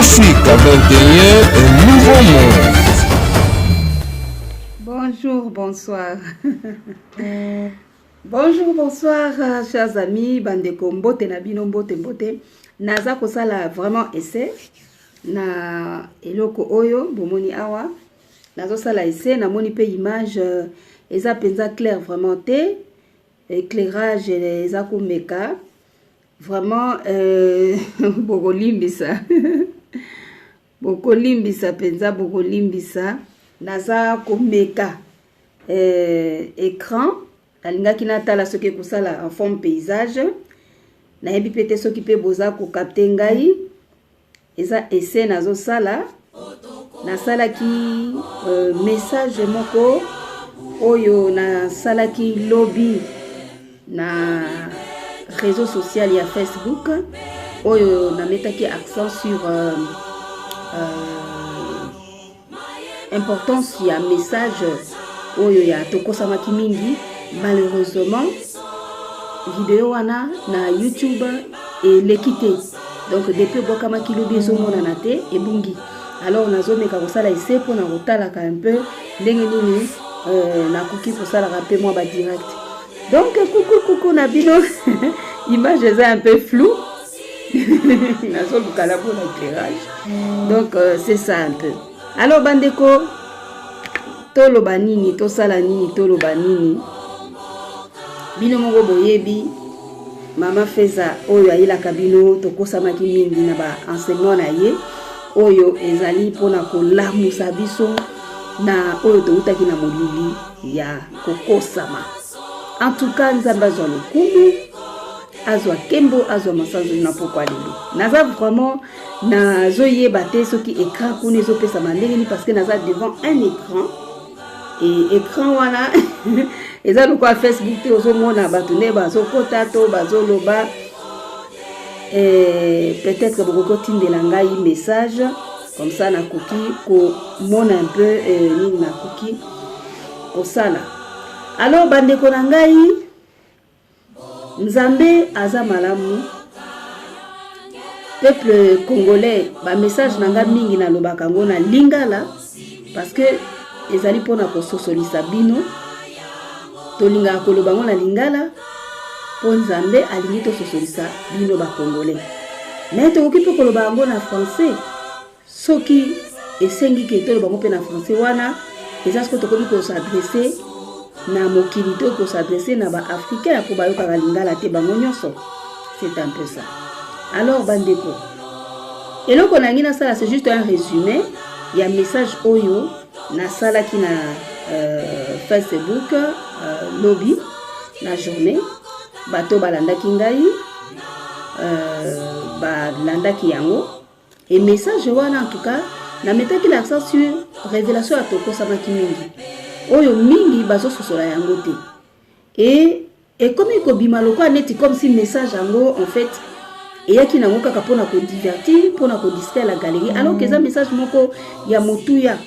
Africa 21, un nouveau monde. Bonjour, bonsoir. Bonjour, bonsoir, chers amis, bandeko mbote na bino mbote mbote. Naza kosala vraiment essai na eloko oyo bomoni awa. Nazosala essai, namoni pe image eza penza clair vraiment te. Éclairage eza komeka. Vraiment bokolimbisa. Bokolimbisa penza bokolimbisa. Naza komeka écran. Nalingaki natala soki ekosala en forme paysage. Nayebi pe te soki pe boza kokapte ngai. Eza essai nazosala. Nasalaki message moko oyo nasalaki lobi na réseau social ya Facebook oyo nametaki accent sur importance ya message oyo ya tokosamaki mingi. Malheureusement video wana na YouTube eleki te, donc depuis ebwakamaki lobi ezomonana te, ebungi. Alors nazomeka kosala essai mpona kotalaka un peu ndenge nini nakoki kosalaka mpe mwa ba direct. Donc coucou coucou na bino, image eza un peu flou, nazoluka la bonne éclairage, donc c'est ça un peu. Alors bandeko, toloba nini, tosala nini, toloba nini? Bino moko boyebi mama Feza oyo ayelaka bino tokosamaki mingi na ba enseignement na ye oyo ezali mpona kolamusa biso na oyo toutaki na molili ya kokosama. En tout cas Nzambe azwa lokumu, azwa kembo, azwa masanzo na pokwa lelo. Naza vraiment nazoyeba te soki écran kuna ezopesama ndenge nini, parce que naza devant un écran et écran wana eza lokola Facebook te, ozomona bato nde bazokota to bazoloba. Peut-être bokoki kotindela ngai message comme ça nakoki komona un peu nini nakoki kosala. Alors bandeko na ngai, Nzambe aza malamu. Peuple congolais, ba message na nga mingi nalobaka yango na lingala parce que ezali mpona kososolisa bino. Tolingaka koloba yango na lingala mpo Nzambe alingi tososolisa bino ba congolais. Mais tokoki mpe koloba yango na français soki esengi ke toloba yango mpe na français. Wana eza soki tokomi kos'adresser na mokili to kos'adresser na ba africain mpo bayokaka lingala te bango nyonso. C'est un peu ça. Alors bandeko, eloko nangi nasala, c'est juste un résumé ya message oyo nasalaki na Facebook lobi na journée. Bato balandaki ngai, balandaki yango et message wana, en tout cas nametaki l'accent sur révélation ya tokosamaki mingi oyo mingi bazososola yango te et ekomi kobima lokola neti comme si message yango en fait eyaki nango kaka mpona kodivertir, mpona kodistraire la galerie, alors que eza message moko ya motuya.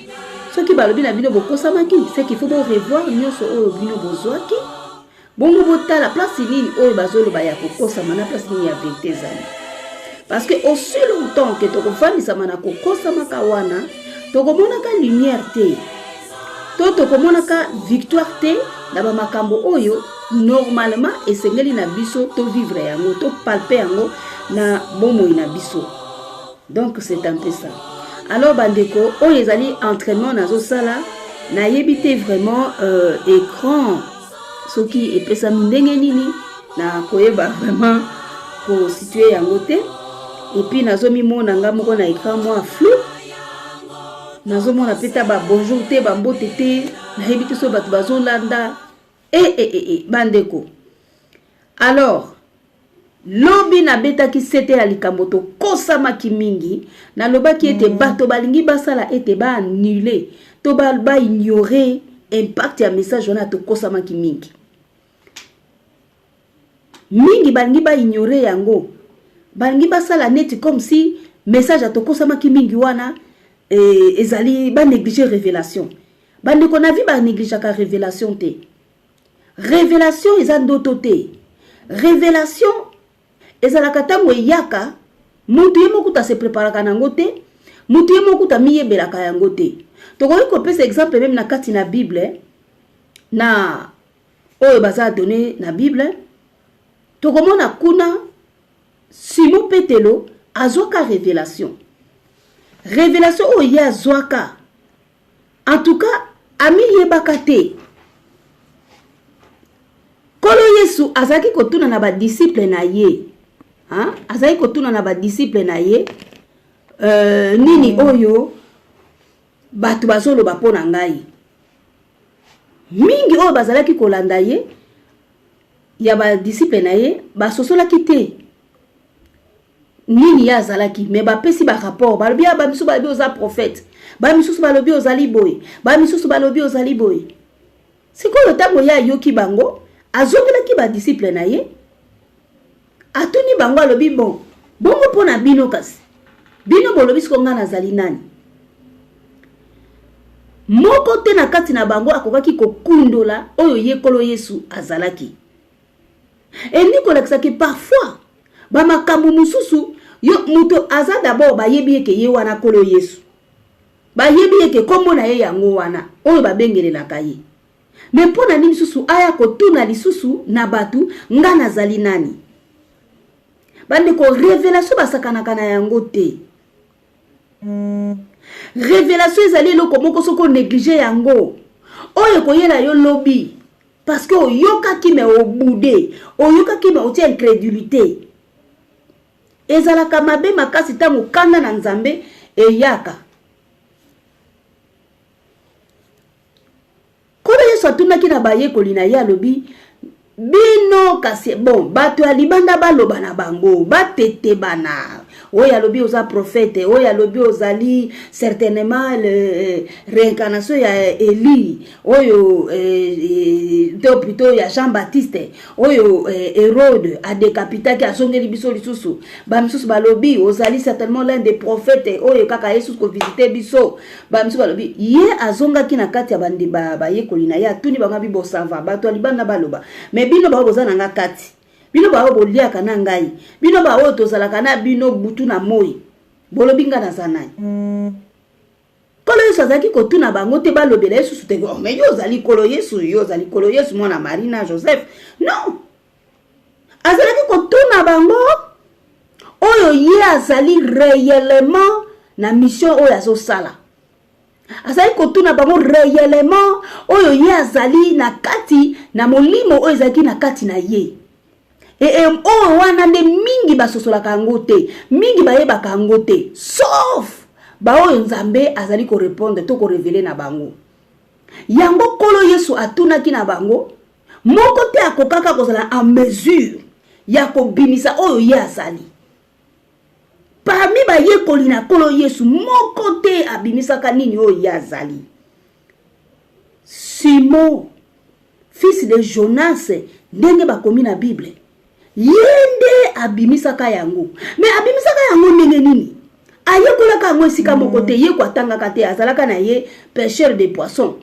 Soki balobi na bino bokosamaki, c'est qu'il faut borevoir nyonso oyo bino bozwaki, bongo botala place nini oyo bazoloba ya kokosama na place nini ya vérité ezali, parce que aussi longtemps ke tokovandisama na kokosamaka wana, tokomonaka lumière te to tokomonaka victoire te na bamakambo oyo normalement esengeli na biso tovivre yango, topalper yango na bomoi na biso. Donc c'est un peu ça. Alors bandeko, oyo ezali entraînement nazosala. Nayebi te vraiment écran soki epesami ndenge nini, na koyeba vraiment kosituer yango te. Et puis nazomimona nga moko na écran mwa flou, nazomona mpe ta babonjour te, bambote te, nayebi te soki bato bazolanda. E bandeko, alors lobi nabetaki sete ya likambo tokosamaki mingi. Nalobaki ete bato balingi basala ete baannuler to baignorer impact ya message wana tokosamaki mingi mingi. Balingi baignorer yango, balingi basala neti comme si message ya tokosamaki mingi wana ezali banégliger révélation. Bandeko na vie, banégligeaka révélation te. Révélation eza ndoto te. Révélation ezalaka ntango eyaka, moto ye moko ase préparaka nango te. Moto ye moko kutu amiyebelaka yango te. Tokoki kopesa exemple meme na kati na Bible, na oyo baza donne na Bible, tokomona kuna Simon Petelo azwaka revelation. Revelation oyo ye azwaka, en tout cas amiyebaka te. Nkolo Yesu azalaki kotuna na ba disciples na ye, hein? Azalaki kotuna na ba disciples na ye nini oyo bato bazoloba mpo na ngai. Mingi oyo bazalaki kolanda ye ya ba disciples na ye basosolaki te nini ye azalaki, mais bapesi ba rapport, balobi ah, ba misusu balobi oza prophète, ba misusu balobi ozali boye, ba misusu balobi ozali boye. Sikoyo ntango ye ayoki bango, azongelaki ba disciples na ye, atuni bango, alobi bon, bongo mpo na bino kasi, bino bolobi sikoyo ngai nazali nani? Moko te na kati na bango akokaki kokundola oyo ye Nkolo Yesu azalaki. Elingi kolakisa ke parfois ba makambo mosusu yo moto aza d'abord bayebi ye ke ye wana Nkolo Yesu, bayebi ye ke kombo na ye yango wana oyo babengelelaka ye, mais mpo na nini lisusu aya kotuna lisusu na bato nga nazali nani? Bandeko, revelation basakanaka na yango te. Revelation ezali eloko moko soki onéglige yango, oyo ekoyela yo lobi, parce que oyokaki me obude, oyokaki me otia incrédulité. Ezalaka mabe makasi ntango kanda na Nzambe eyaka. Nkolo Yesu atunaki na bayekoli na ye, alobi bino kasi bon, bato ya libanda baloba na bango, batetebana, oyo alobi oza prophète, oyo alobi ozali certainement le réincarnation ya Élie, oyo to plutôt ya Jean-Baptiste, oyo Hérode adécapitaki, azongeli biso lisusu. Ba misusu balobi ozali certainement l'un des prophètes oyo kaka Yesu kovisite biso. Ba misusu balobi ye azongaki na kati ya bandi bayekoli na ye, atuni bango abi bosava, bato ya libanda baloba, mais bino baoyo boza na nga kati, bino baoyo boliaka na ngai, bino baoyo tozalaka na bino butu na moi, bolobi nga naza nani? Nkolo Yesu azalaki kotuna bango te balobela ye susu te, oh, mais yo ozali Nkolo Yesu, yo ozali Nkolo Yesu mwana Marie na Joseph. Non, azalaki kotuna bango oyo ye azali réellement na mission oyo azosala. Azalaki kotuna bango réellement oyo ye azali na kati na molimo oyo ezalaki na kati na ye. E oyo wana nde mingi basosolaka yango te, mingi bayebaka yango te, sauf baoyo Nzambe azali korepondre to korevele na bango. Yango Nkolo Yesu atunaki na bango, moko te akokaka kozala en mesure ya kobimisa oyo ye azali. Parmi bayekoli na Nkolo Yesu, moko te abimisaka nini oyo ye azali. Simon, fils de Jonas, ndenge bakomi na Bible, ye nde abimisaka yango. Mais abimisaka yango ndenge nini? Ayekolaka yango esika moko te, ye ko atangaka te, azalaka na ye pêcheur de poisson.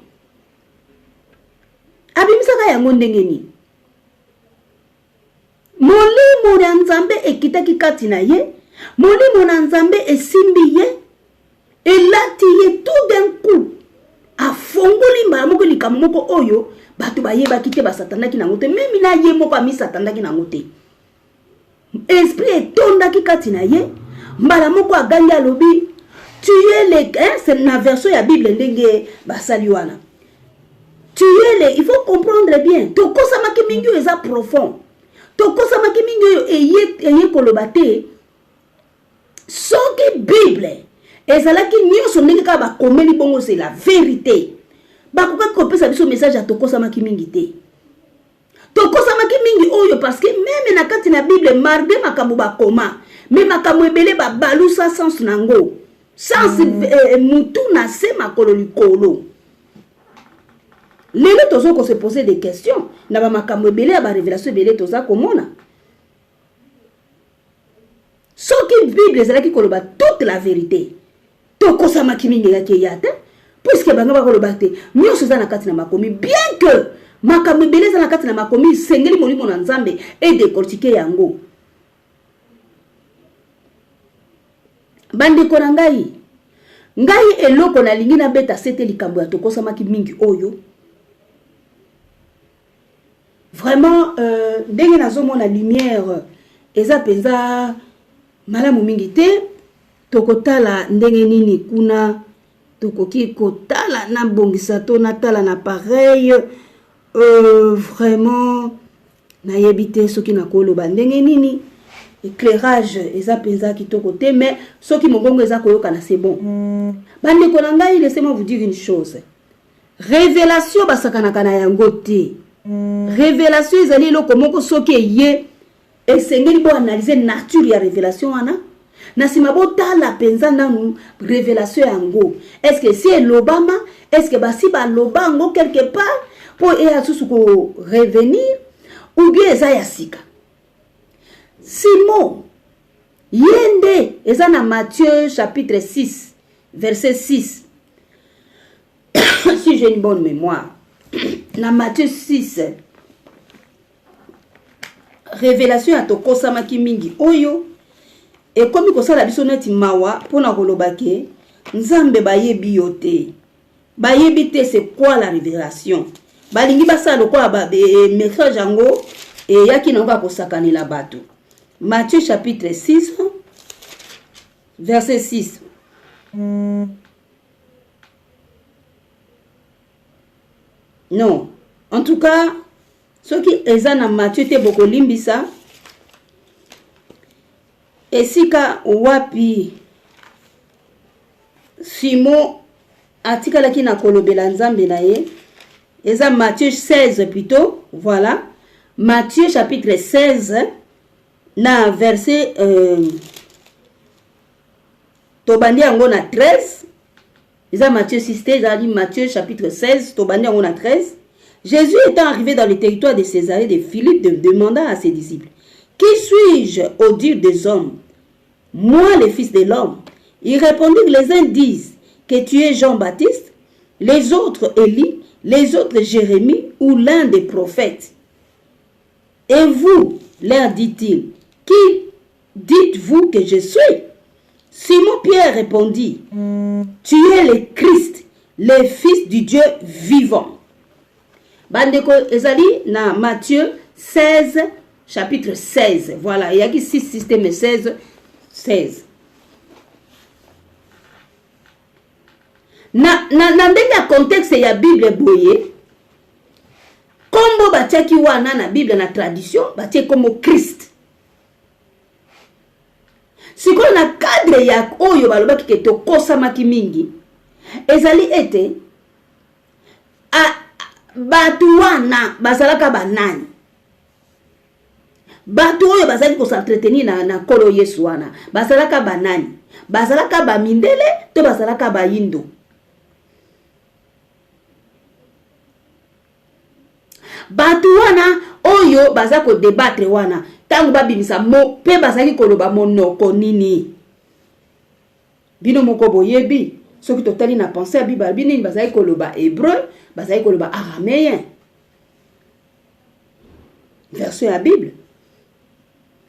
Abimisaka yango ndenge nini? Molimo ya Nzambe ekitaki kati na ye, molimo na Nzambe esimbi ye, elati ye tout d'un coup, afongoli mbala moko likambo moko oyo bato bayebaki te, basatandaki nango te, meme na ye moko amisatandaki nango te. Esprit etondaki kati na ye, mbala moko agangi alobi tu es le, hein, c'est na version ya Bible ndenge basali wana. Tu es le, il faut comprendre bien, tokosamaki mingi oyo eza profond, tokosamaki mingi oyo eye koloba te. Soki Bible ezalaki nyonso ndenge kaka bakomeli bongo, c'est la vérité, bakokaki kopesa biso message ya tokosamaki mingi te. Tokosamaki mingi oyo parce que meme na kati na Bible malgré makambo bakoma, mais makambo ebele babalusa sens nango, sens mutu na se makolo likolo. Lelo tozo ko se poser des questions na ba makambo ebele ya ba révélation ebele toza komona. Soki Bible ezalaki koloba toute la vérité, tokosamaki mingi eyaki eya te, puisque bango bakoloba te nyonso eza na kati na makomi, bien que makambo ebele eza na kati na makomi, esengeli molimo na Nzambe edécortiquer yango. Bandeko na ngai, Ngai eloko nalingi nabeta sete likambo ya tokosamaki mingi oyo vraiment euh, ndenge nazomona lumière eza mpenza malamu mingi te. Tokotala ndenge nini kuna tokoki kotala nabongisa to natala na appareil euh, vraiment nayebi te soki nakoloba ndenge nini. Éclairage eza mpenza kitoko te, mais soki mongongo eza koyokana, c'est bon. Bandeko na ngai, laissez-moi vous dire une chose: révélation basakanaka na yango te. Révélation ezali eloko moko, soki eye, esengeli boanalyse nature ya révélation wana. Na nsima botala mpenza nanu révélation yango, est ce que si elobama, est ce que basi baloba yango quelque part mpo eya susu korevenir, ou bien eza ya sika. Simon ye nde eza na Matthieu chapitre 6 verset 6, si j'ai une bonne mémoire. Na Matthieu 6, révélation ya tokosamaki mingi oyo ekomi kosala biso neti mawa mpona koloba ke Nzambe bayebi yo te, bayebi te c'est quoi la révélation. Balingi basala lokola message yango eyaki nango ya kosakanela bato. Matthieu chapitre 6 verset 6. Non, en tout cas soki eza na Matthieu te, bokolimbisa. Esika wapi Simon atikalaki na kolobela Nzambe na ye eza Matthieu 16 plutôt. Voilà, Matthieu chapitre 16 na verset tobandi yango na 13. Eza Matthieu 6 te, ezalaki Matthieu chapitre 16, tobandi yango na 13. Jésus étant arrivé dans le territoire de Césarée de Philippe, demanda à ses disciples: «Qui suis-je au dire des hommes, moi le Fils de l'homme?» Ils répondirent: «Les uns disent que tu es Jean-Baptiste, les autres Élie, les autres Jérémie ou l'un des prophètes.» «Et vous, leur dit-il, qui dites-vous que je suis?» Simon Pierre répondit: «Tu es le Christ, le Fils du Dieu vivant.» Bandeko, ezali na Matthieu 16, chapitre 16. Voilà, eyaki 6 système 16 16. Na ndenge ya contexte ya Bible boye, nkombo batiaki wana na Bible, na tradition batie nkombo Christ. Sikoyo na cadre ya oyo balobaki ke tokosamaki mingi, ezali ete bato wana bazalaka banani? Bato oyo bazalaki kos'entretenir na Nkolo Yesu wana bazalaka banani? Bazalaka bamindele to bazalaka bayindo? Bato wana oyo baza kodébattre wana, ntango babimisa mo mpe bazalaki koloba monoko nini? Bino moko boyebi, soki totali na pensée ya Bible, balobi nini? Bazalaki koloba hébreu, bazalaki koloba araméen, version ya Bible.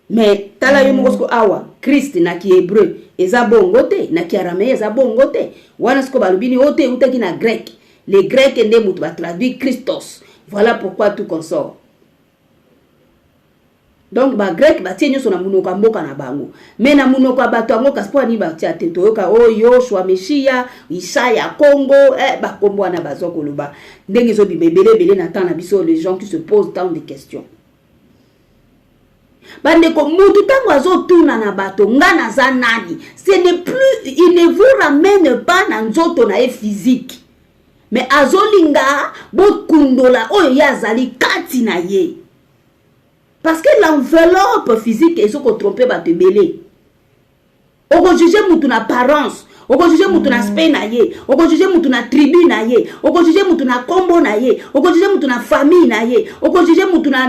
Mais tala yo moko siko awa, Christ na kihébreu eza bongo te, na kiaraméen eza bongo te. Wana siko balobi nini? Oyo te eutaki na grec, les Grecs nde moto batraduit Christos. Voilà pourquoi tout consort. Donc Bagrec batie nyonso na monoko ya mboka na bango, mais na monoko ya bato yango kasi mpo ani batia te? Toyoka oyo Yoshua Meshiya, Isaya Congo, bakombo wana bazwa koloba ndenge ezobima ebele ebele na temps na biso. Les gens qui se posent tant de questions, bandeko, mutu ntango azotuna na bato nga naza nani, ce n'est plus, il ne vous ramène pas na nzoto na ye physique, mais azolinga bokundola oyo ye azali kati na ye, parce que l'enveloppe physique ezokotrompe bato ebele. Okojuge mutu na apparence, okojuge mutu na aspect na ye, okojuge mutu na tribu na ye, okojuge mutu na nkombo na ye, okojuge mutu na famille na ye, okojuge mutu na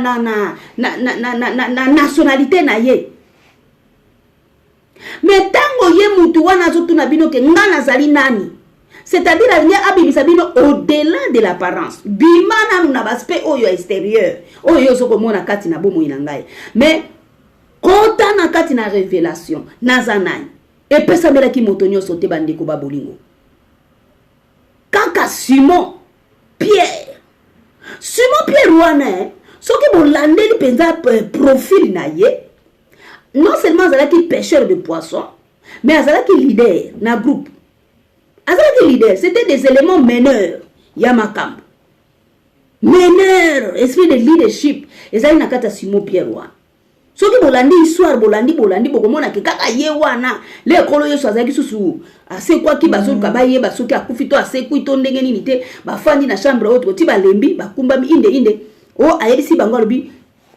nationalité na ye. Mais ntango ye mutu wana azotuna bino ke nga nazali nani, c'est-à-dire alingi abimisa bino au-delà de l'apparence. Bima nanu na baaspect oyo ya extérieur oyo yo ozokomona kati na bomoi na ngai, mais kota na kati na révélation, naza nani? Epesamelaki moto nyonso te. Bandeko babolingo. Simon Pierre. Simon Pierre wana eh, soki bolandeli mpenza eh, profil na ye, non seulement azalaki pêcheur de poisson, mais azalaki leader na groupe. Azalaki leader, c'était des éléments meneurs ya makambo. Meneur, esprit de leadership ezali na kati ya Simon Pierre wana. Soki bolandi histoire, bolandi bolandi, bokomona ke kaka ye wana le ekolo Yesu azalaki susu asekwaki, bazoluka bayeba soki akufi to asekwi to ndenge nini te. Bafandi na chambre oyo ti balembi, bakumbami inde inde o ayebisi bango, alobi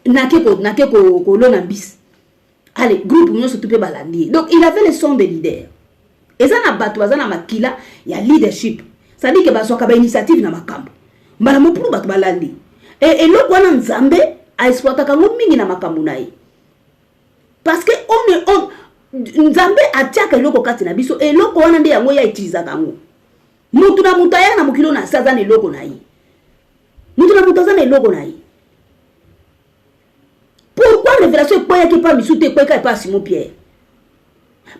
nake ko nake ko kolona mbisi. Allez, groupe nyonso tu mpe balandi ye. Donc il avait le son de leader. Eza na bato baza na makila ya leadership, c'est-à-dire ke bazwaka bainitiative na makambo mbala mopulu, bato balandi. E eloko wana Nzambe aexploitaka yango mingi na makambo na ye, parce que on, Nzambe atiaka eloko kati na biso, eloko wana nde yango ye autilisaka yango. Mutu na mutu aya na mokili oyo na se aza na eloko na ye, mutu na mutu aza na eloko na ye. Pourquoi révélation ekweyaki epa misu te, ekweyaka epa Simon Pierre?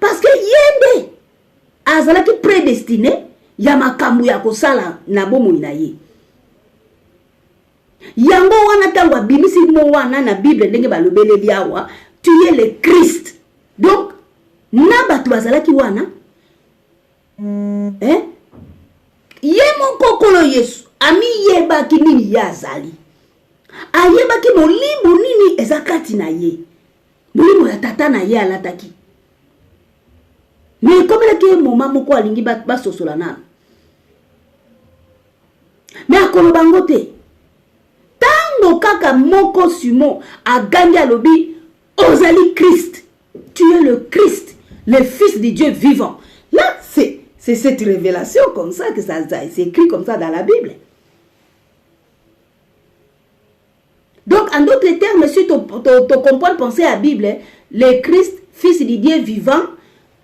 Parce que ye nde azalaki prédestiné ya makambo ya kosala na bomoi na ye. Yango wana ntango abimisi mo wana na Bible, ndenge balobeleli awa, tu es le Christ. Donc na bato bazalaki wana, eh? Ye moko Nkolo Yesu amiyebaki nini ye azali, ayebaki molimo nini eza kati na ye, molimo ya tata na ye alataki. Me ekomelaki ye moma moko alingi basosola nano, me akoloba yango te. Ntango kaka moko Simon agangi, alobi ozali Christ, tu es le Christ, le fils de Dieu vivant. Là, c'est cette révélation comme ça que ça c'est écrit comme ça dans la Bible. Donc, en d'autres termes, si tu comprends penser à la Bible, le Christ, fils de Dieu vivant,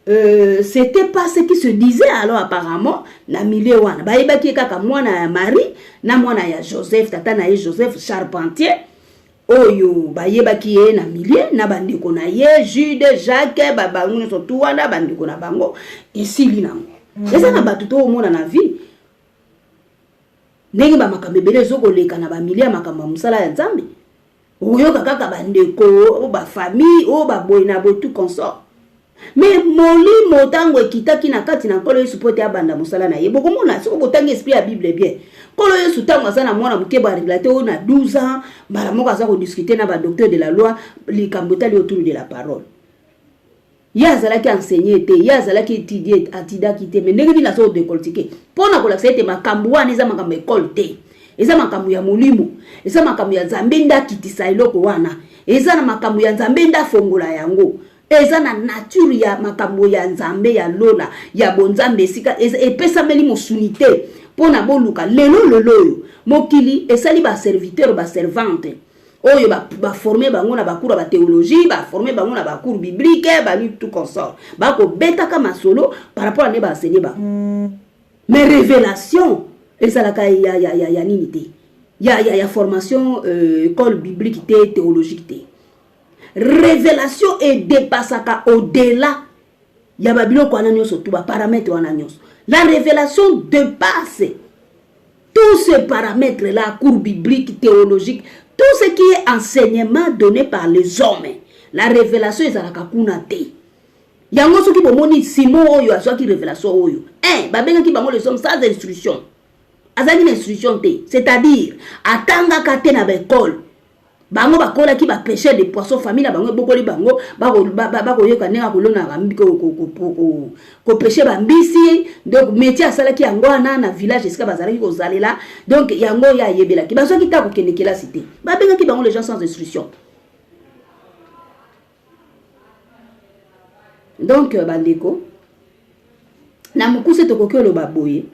c'était pas ce qui se disait alors apparemment na milieu wana. Bayebaki kaka mwana ya Marie na mwana ya Joseph, tata na ye Joseph charpentier oyo bayebaki ye na milieu, na bandeko na ye Jude, Jacques, babango nyonso tu wana bandeko na bango. Esili nango. Eza na bato toomona na vie ndenge bamakambo ebele ezokoleka na bamilie ya makambo ya mosala ya Nzambe, okoyoka kaka bandeko oyo, bafamille oyo, baboye na boye, tout consort. Me molimo ntango ekitaki na kati na Nkolo Yesu mpo ete abanda mosala na ye, bokomona soki botangi esprit ya Bible bien, Nkolo Yesu ntango aza na mwana moke, barelate oyo na 12 ans, mbala moko aza kodiscute na badocteur de la loi likambo etali autour de la parole. Ye azalaki enseigné te, ye azalaki étudié, atidaki te, me ndenge nini aza kodécortiquer mpo na kolakisa ete makambo wana eza makambo ekole te, eza makambo ya molimo, eza makambo ya Nzambe nde akitisa eloko wana, eza na makambo ya Nzambe nde afongola yango, eza na nature ya makambo ya Nzambe ya lola ya bonzambe, esika epesameli mosuni te mpo na boluka. Lelo lelo oyo mokili esali baserviteur, baservante oyo baforme bango na bacours ya bathéologie, baforme bango na bacours biblique, bani tout consort, bakobetaka masolo par rapport à nde baenseigner bango. Mais révélation ezalaka ya nini te, ya formation école biblique te, théologique te. Révélation edépasaka au-delà ya babiloko wana nyonso, tu baparamètre wana nyonso. La révélation dépasse tous ces paramètres là, cours biblique, théologique, tout ce qui est enseignement donné par les hommes. La révélation ezalaka kuna te. Yango soki bomoni Simon oyo azwaki révélation oyo, un babengaki bango les hommes sans instruction, azalaki na instruction te, c'est-à-dire atangaka te na baekole. Bango bakolaki bapêcheur de poisson, famille na bango ebokoli bango, bakoyoka ndenge akolonaka, kopêcher bambisi. Donc métier asalaki yango wana na village esika bazalaki kozalela. Donc yango oyo ayebelaki, bazwaki ta kokende kelasi te, babengaki bango les gens sans instruction. Donc bandeko, na mokuse tokoki oloba boye,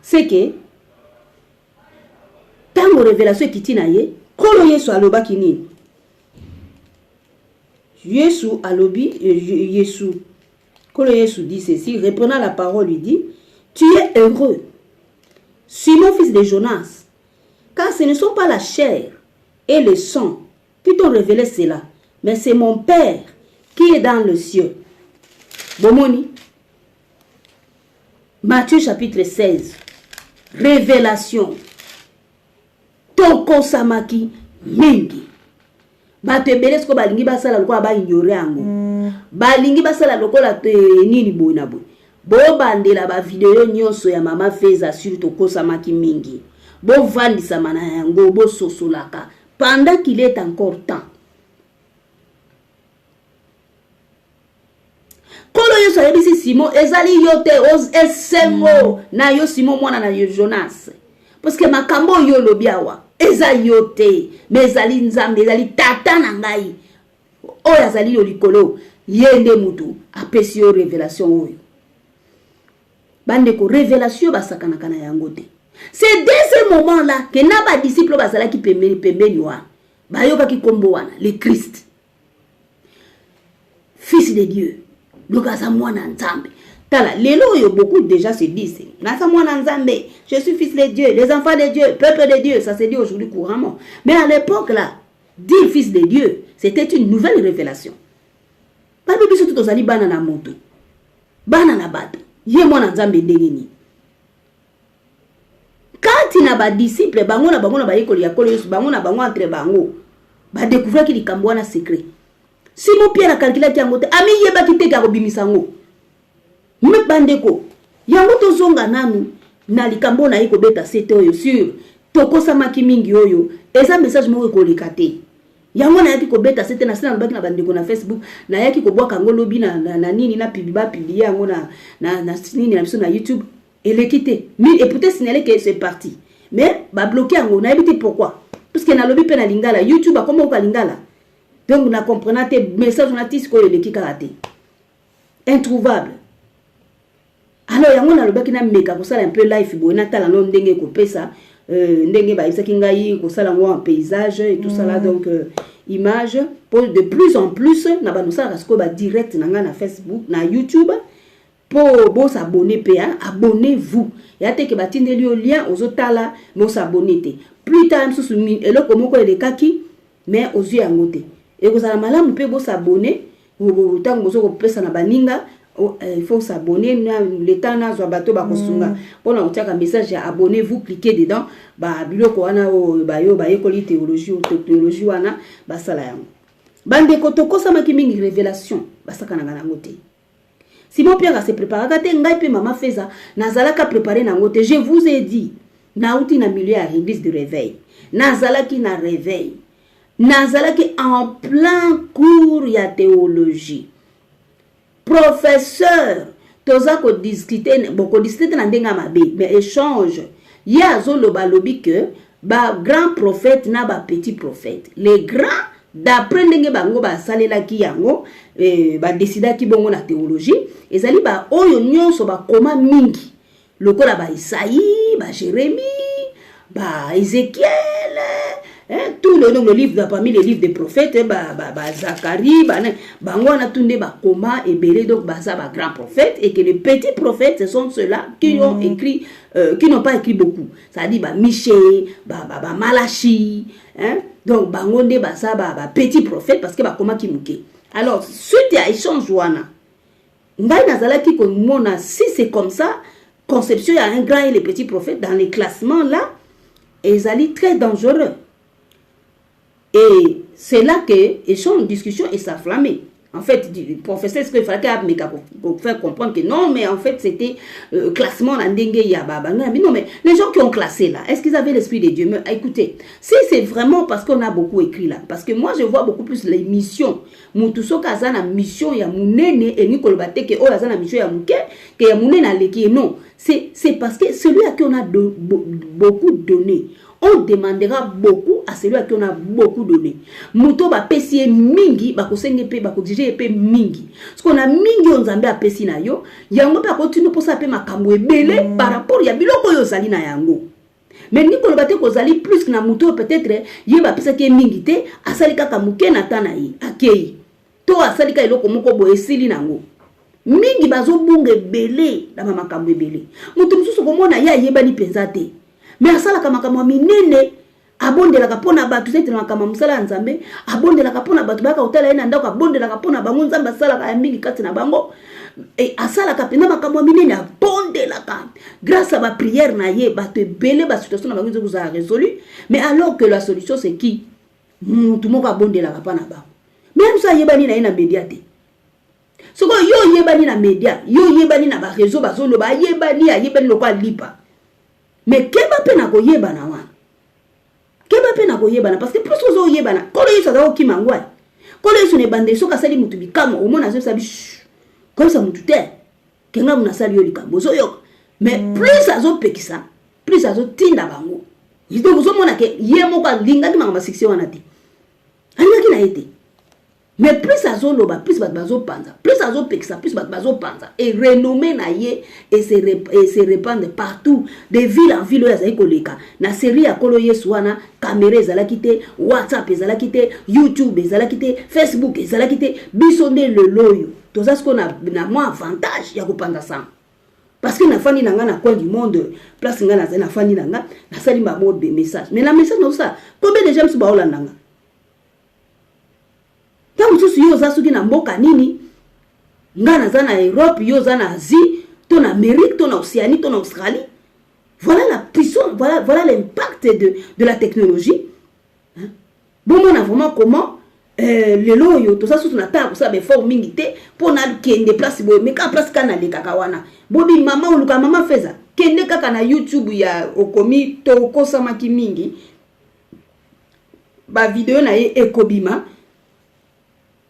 c'est que ntango révélation ekiti na ye, Nkolo Yesu alobaki nini? Yesu alobi, Yesu, Nkolo Yesu dit ceci, reprenant la parole, lui dit: tu es heureux, Simon, fils de Jonas, car ce ne sont pas la chair et le sang qui t'ont révélé cela, mais c'est mon Père qui est dans le cieux. Bomoni Matthieu chapitre 16. Révélation. Tokosamaki mingi. Bato ebele sikoyo balingi basala lokola ba ignore yango. Balingi basala lokola te nini boye na boye. Bobandela ba video nyonso ya mama Feza sur tokosamaki mingi. Bovandisama na yango, bososolaka pendant qu'il est encore temps. Nkolo Yesu ayebisi Simon, ezali yo te, esengo na yo Simon mwana na Jonas. Parce que makambo oyo olobi awa eza yo te, mais ezali Nzambe, ezali tata na ngai oyo azali yo likolo, ye nde mutu apesi yo revelation oyo. Bandeko, revelation basakanaka na yango te. C'est dès ce moment-là que na ba disciples bazalaki pembeni pembeni wana bayokaki kombo wana le Christ, fils de Dieu. Donc aza mwana Nzambe. Tala, lelo oyo beaucoup déjà se disent naza mwana Nzambe, je suis fils de Dieu, les enfants de Dieu, peuple de Dieu, ça se dit aujourd'hui couramment. Mais à l'époque là, dire fils de Dieu, c'était une nouvelle révélation. Babi biso tozali bana na moto, bana na bato, ye mwana Nzambe ndenge nini? Kati na ba disciple bango na bango na bayekoli ya Nkolo Yesu, bango na bango entre bango badécouvraki likambo wana secret. Simon Pierre akalkulaki yango te, amiyebaki te ke akobimisa yango. Me bandeko, yango tozonga nanu na likambo na ye kobeta sete oyo sur tokosamaki mingi. Oyo eza message moko ekoleka te. Yango nayaki kobeta sete na se, nalobaki na bandeko na Facebook, nayaki kobwaka yango lobi na nini na bapublier yango na nini na biso na YouTube. Eleki te et peut signaler que c'est parti, mais babloquer yango, nayebi te pourquoi, parce que nalobi mpe na lingala, YouTube akoma oka lingala, donc na comprena te. Message wana ti sikoyo eleki kaka te, introuvable. Alors yango nalobaki nameka kosala un peu live boye, natala no ndenge ekopesa, ndenge bayebisaki ngai kosala yango en paysage et tout ça là, donc image po de plus en plus na bando osalaka sikoyo badirect na ngai na Facebook, na YouTube, mpo bos'abonner mpe. Abonnez-vous ya te ke batindeli yo lien, ozotala mais os'abonner te. Plus tard mosusu eloko moko elekaki mais ozwi yango te. Ekozala malamu mpe bos'abonner ntango bozo kopesa na baninga. Il faut s'abonner. Le temps nazwa bato bakosunga mpona kotiaka message ya abonnez-vous, cliquez dedans, babiloko wana oyo bayo bayekoli théologie, théologie wana basala yango. Bandeko, tokosamaki mingi. Révélation basakanaka nango te. Simon Pierre ase préparaka te. Ngai mpe mama Feza nazalaka préparé nango te. Je vous ai dit, nauti na milieu ya église de réveil, nazalaki na réveil, nazalaki en plein cours ya théologie. Professeur toza kodiscuter, bon, kodiscuter te na ndenge ya mabe, mais échange. Ye azoloba, alobi ke bagrand prophète na bapetit prophète, les grands d'après ndenge bango basalelaki yango, badesidaki bongo na théologie, ezali baoyo nyonso bakoma mingi lokola baIsaïe, baJérémie, baEzéchiel, hein, tout le, donc le livre, parmi les livres des prophètes, ba Zacharie, ba, bango wana tout nde bakoma ebele, donc baza ba grands prophètes, et que les petits prophètes, ce sont ceux-là qui ont écrit, qui n'ont pas écrit beaucoup, c'est-à-dire ba Michée, ba Malachi, hein, donc bango nde baza ba petits prophètes parce que bakomaki moke. Alors suite ya échange wana, ngai nazalaki komona, si c'est comme ça, conception ya un grand et les petits prophètes dans les classements là ezali très dangereux. Et c'est là que échange, discussion et s'enflammer. En fait, du professeur, ce qu'il fallait pour faire comprendre que non, mais en fait, c'était classement na ndenge ya ba non, mais les gens qui ont classé là, est-ce qu'ils avaient l'esprit de Dieu? Mais écoutez, si c'est vraiment parce qu'on a beaucoup écrit là, parce que moi, je vois beaucoup plus les missions. Mutu soki aza na mission ya munene, elingi koloba te ke oyo aza na mission ya moke ke ya munene aleki. Non, c'est parce que celui à qui on a beaucoup donné, on demandera beaucoup à celui à qui on a beaucoup donné. Moto bapesi ye mingi, bakosenge mpe, bakoexiger ye mpe mingi. Soki na mingi oyo Nzambe apesi na yo, yango mpe akotindi mposa mpe makambo ebele par rapport ya biloko oyo ozali na yango. Mais ningi koloba te kozali plus na moto oyo peut-être ye bapesaki ye mingi te, asali kaka moke na ta na ye, akei to asali ka eloko moko boye, esili nango. Mingi bazobunga ebele na bamakambo ebele. Moto mosusu komona ye ayebani mpenza te, mais asalaka makambo ya minene, abondelaka mpo na bato, neti na makambo ya mosala ya Nzambe, abondelaka mpo na bato bayaka kotala ye na ndako, abondelaka mpo na bango, Nzambe asalaka ya mingi kati na bango. E, asalaka mpenza makambo ya minene, abondelaka. Grâce à baprière na ye, bato ebele basituation na bango eza kozala résolu. Mais alors que la solution, c'est qui? Mutu moko abondelaka mpa na bango, mais mosu ayebani na ye na média te. Sikoyo yo oyebani na média, yo oyebani na baréseau, bazoloba ayebani, ayebani lokola lipa. Mais keba mpe na koyebana wana, keba mpe na koyebana, parce que plus oza oyebana, Nkolo Yesu aza kokima yango. Aye Nkolo Yesu na ebandeli, soki asali mutu bikamwa, omona azoyebisa bi koyebisa mutu te kenga mutu asali yo likambo, ozoyoka. Mais plus azopekisa, plus azotinda bango. Donc ozomona ke ye moko alingaki makambo ya succès wana te, alingaki na ye te. Mais plus azoloba, plus bato bazopanza, plus azopekisa, plus bato bazopanza. E renommé na ye ese répandre partout, de ville en ville oyo azali koleka. Na série ya Nkolo Yesu wana, caméra ezalaki te, WhatsApp ezalaki te, YouTube ezalaki te, Facebook ezalaki te. Biso nde lelo oyo toza sikoyo na mwa avantage ya kopanza sango, parce que nafandi na nga na coin du monde, place nga nazali, nafandi na nga, nasali bango message. Mais na message nazosala, combien de gens mosusu baolanda nga? Ntango mosusu yo oza soki na mboka nini, nga naza na Europe, yo oza na Asie to na Amérique to na Océanie to na Australie. Voilà la puissance, voilà, voilà l'impact de la technologie, hein? Bomona vraiment comment lelo oyo toza susu na ntango kosala baeffort mingi te mpo nakende place boye. Mais kaka place kaka nalekaka wana, bobi mama oluka mama Feza, kende kaka na YouTube ya okomi Tokosamaki mingi, bavideo na ye ekobima.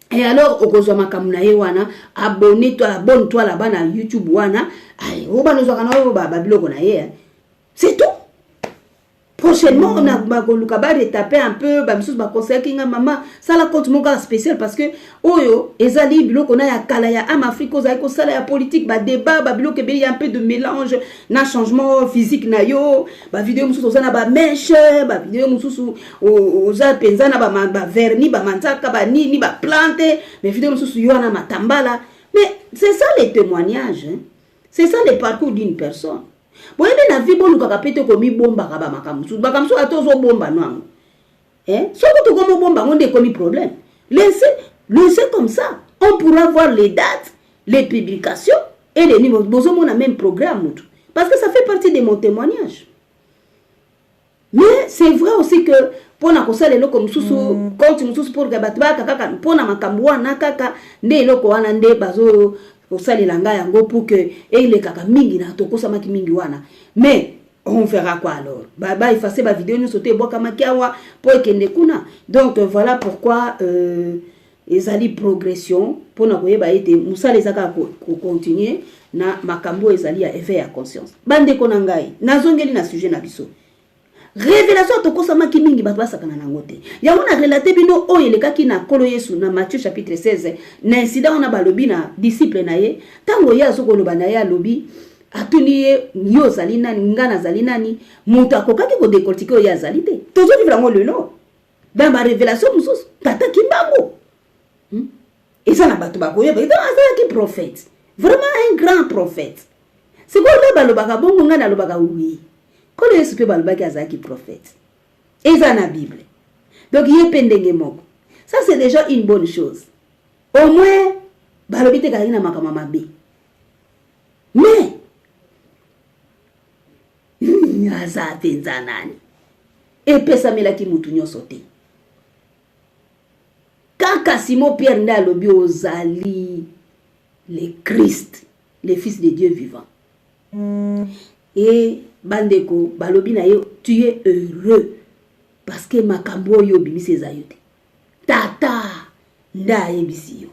Et alors okozwa makambo na ye wana, abonne toi, abonne toi là-bas na YouTube wana, oyo bana ozwaka na oyo babiloko na ye, c'est tout. Prochainement na bakoluka baretape un peu. Bamisusu baconseillaki nga: "Mama, sala compte moko kaka spécial, parce que oyo ezali biloko na ya kala ya Ame Afrique, ozali kosala ya politique, badébat, babiloko ebele ya un peu de mélange na changement physique na yo. Bavideo mosusu oza na bamèches, bavideo mosusu oza mpenza na bavernis, bamanzaka, banini, baplante, mais video mosusu yo wana matambala." Mais c'est ça les témoignages, hein? C'est ça le parcours d'une personne. Boyebi, na vie bolukaka mpe te komibombaka bamakambo mosusu. Makambo mosusu ata ozobomba no yango, soki tokomobomba yango nde ekomi problème. Laissez, laissez comme ça, on pourra voir les dates, les publications et les niveaux. Bozomona même programme mutu, parce que ça fait partie de mon témoignage. Mais c'est vrai aussi que mpona kosala eloko mosusu, compte mosusu pour que bato bayaka kaka mpona makambo wana kaka nde eloko wana nde bazo kosalela ngai yango pour que elekaka mingi na Tokosamaki mingi wana. Mais on verra quoi. Alors baefface bavideo nyonso te ebwakamaki awa mpo ekende kuna. Donc voilà pourquoi ezali progression mpona koyeba ete mosala eza kaka kocontinue na makambo oyo ezali ya éveil ya conscience. Bandeko na ngai, nazongeli na sujet na biso, révélation Tokosamaki mingi. Bato basakana nango te. Yango na relate bino oyo elekaki na Nkolo Yesu na Matthieu chapitre 16, na incident wana. Balobi na disciple na ye, ntango ye azokoloba na ye, alobi, atuni ye: "Yo ozali nani? Nga nazali nani?" Moto akokaki kodécortiquer oyo azali te. Tozovivre yango lelo dans barévélation mosusu. Tata Kimbangu, Eza na bato bakoyeba azalaki prophète, vraiment un grand prophète. Sikoyo nde balobaka bongo, ngai nalobaka: oui, Nkolo Yesu mpe balobaki azalaki prophète, eza na Bible. Donc ye mpe ndenge moko, ça c'est déjà une bonne chose. Au moins balobi te kazalaki na makambo mabe. Mais aza mpenza nani? Epesamelaki mutu nyonso te. Kaka Simon Pierre nde alobi: "Ozali le Christ, le Fils de Dieu vivant." E bandeko balobi na ye: "Tu es heureux, parce que makambo oyo obimisi eza yo te, Tata nde ayebisi yo."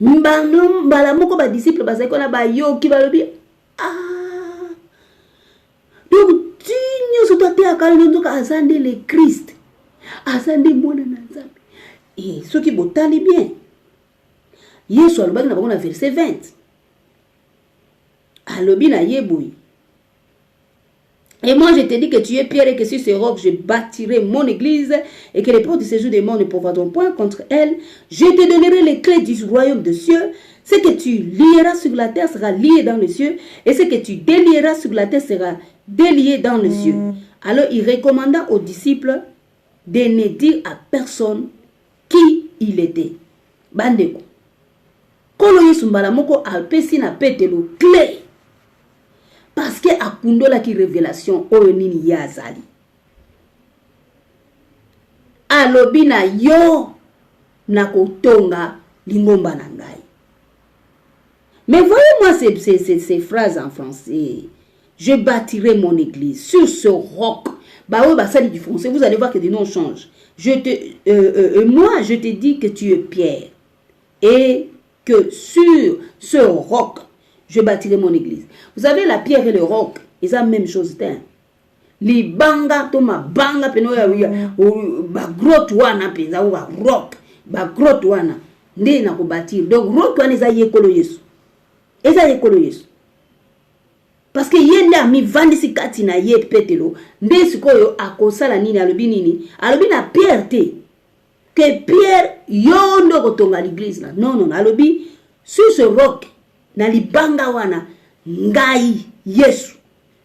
Mbala moko badisciple bazalaki wana bayoki, balobi: "Ah, donc ti nyonso to ateyaka lelo, nzoka aza nde le Christ, aza nde Mwana na Nzambe." E soki botali bien, Yesu alobaki na bango na verset 20, alobi na ye boye: "Et moi, je te dis que tu es Pierre et que sur ce roc, je bâtirai mon église et que les portes du séjour des morts ne pourront point contre elle. Je te donnerai les clés du royaume des cieux. Ce que tu lieras sur la terre sera lié dans les cieux et ce que tu délieras sur la terre sera délié dans les cieux." Alors il recommanda aux disciples de ne dire à personne qui il était. Bandeko, Nkolo Yesu mbala moko apesi na Petelo cle parce que akundolaki revelation oyo nini ye azali. Alobi na yo nakotonga lingomba na ngai. Mais voyez-moi ces, ces, ces, ces phrases en français. Je bâtirai mon église sur ce roc. Bah oui, bah ça dit du français. Vous allez voir que des noms changent. Je te, moi, je te dis que tu es Pierre. Et que sur ce roc, je bâtirai mon église. Vous savez, la pierre et le roc, ils ont la même chose. Hein? Libanga to mabanga pene oyo bagrotte wana mpenza oyo barock, bagrotte wana nde na kobâtir. Donc rock wana eza ye Nkolo Yesu, eza ye Nkolo Yesu, parce que ye nde amivandisi kati na ye Petelo. Nde sikoyo akosala nini? Alobi nini? Alobi na Pierre te ke Pierre, yo nde okotonga l'église na. Non, non, alobi sur ce roc, na libanga wana, ngai Yesu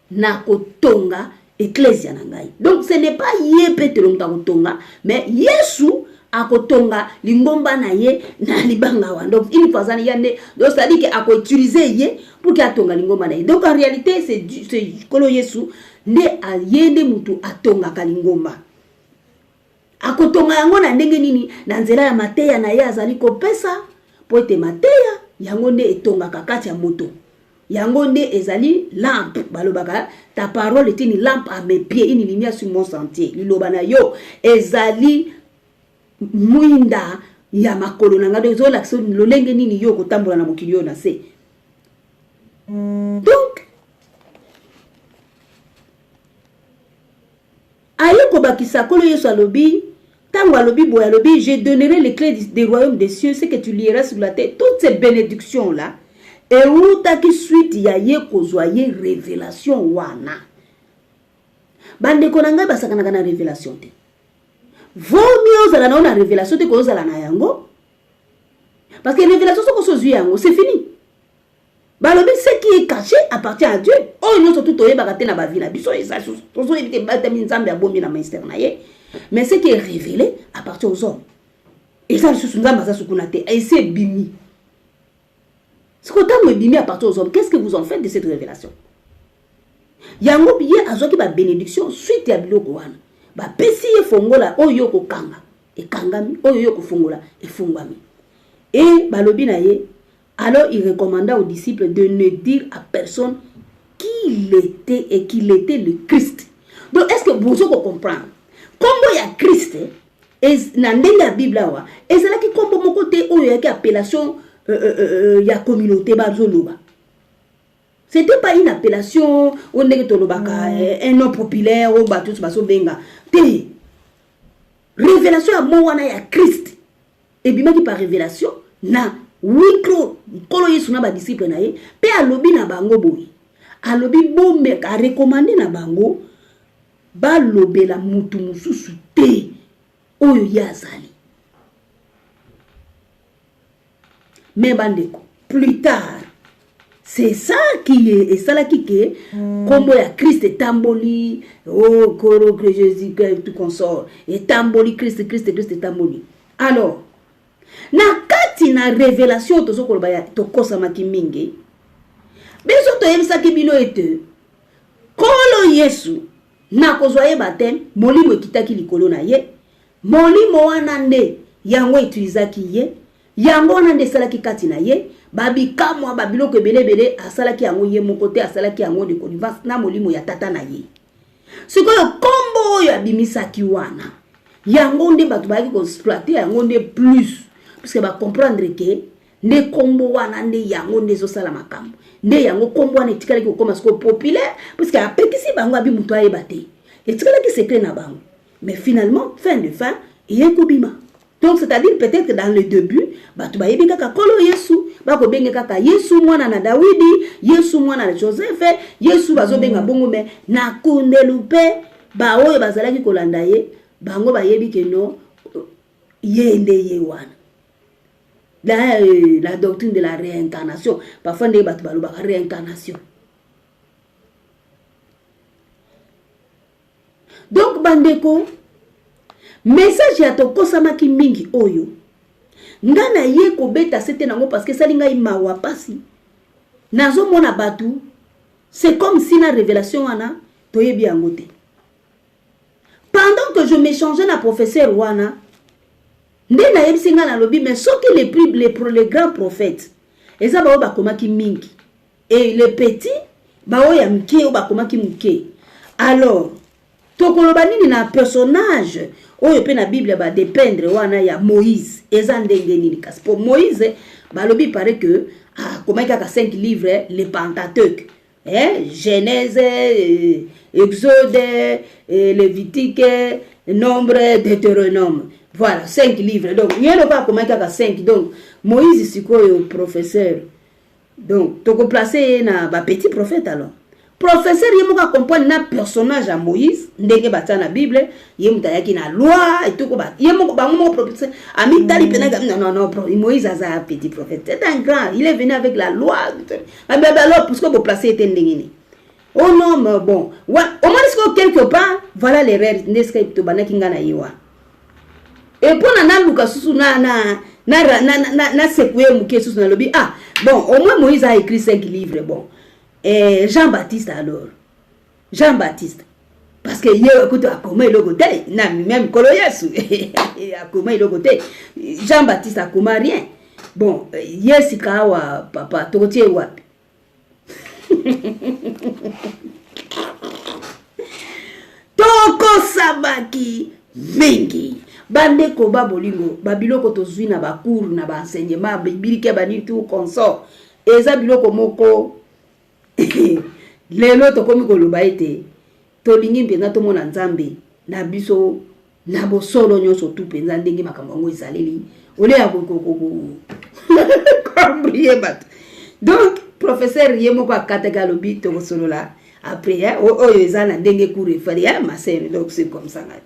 nakotonga eklesia na ngai. Donc ce n'est pas ye Petelo moto akotonga, mais Yesu akotonga lingomba na ye na libanga wana. Donc une fois azali ya nde, donc c'est à dire ke akoutiliser ye pour ke atonga lingomba na ye. Donc en réalité, c'est Nkolo Yesu nde ye nde mutu atongaka lingomba. Akotonga yango na ndenge nini? Na nzela ya mateya na ye azali kopesa, mpo ete mateya yango nde etongaka kati ya moto, yango nde ezali lampe. Balobaka: "Ta parole est une lampe à mes pieds, une lumière sur mon sentier." Liloba na yo ezali mwinda ya makolo na ngai. Donc ezolakisa lolenge nini yo okotambola na mokili oyo na se. Donc aye kobakisa, Nkolo Yesu alobi, ntango alobi boye, alobi: "Je donnerai les clés des royaumes des cieux, ce que tu lieras sur la terre." Toutes ces bénédictions là eutaki suite ya ye kozwa ye révélation wana. Bandeko na ngai, basakanaka na révélation te. Vaut mieux ozala na yo na révélation te kozala na yango, parce que révélation, soki ozwi yango, c'est fini. Balobi: "Ce qui est caché appartient à Dieu." Oyo nyonso tu toyebaka te na bavie na biso, eza tozoyebi te, batami Nzambe abombi na mystère na ye. Mais ce qui est révélé appartient aux hommes. Eza lisusu Nzambe aza sukuna te, esi ebimi. Sikoyo ntango ebimi, appartient aux hommes, qu'est-ce que vous en faites de cette révélation? Yango ye azwaki babénédiction suite ya biloko wana. Bapesi ye fongola: oyo yo kokanga ekangami, oyo yo kofongola efungwami. E balobi na ye: alors il recommanda aux disciples de ne dire à personne qui il était et qu'il était le Christ. Donc est ce que bozo kocomprendre nkombo ya Christ na ndenge ya Bible awa? Ezalaki nkombo moko te oyo eyaki appellation ya communauté bazoloba. C'était pas une appellation oyo ndenge tolobaka un nom populaire oyo bato nyonso bazobenga te. Révélation ya mo wana ya Christ ebimaki par révélation na huis clos, Nkolo Yesu na badisciple na ye. Mpe alobi na bango boye, alobi bomeka, arecommander na bango balobela mutu mosusu te oyo ye azali. Mais bandeko, plus tard, c'est ça qui esalaki ke nkombo ya Christ etamboli. O koro Jésus tout consort etamboli, Christ, Christ, Christ etamboli. Alors na kati na révélation tozokoloba ya tokosamaki mingi, biso toyebisaki bino ete Nkolo Yesu na kozwa ye baptême, molimo ekitaki likolo na ye. Molimo wana nde yango etilisaki ye, yango wana nde esalaki kati na ye babikamwa, babiloko ebele ebele. Asalaki yango ye moko te, asalaki yango de connivence na molimo ya tata na ye. Sikoyo nkombo oyo abimisaki wana, yango nde bato bayaki koexploiter yango nde plus, puisque bacomprendre ke nde nkombo wana nde yango nde ezosala makambo. Nde yango nkombo wana etikalaki kokóma sikoyo populaire, puisque apekisi bango, abi moto ayeba te, etikalaki secret na bango. Mais finalement, fin de fin, eye kobima. Donc c'est-à-dire, peut-être dans le début, bato bayebi kaka Nkolo Yesu, bakobenge kaka Yesu mwana na Dawidi, Yesu mwana na Joseph, Yesu bazobenga bongo. Mais na kundelu mpe baoyo bazalaki kolanda ye, bango bayebi ke no, ye nde ye wana. La doctrine de la réincarnation, parfois ndenge bato balobaka réincarnation. Donc bandeko, message ya tokosamaki mingi oyo Nga na ye kobeta sete nango parce que esali ngai mawa pasi. Nazomona bato, c'est comme si na révélation wana toyebi yango te. Pendant que je m'échangeais na professeur wana, nde nayebisi ngai, nalobi, mais soki les plus les grands prophètes eza baoyo bakomaki mingi et les petits baoyo ya mike, oyo bakomaki moke, alors tokoloba nini na personnage oyo mpe na Bible badépeindre wana ya Moïse? Eza ndenge nini kasi? Po Moïse, balobi, paraît que akomaki kaka 5 livres, le Pentateuque, eh, Genèse, Exode, Lévitique, Nombre, Deutéronome, voilà, 5 livres. Donc ye loko akomaki kaka 5. Donc Moïse sikoyo, professeur, donc tokoplace ye na bapetit prophète. Alors professeur ye moko acomprendre na personnage ya Moïse, ndenge batia na Bible, ye moto ayaki na loi etoko. Ye moko, bango moko, professeur amitali mpena: non, non, non, Moïse aza petit prophète, c'est un grand, il est venu avec la loi. Alors puisque boplace ye te, ndenge nini? Oh non, mais bon, omoni sikoyo, quelque part, voilà l'erreur nde esika tobandaki nga na ye wana. E mpo na naluka susu na secouer moke susu, nalobi: ah bon, au moins Moïse a écrit cinq livres. Bon, eh, Jean-Baptiste alors, Jean-Baptiste, parce que ye kutu akoma eloko te, na même kolo Yesu akoma eloko te, Jean-Baptiste akoma rien. Bon, ye sika awa, papa, tokotie wapi? Tokosamaki mingi, bandeko ba bolingo. Babiloko tozwi na bacours, na baenseignement biblique, banini, tout consort, eza biloko moko lelo tokomi koloba ete tolingi mpenza tomona Nzambe na biso na bosolo nyonso tu mpenza, ndenge makambo yango ezaleli, ole ya koembrouiller bato. Donc professeur ye moko akataki, alobi tokosolola après, oyo eza na ndenge cours efali ya masene. Donc c'est comme ça. Ngai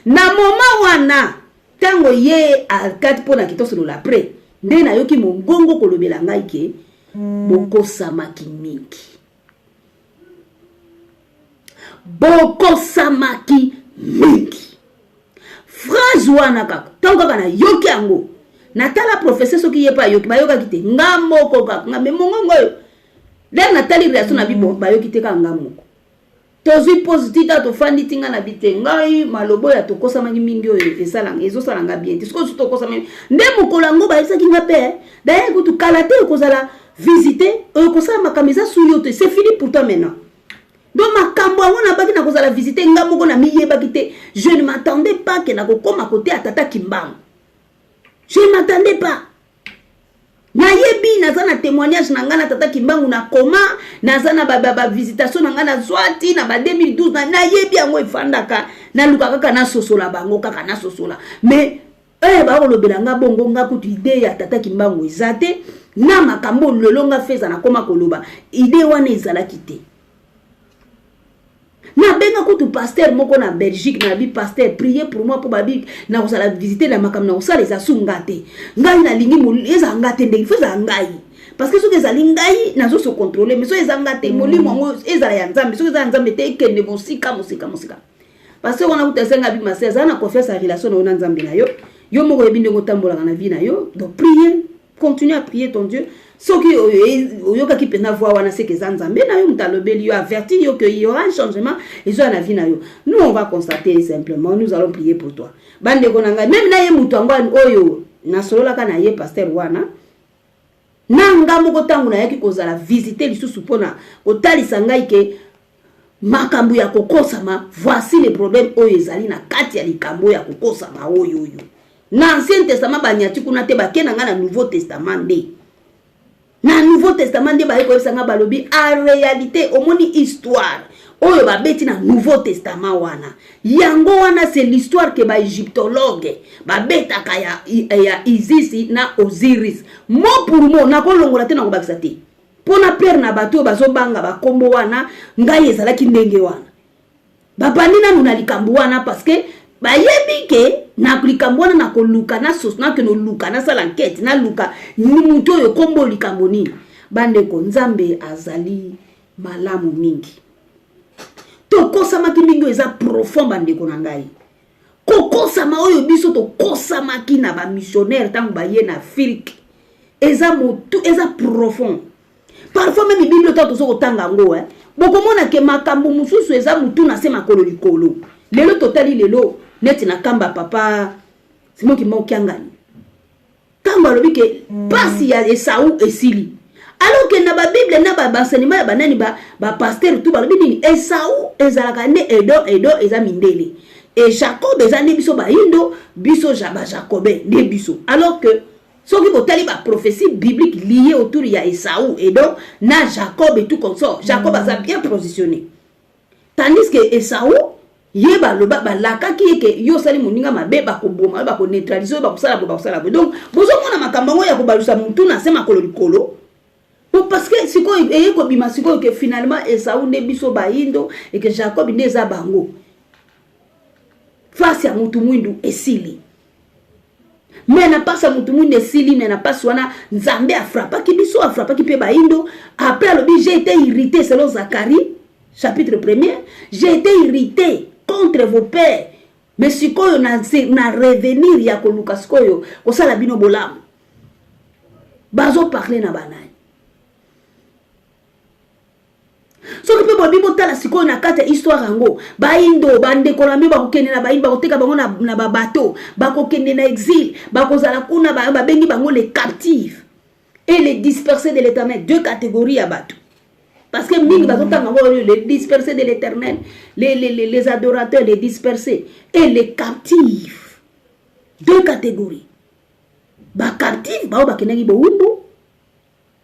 na moment wana, ntango ye akati mpo na kitosolola après, nde nayoki mongongo kolobela ngai ke bokosamaki mingi, bokosamaki mingi. Phrase wana kaka, ntango kaka nayoki yango, natala professeur soki ye mpe ayoki. Bayokaki te, nga moko kaka nga. Me mongongo oyo lere natali réaction na bibo, bayoki te, kaka nga moko. Tozwi pause, tita tofandi ti nga na bi te, ngai maloba oyo tokosamaki mingi oyo ezosala nga bien te. Sikoyo so tokosamaki nde mokolo yango, bayebisaki nga mpe daye kutu kala te, ekozala visite oyo kosala makambo eza suli yo te, c'est fini pour toi maintenant. Donc makambo yango nabaki na kozala visite, nga moko na miyebaki te. Je ne m'attendais pas ke nakokóma kote ya tata Kimbangu, je ne m'attendais pas. Nayebi naza na témoignage na ngai na tata Kimbangu, na koma naza na bavisitation na ngai, nazwa ti na ba 2012. Nayebi yango efandaka, naluka kaka nasosola bango, kaka nasosola. Mais bakolobela nga bongo, nga kutu idée ya tata Kimbangu eza te na makambo lelo nga feza nakoma koloba, idée wana ezalaki te. Nabenga kutu pasteur moko na Belgique, nabi: "Pasteur, priez pour moi, mpo babi nakozala visite na makambo na kosala eza su nga te. Ngai nalingi ezala nga te, ndenge fo ezala ngai, parce que soki ezali ngai nazo se contrôler, mais soki eza nga te, molimo yango ezala ya Nzambe, soki eza ya Nzambe te, ekende mosika, mosika, mosika." Pasteur wana kutu asenga bi mase azala na confiance ya relation na yo na Nzambe na yo, yo moko oyebi ndenge otambolaka na vie na yo. Donc prier, continue à prier ton Dieu. Soki oyokaki mpenza voix wana, seke eza Nzambe na yo moto alobeli yo, avertir yo que y aura un changement ezoya na vie na yo. Nous, on va constater simplement, nous allons prier pour toi. Bandeko na ngai, même na ye moto yango oyo nasololaka na ye, pasteur wana na nga moko, ntango nayaki kozala visite lisusu mpona kotalisa ngai ke makambo ya kokosama, voici le problème oyo ezali na kati ya likambo ya kokosama oyo. Oyo na Ancien Testament banyati kuna te, bake na ngai na Nouveau Testament. Nde na Nouveau Testament nde baye koyebisa ngai, balobi en réalité, omoni histoire oyo babeti na Nouveau Testament wana, yango wana c'est l'histoire ke baégyptologue babetaka ya Isis na Osiris. Mot pour mot, nakolongola te, nakobakisa te, mpo na plaire na bato oyo bazobanga bakombo wana. Ngai ezalaki ndenge wana, babandi nanu na likambo wana, parce que bayebi ke na likambo wana nakoluka, nakende oluka, nasala enquête, naluka mutu oyo kombo likambo nini. Bandeko, Nzambe azali malamu mingi. Tokosamaki mingi, oyo eza profond. Bandeko na ngai, Kokosama oyo biso tokosamaki na bamissionnaire ntango baye na Afrique eza motu, eza profond. Parfois même Bible, ntango toza kotanga yango, bokomona ke makambo mosusu eza motu na se, makolo likolo. Lelo totali lelo neti na kamba papa Simon Kimbangu Kiangani, ntango alobi ke mpasi ya Esau esili, alors ke na babible na baenseignement ya banani, bapasteur tu balobi nini? Esau ezalaka nde Edom. Edom eza mindele e Jacob eza nde biso bayindo, biso bajacobin nde biso. Alors que soki botali baprophétie biblique liée autour ya Esau, Edom na Jacob et tout consort, Jacob aza bien positionné, tandis que Esau ye baloba, balakaki ye ke yo osali moninga mabe, bakoboma yo, bakoneutraliser oyo, bakosala boye, bakosala boye. Donc bozomona makambo yango ya kobalusa motu na se, makolo likolo po, parce que sikoyo eye kobima sikoyo ke finalement Esau nde biso bayindo et que Jacob nde eza bango. Face ya motu mwindu esili, mais na mpasi ya motu mwindu esili, mais na mpasi wana Nzambe afrappaki biso, afrappaki mpe bayindo. Après alobi: "J'ai été irrité", selon Zacharie chapitre premier, "j'ai été irrité contre vos pères, mais sikoyo na revenir ya koluka sikoyo kosala bino bolamu." Bazoparler na banani? Soki mpe boyebi, botala sikoyo na kati ya histoire yango, bayindo, bandeko na bino bakokende na bayindo, bakoteka bango na babato, bakokende na exil, bakozala kuna, babengi bango les captifs et les dispersés de l'Éternel, deux catégories ya bato. Parce que mingi bazotanga yango les dispersés de l'Éternel, les adorateurs, les dispersés et les captifs, deux catégories. Bacaptifs bao bakendaki bowumbu,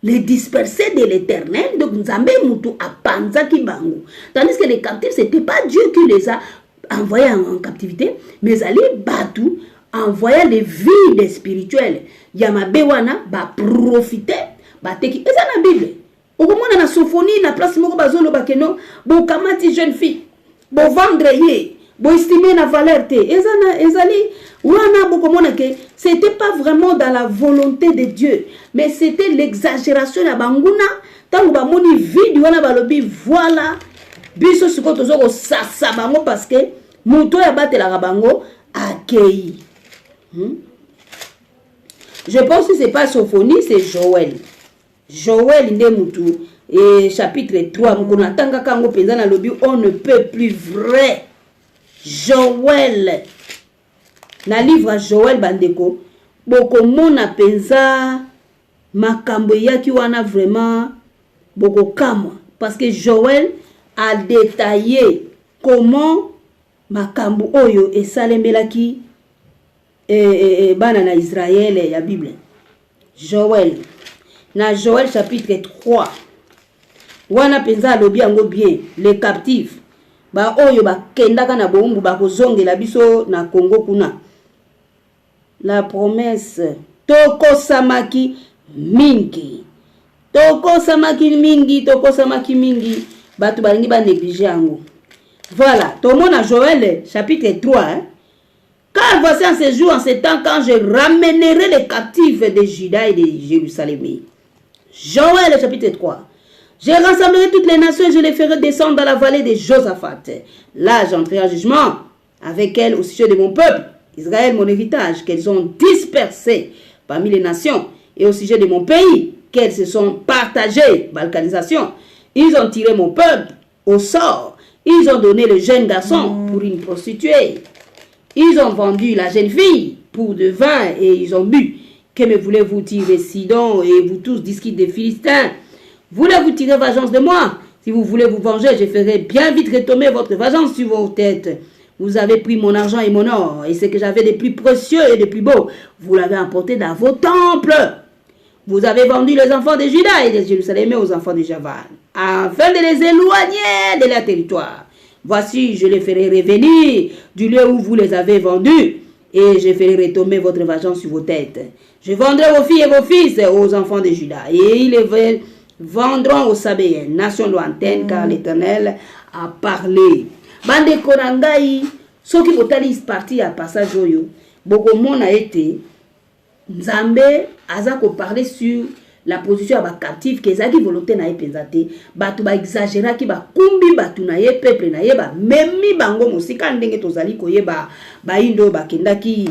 les dispersés de l'Éternel, donc Nzambe mutu apanzaki bango, tandis que les captifs, c'était pas Dieu qui les a envoyés en captivité, mais ezali batu envoyant les vides spirituelles ya mabe wana, baprofite, bateki. Eza na Bible, okomona na Sophonie, na place moko bazoloba ke no, bokamati jeune fille, bovendre ye, boestime na valeur te. Eza na, ezali wana, bokomona ke c'était pas vraiment dans la volonté de Dieu, mais c'était l'exagération ya banguna. Ntango bamoni vide wana, balobi: "Voilà, biso sikoyo toza kosasa bango", parce que moto oyo abatelaka bango akei. Je pense que c'est pas Sophonie, c'est Joël. Joël nde mutu e chapitre 3. Mokolo natangaka yango mpenza, nalobi: "On ne peut plus vrai." Joël, na livre ya Joël, bandeko, bokomona mpenza makambo eyaki wana, vraiment bokokamwa, parce que Joël a détaillé comment makambo oyo esalemelaki bana na Israele ya Bible. Joël, na Joël chapitre 3 wana mpenza alobi yango bien: les captifs, baoyo bakendaka na bowumbu, bakozongela biso na Congo kuna. La promesse, tokosamaki mingi, tokosamaki mingi, tokosamaki mingi, bato balingi banéglige yango. Voilà, tomona Joël chapitre 3, hein? "Car voici, en ce jour, en ce temps, quand je ramènerai les captifs de Juda et de Jérusalem." Joël chapitre 3. "Je rassemblerai toutes les nations et je les ferai descendre dans la vallée de Josaphat. Là, j'entrerai en jugement avec elles au sujet de mon peuple, Israël, mon héritage, qu'elles ont dispersé parmi les nations, et au sujet de mon pays, qu'elles se sont partagées." Balkanisation. "Ils ont tiré mon peuple au sort. Ils ont donné le jeune garçon pour une prostituée. Ils ont vendu la jeune fille pour de vin et ils ont bu. Que me voulez-vous, Tyr et Sidon, et vous tous, disquite des Philistins? Voulez-vous tirer vengeance de moi? Si vous voulez vous venger, je ferai bien vite retomber votre vengeance sur vos têtes. Vous avez pris mon argent et mon or, et ce que j'avais de plus précieux et de plus beau, vous l'avez emporté dans vos temples. Vous avez vendu les enfants de Juda et de Jérusalem aux enfants de Javan, afin de les éloigner de leur territoire. Voici, je les ferai revenir du lieu où vous les avez vendus, et je ferai retomber votre vengeance sur vos têtes. Je vendrai vos filles et vos fils aux enfants de Juda, et ils les vendront aux Sabéens, nation lointaine, car l'Éternel a parlé." Bandeko na ngai, soki botali partie ya passage oyo, bokomona ete Nzambe aza koparler sur La position ya bacaptifs, ke ezalaki volonté na ye mpenza te. Bato baexagéraki, bakumbi bato na ye, peuple na ye, bamemi bango mosika. Ndenge tozali koyeba, bayindo oyo bakendaki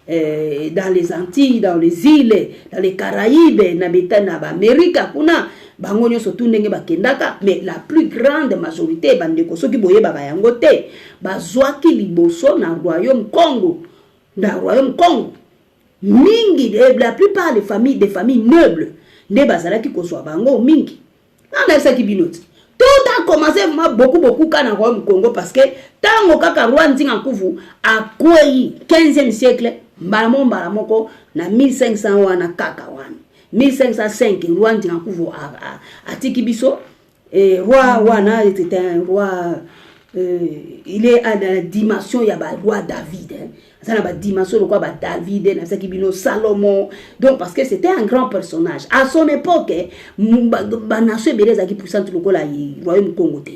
dans les Antilles, dans les îles, dans les Caraïbes, na beta na baAmerika kuna, bango nyonso tu ndenge bakendaka. Mais la plus grande majorité, bandeko, soki boyebaka yango te, bazwaki liboso na royaume Congo. Na royaume Congo mingi, la plupart des familles nobles nde bazalaki kozwa bango mingi. Nga nayebisaki bino ti tout a commencé vraiment beaucoup beaucoup ka na royaume Congo, parce que ntango kaka roi Nzinga Nkuvu akwei, 15e siècle, mbala moko na 1500 wana, kaka wana 1505, roi Nzinga Nkuvu atiki biso. E roi wana, c'était un roi, il est à la dimension ya baroi David, hein. Aza na badimension lokola baDavid, nayebisaki bino Salomon. Donc parce que c'était un grand personnage à son époque, banation ebele ezalaki puissante lokola royaume Congo te,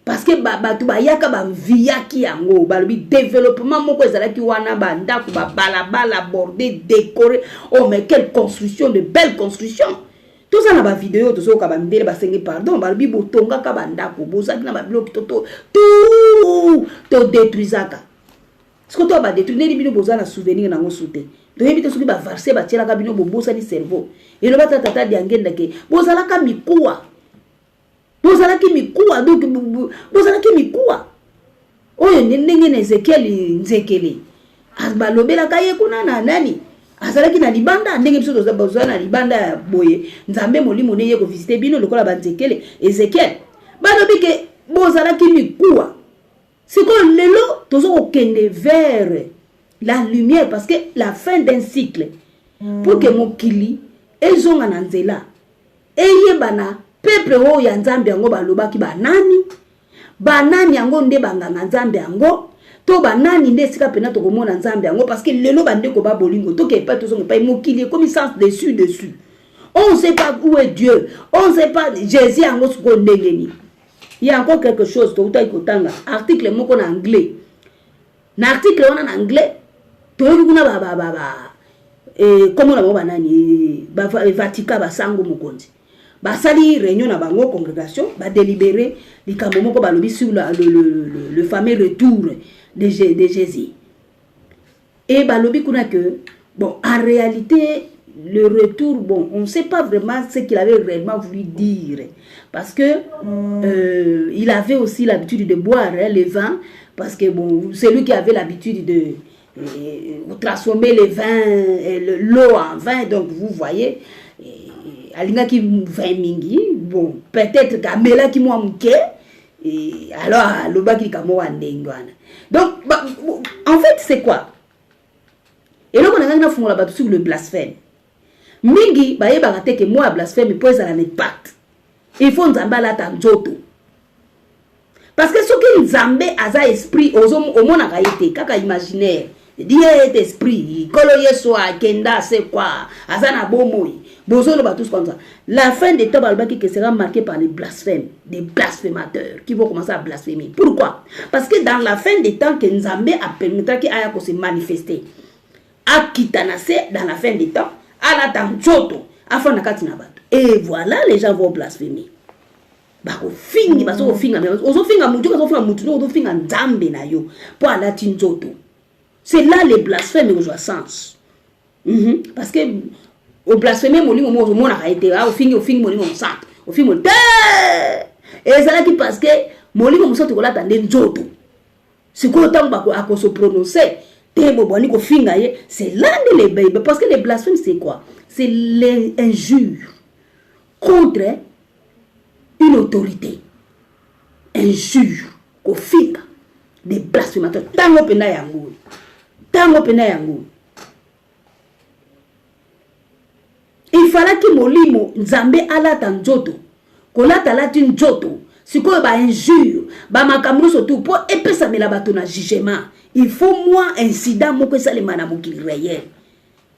parce que bato bayaka, baviyaki yango. Balobi développement moko ezalaki wana, bandako, babalabala bordé, décoré. Oh, mais quelle construction, de belle construction! Toza na bavideo, tozoyoka bamindele basengi pardon. Balobi botongaka bandako, bozalaki na babiloko toto tout, todétruisaka. Soki to badétruire ndeni, bino boza na souvenir nango su te. Toyebi te soki bavarse batielaka bino, bobosani cerveau. Eloba ta tata Diangendake, bozalaka mikuwa, bozalaki mikuwa. Donc bozalaki mikuwa oyo ndenge na Ezekiel Nzekele balobelaka ye kuna na nani, azalaki na libanda. Ndenge biso toza na libanda ya boye, Nzambe molimo ne ye kovisite bino lokola banzekele Ezekiel. Balobi ke bozalaki mikuwa. Sikoyo lelo toza kokende vers la lumière, parce que la fin d'un cycle, pour que mokili ezonga na nzela, eyebana peuple oyo ya Nzambe yango balobaki banani, banani yango nde banganga Nzambe yango, to banani nde esika mpena tokomona Nzambe yango. Parce que lelo, bandeko ba bolingo, toke epai, tozonga epai, mokili ekomi sens dessus dessus. On ne sait pas où est Dieu, on ne sait pas Jésus yango sikoyo ndenge nini. Il y a encore quelque chose. Toutaki kotanga article moko na anglais. Na article wana na anglais, toyoki kuna kombo na bango banani, Vatican, basango mokonzi basali réunion na bango, congrégation, badélibéré likambo moko. Balobi sur le fameux retour de Jésus. Et balobi kuna que bon, en réalité, le retour, bon, on ne sait pas vraiment ce qu'il avait réellement voulu dire, parce que il avait aussi l'habitude de boire, hein, le vin, parce que bon, c'est lui qui avait l'habitude de transformer le vin, l'eau en vin. Donc vous voyez, alingaki vin mingi. Bon, peut-être kamelaki mwa moke, alors alobaki likambo wa ndenge wana. Donc en fait, c'est quoi eloko na ngai nafungola bato sur le blasphème? Mingi bayebaka te ke mwa ya blasphème, mpo ezala na impact, il faut Nzambe alata nzoto. Parce que soki Nzambe aza esprit, omonaka ye te, kaka imaginaire. Dieu est esprit. Nkolo Yesu akenda, asekwa, aza na bomoi, bozoloba tous comme ça. La fin des temps, balobaki que sera marqué par les blasphèmes, des blasphémateurs qui vont commencer à blasphémer. Pourquoi? Parce que dans la fin des temps que Nzambe apermettraki aya kose manifester, akita na se dans la fin des temps, alata nzoto, afanda kati na bato, et voilà, les gens vont blasphémer. Bakofingi, bazo kofinga. Ozofinga mutu, ozofinga mutu, ozofinga Nzambe na yo mpo alati nzoto. C'est là les blasphèmes ekozwa sens, Parce que oblasphème molimo moko ozomonaka ye te. Ofingi, ofingi molimo mosantu, ofingi te. Ezalaki parce que molimo mosantu kolata nde nzoto. Sikoyo ntango akose prononcer te, bobwani kofinga ye. C'est là nde les, parce que les blasphèmes, c'est quoi? C'est l'injure contre une autorité, injure, kofinga, des blasphémateurs. Ntango mpenza yango, ntango mpenza yango, ifalaki molimo Nzambe alata nzoto. Kolata, alati nzoto. Sikoyo bainjure, bamakambo nyonso tu, mpo epesamela bato na jugement, il faut mwa incident moko esalema na mokili réel.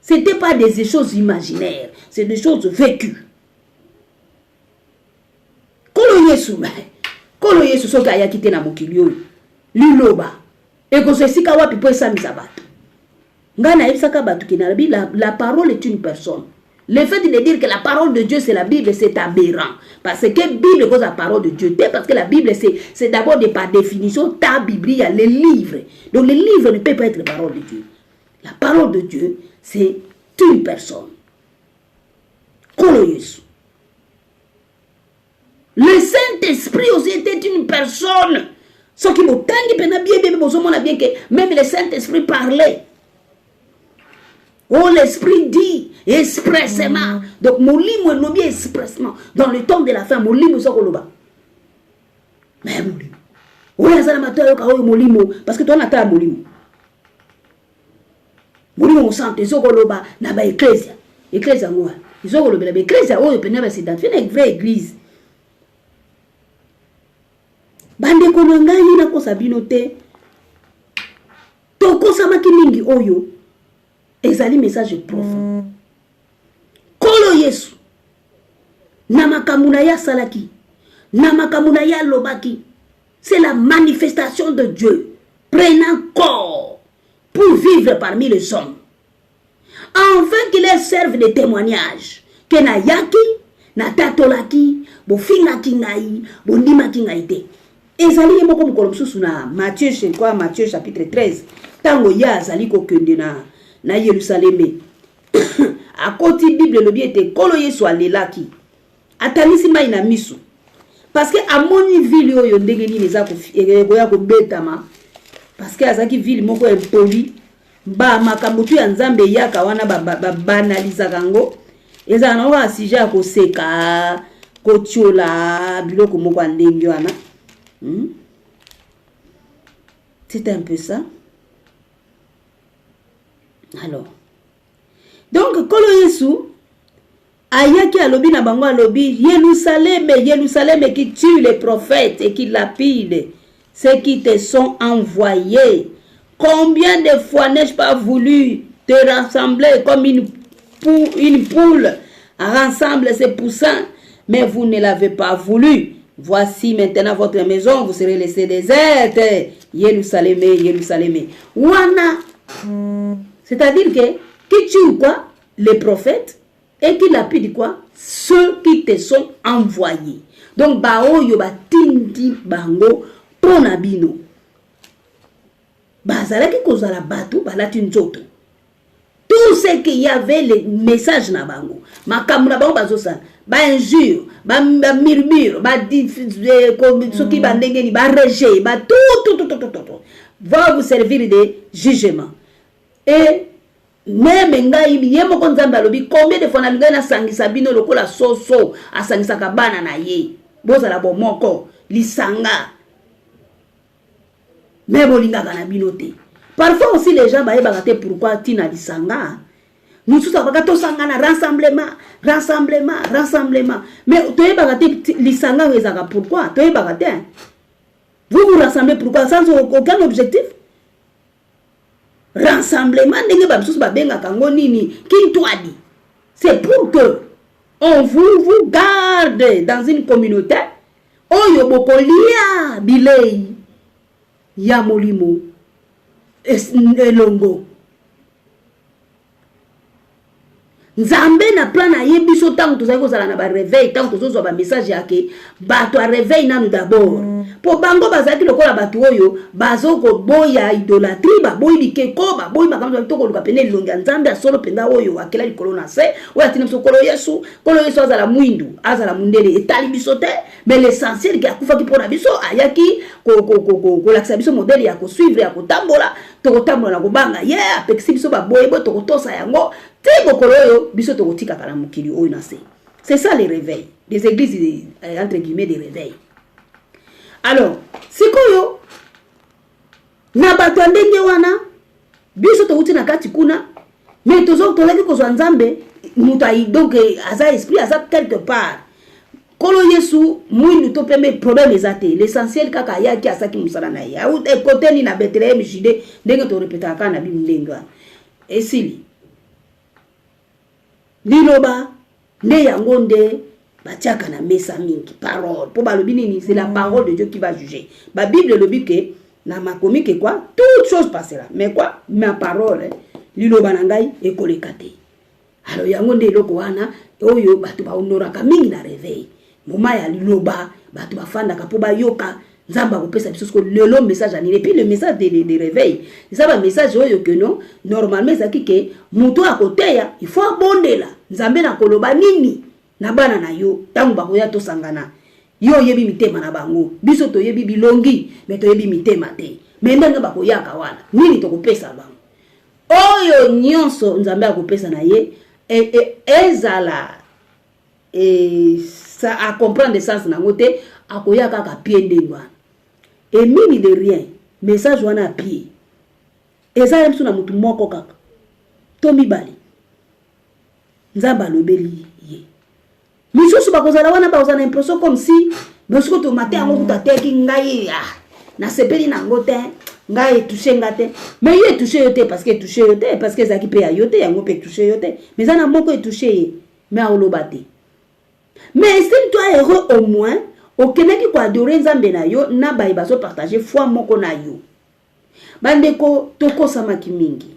C'était pas des choses imaginaires, c'est des choses vécues. Nkolo Yesu, Nkolo Yesu soki ayaki te na mokili oyo, liloba ekozwa esika wapi mpo esamisa bato? Ngai nayebisaka bato ke nalobi la parole est une personne. Le fait de dire que la parole de Dieu, c'est la Bible, c'est aberrant. Parce que Bible cause la parole de Dieu. Parce que la Bible, c'est d'abord de par définition ta Bible, il y a les livres. Donc les livres ne peuvent pas être la parole de Dieu. La parole de Dieu, c'est une personne. Nkolo Yesu. Le Saint-Esprit aussi était une personne. Soki botangi mpenza bien bien, bozomona bien que même le Saint-Esprit parlait. Oh, l'Esprit dit expressément. Donc, molimo elobi expressément. Dans le temps de la fin, molimo eza koloba. Mais molimo. Oyo aza na matoi ayoka oyo molimo. Parce que toza na ta ya molimo. Molimo Mosantu eza koloba na baeklezia. Eklezia yango wana. Eza kolobela baeklezia oyo mpenza basidentifie na vraie église. Bandeko na ngai, nakosa bino te, tokosamaki mingi. Oyo ezali message profond. Nkolo Yesu, na makambo na ye asalaki, na makambo na ye alobaki, c'est la manifestation de Dieu prenant corps pour vivre parmi les hommes, afin qu'il serve de témoignage ke nayaki, natatolaki, bofingaki ngai, bondimaki ngai te. Ezali ye moko. Mokolo mosusu na Matthieu, je crois Matthieu chapitre 13, ntango ye azali kokende na Yerusaleme, akoti, Bible elobi ete Nkolo Yesu alelaki, atangisi mai na miso, parce que amoni ville oyo ndenge nini eza ekoya kobetama, parce que azalaki ville moko impoli. Bamakambo tu ya Nzambe eyaka wana, babanalizaka yango, ezala nango kaka sujet ya koseka, kotiola, biloko moko ya ndenge wana. C'est un peu ça. Alors donc, Nkolo Yesu ayaki, alobi na bango, alobi: "Yerusaleme, Yerusaleme, qui tue les prophètes et qui lapide ceux qui te sont envoyés, combien de fois n'ai-je pas voulu te rassembler comme une poule rassemble ses poussins, mais vous ne l'avez pas voulu. Voici maintenant votre maison vous serez laissée déserte." Yerusaleme, Yerusaleme wana, c'est-à-dire que qui tue quoi? Les prophètes. Et qui lapide quoi? Ceux qui te sont envoyés. Donc baoyo batindi bango mpo na bino, bazalaki kozala bato balati nzoto. Tout ce qu'il y avait, le message na bango, makambo na bango bazosala, bainjure, bamurmure, soki bandenge nini, barejet, ba tout tout tout tout tout tout va vous servir de jugement. Et même ngai ye moko Nzambe alobi: "Combien de fois nalingai nasangisa bino lokola soso asangisaka bana na ye, bozala bomoko, lisanga, mais bolingaka na bino te." Parfois aussi les gens bayebaka te pourquoi ntina lisanga. Mosusu akaka tosangana, rassemblement, rassemblement, rassemblement, mais toyebaka te lisanga oyo ezalaka pourquoi, toyebaka te. Vous vous rassemblez pourquoi? Sans aucun objectif. Rassemblement, ndenge bamisusu babengaka yango nini, kintwadi, c'est pour que on vous garde dans une communauté oyo bokolia bilei ya molimo elongo. Nzambe na plan na ye, biso ntango tozali kozala na baréveil, ntango tozozwa bamessage yake, bato ya réveil nanu d'abord, mpo bango bazalaki lokola bato oyo bazokoboya idolâtrie, baboyi bikeko, baboyi makambo. Tokoluka pene elongi ya Nzambe ya solo mpenza, oyo akela likolo na se, oyo atina biso Nkolo Yesu. Nkolo Yesu azala mwindu, azala mundele, etali biso te, mais l'essentiel ke akufaki mpo na biso, ayaki kolakisa biso modèle ya kosuivre, ya kotambola. Tokotambola na kobanga ye. Apekisi biso baboye boye, tokotosa yango te. Mokolo oyo biso tokotikaka na mokili oyo na se, c'est ça les réveils des églises, entre guillemets, des réveils. Alors sikoyo, na bato ya ndenge wana, biso towuti na kati kuna, mais tozalaki kozwa Nzambe moto, donc aza esprit, aza quelque part. Nkolo Yesu, mwindu to pembe, problème eza te. L'essentiel kaka ayaki, asaki mosala na ye, ekoteni na Bethlehem Jude, ndenge torepetaka kaka na bino ndenge wana. Esili liloba nde yango nde batiaka na mesa mingi, parole, mpo balobi nini? C'est la parole de Dieu qui va juger. Babible elobi ke na makomi ke quoi? Toute chose passera, mais quoi? Ma parole, liloba na ngai ekoleka te. Alors yango nde eloko wana oyo bato bahonoraka mingi na réveil, moment ya liloba, bato bafandaka mpo bayoka Nzambe akopesa biso siko lelo message ya nini. Et puis le message de réveil eza bamessage oyo ke non, normalement ezalaki ke moto akoteya, il faut abondela Nzambe na koloba nini na bana na yo ntango bakoya tosangana. Yo oyebi mitema na bango, biso toyebi bilongi mais toyebi mitema te. Mais ndenge bakoyaka wana, nini tokopesa bango oyo nyonso Nzambe akopesa na ye, ezala sa acomprendre sens nango te, akoya kaka pie ndenge wana. Et mine de rien, message wana apie eza ye biso na motu moko kaka to mibale, Nzambe alobeli ye. Misusu bakozala wana, bakozala na impression comme si bosiko tomate yango kuta ateki ngai, ah, nasepeli nango te, ngai etouche nga te. Mais ye etouche yo te parce que etouche yo te, parce que ezalaki mpe ya yo te, yango mpe etouche yo te. Mais eza na moko etouche ye, mais aoloba te. Mais estime toi heureux, au moins okendaki koadorer Nzambe na yo na baye bazopartage foi moko na yo. Bandeko, tokosamaki mingi.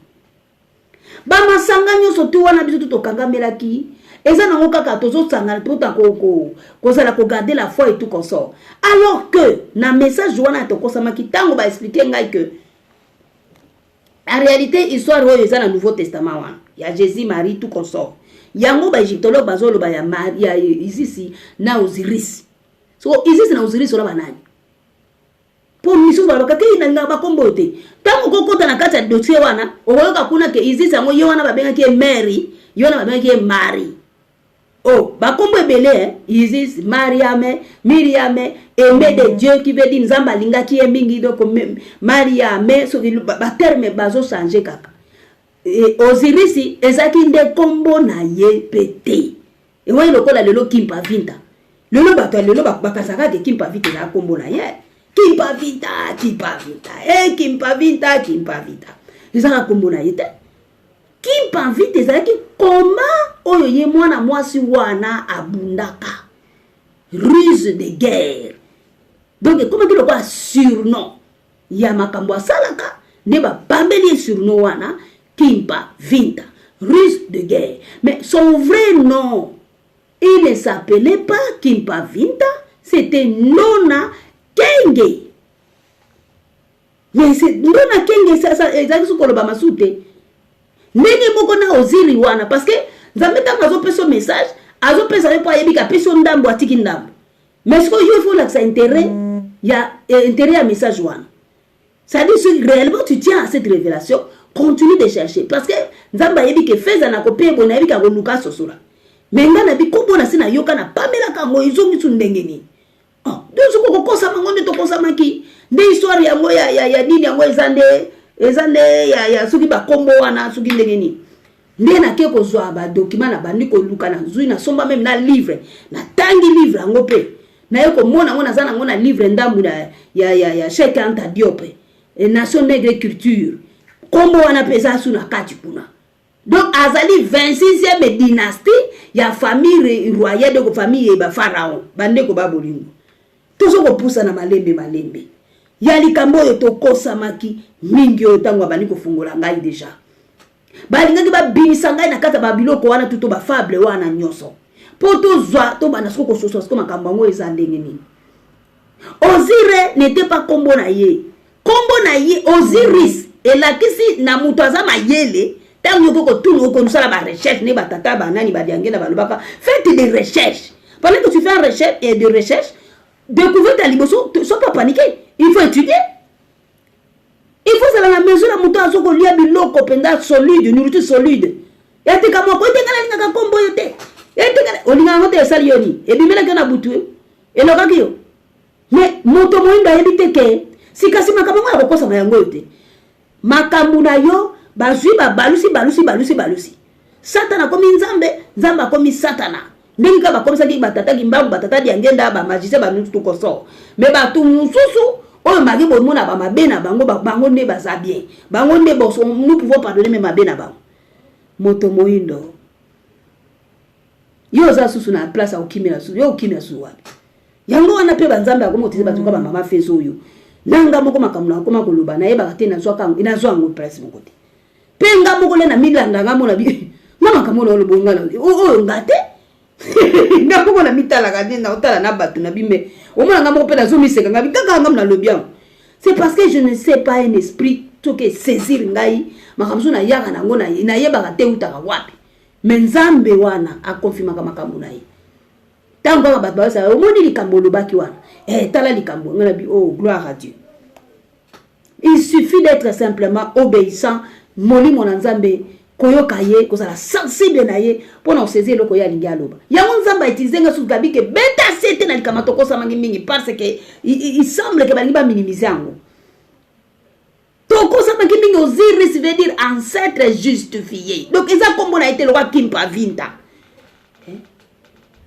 Bamasanga nyonso tu wana biso tu tokangamelaki, eza nango kaka tozosangana mpota kozala kogarder la foi et tout consort, alors que na message wana tokosamaki. Ntango baexpliquer ngai que en réalité histoire oyo eza na Nouveau Testament wana ya Jésus, Marie, tout consort, yango baégyptologue bazoloba ya Isis na Osiris. So Isis na Osiris ola banani? Mpo misusu balobaka ke nalingaka bakombo oyo te. Ntango okokota na kati ya dossier wana, okoyoka kuna ke Isis yango ye wana babengaki ye Mary, ye wana babengaki ye Marie. Oh, bakombo ebele, eh? Isis, Mariame, Miriame, aimé de Dieu, qui veut dire Nzambe alingaki ye mingi. Donc Mariame, soki baterme bazochange kaka. Osiris ezalaki nde nkombo na ye mpe te. Ewai lokola lelo Kimpa Vinta, lelo bato ya lelo bakasaka ke Kimpa Vinta ezala nkombo na ye. Kimpa Vinta, Kimpa Vinta, e Kimpa Vinta, Kimpa Vinta ezalaka nkombo na ye te. Kimpa Vinta ezalaki koma oyo ye mwana mwasi wana abundaka, ruse de guerre. Donc ekomaki lokola surnom ya makambo asalaka, nde bapambeli ye surnom wana, Kimpa Vinta, ruse de guerre. Mais son vrai nom, il ne s'appelait pas Kimpa Vinta, c'était Nona Kenge. Mais Nona Kenge ezalaki soki koloba masu te, ndenge moko na Oziri wana, parce que Nzambe ntango azopesa message, azopesa ye mpo ayebi apesi yo ndambo, atiki ndambo. Mais sikoyo yo, il faut olakisa intérêt ya message wana. C'est-à-dire, si réellement tu tiens à cette révélation, continue de chercher, parce que Nzambe ayebi ke feza na kopie boye, nayebi ka koluka sosola. Mais nga nabi kombo na se nayoka, napamelaka yango, ezongisu ndenge nini? Oh, donc soki okokosama ngo nde tokosamaki nde histoire yango ya nini yango eza nde ya soki bakombo wana soki ndenge nini. Nde nake kozwa badocument, na bandi koluka, nazwi, nasomba même na livre, natangi livre yango mpe naye komona yango, naza nango na livre ndambu ya Cheikh Anta Diop, Nation nègre culture. Nkombo wana mpe eza su na kati kuna. Donc azali 26e dynastie ya famille royale, donc famille bapharaon. Bandeko ba bolingo, tozo kopusana malembe malembe ya likambo oyo tokosamaki mingi, oyo ntango abandi kofungola ngai déjà, balingaki babimisa ngai na kati ya babiloko wana tuto bafable wana nyonso, mpo tozwa tobanda siko kososola siko makambo yango eza ndenge nini. Ozire n'était pas nkombo na ye. Nkombo na ye Osiris elakisi na moto aza mayele. Ntango yoki kotuna, okosala barecherche nde batata banani badiangela balobaka: faites des recherches. Pendant que tu fais un recherche et de recherche, découverte ya liboso, sois pas paniqué, il faut étudier, il faut ozala na mesure ya moto azo kolia biloko mpenza solide, nourriture solide. Etika moko etekala, alingaka nkombo oyo te, etekala olingaka yango te. Esali yo nini? Ebimelaki yo na butu, elokaki yo. Mais moto moyindo ayebi te ke sikasi makambo yango ya kokosama yango oyo te. Makambo na yo bazwi, babalusi, balusi, balusi, balusi. Satana akomi Nzambe, Nzambe akomi Satana. Ndenge kaka bakomisaki batata Kimbangu, batata Diangenda, bamagicien, banutu koso. Mais bato mosusu oyo maki bomona bamabe na bango, bango nde baza bien, bango nde nous pouvons pardonner. Mais mabe na bango, moto moyindo, yo oza susu na place ya kokimela susu, yo okimela susu wapi? Yango wana mpe banzambe akoma kotisa bato ka bamama fezo oyo nanga moko. Makambo na akoma koloba, nayebaka te, nazwaka, nazwa yango place moko te. Mpe nga moko le na milanda nga mona bi Nga makambo oyo olobo nga oyo nga te. Nga moko na mitalaka nde naotala na bato na bime. Omona nga moko mpe nazomiseka nga kaka nga nalobi yango. C'est parce que je ne sais pas un esprit soki esaisir ngai makambo mosusu nayaka nango nayebaka te eutaka wapi. Mais Nzambe wana akonfirmaka makambo na ye. Ntango kaka bato bazala omoni likambo olobaki wana, eh, tala likambo nga na bi, oh, gloire à Dieu. Il suffit d'être simplement obéissant, molimo na Nzambe koyoka ye, kozala sensible na ye mpo na kosaisir eloko ye alingi aloba. Yango Nzambe autilize nga susu gabi ke beta se te na likambo tokosamangi mingi parce que il semble ke balingi baminimize yango. Tokosamaki mingi. Osiris veut dire ancêtre justifié. Donc eza nkombo na ye te lokwa Kimpa Vinta,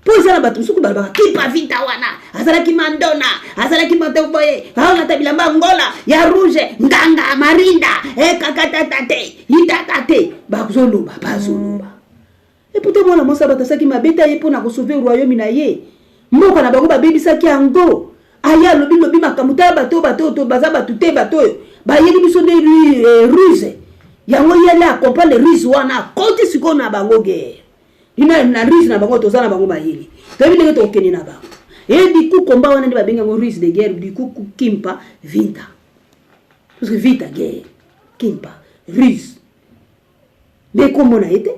mpo eza na bato mosuku balobaka Kimpa Vinta wana azalaki mandona, azalaki moto boye, aolata bilamba ngola ya rouge, nganga marinda ekakatata te itata te. Bazoloba, bazoloba. Epute mwana mwasi ya bato asalaki mabe te, aye mpona kosauver royaume na ye. Mboka na bango babebisaki yango, aye alobi lobi makambo. Tala bato oyo, bato oyo baza bato te, bato oyo bayeli biso nde ruse. Yango yele acomprendre ruse wana, akoti sikoyo na bango guerre na ruse na bango. Toza na bango mayele, toyebi ndenge tokokende na bango. E du coup komba wana nde babengi yango ruse de guerre. Du coup Kimpa Vinta, parce que vita guerre, Kimpa ruse. Nde nkombo na ye te.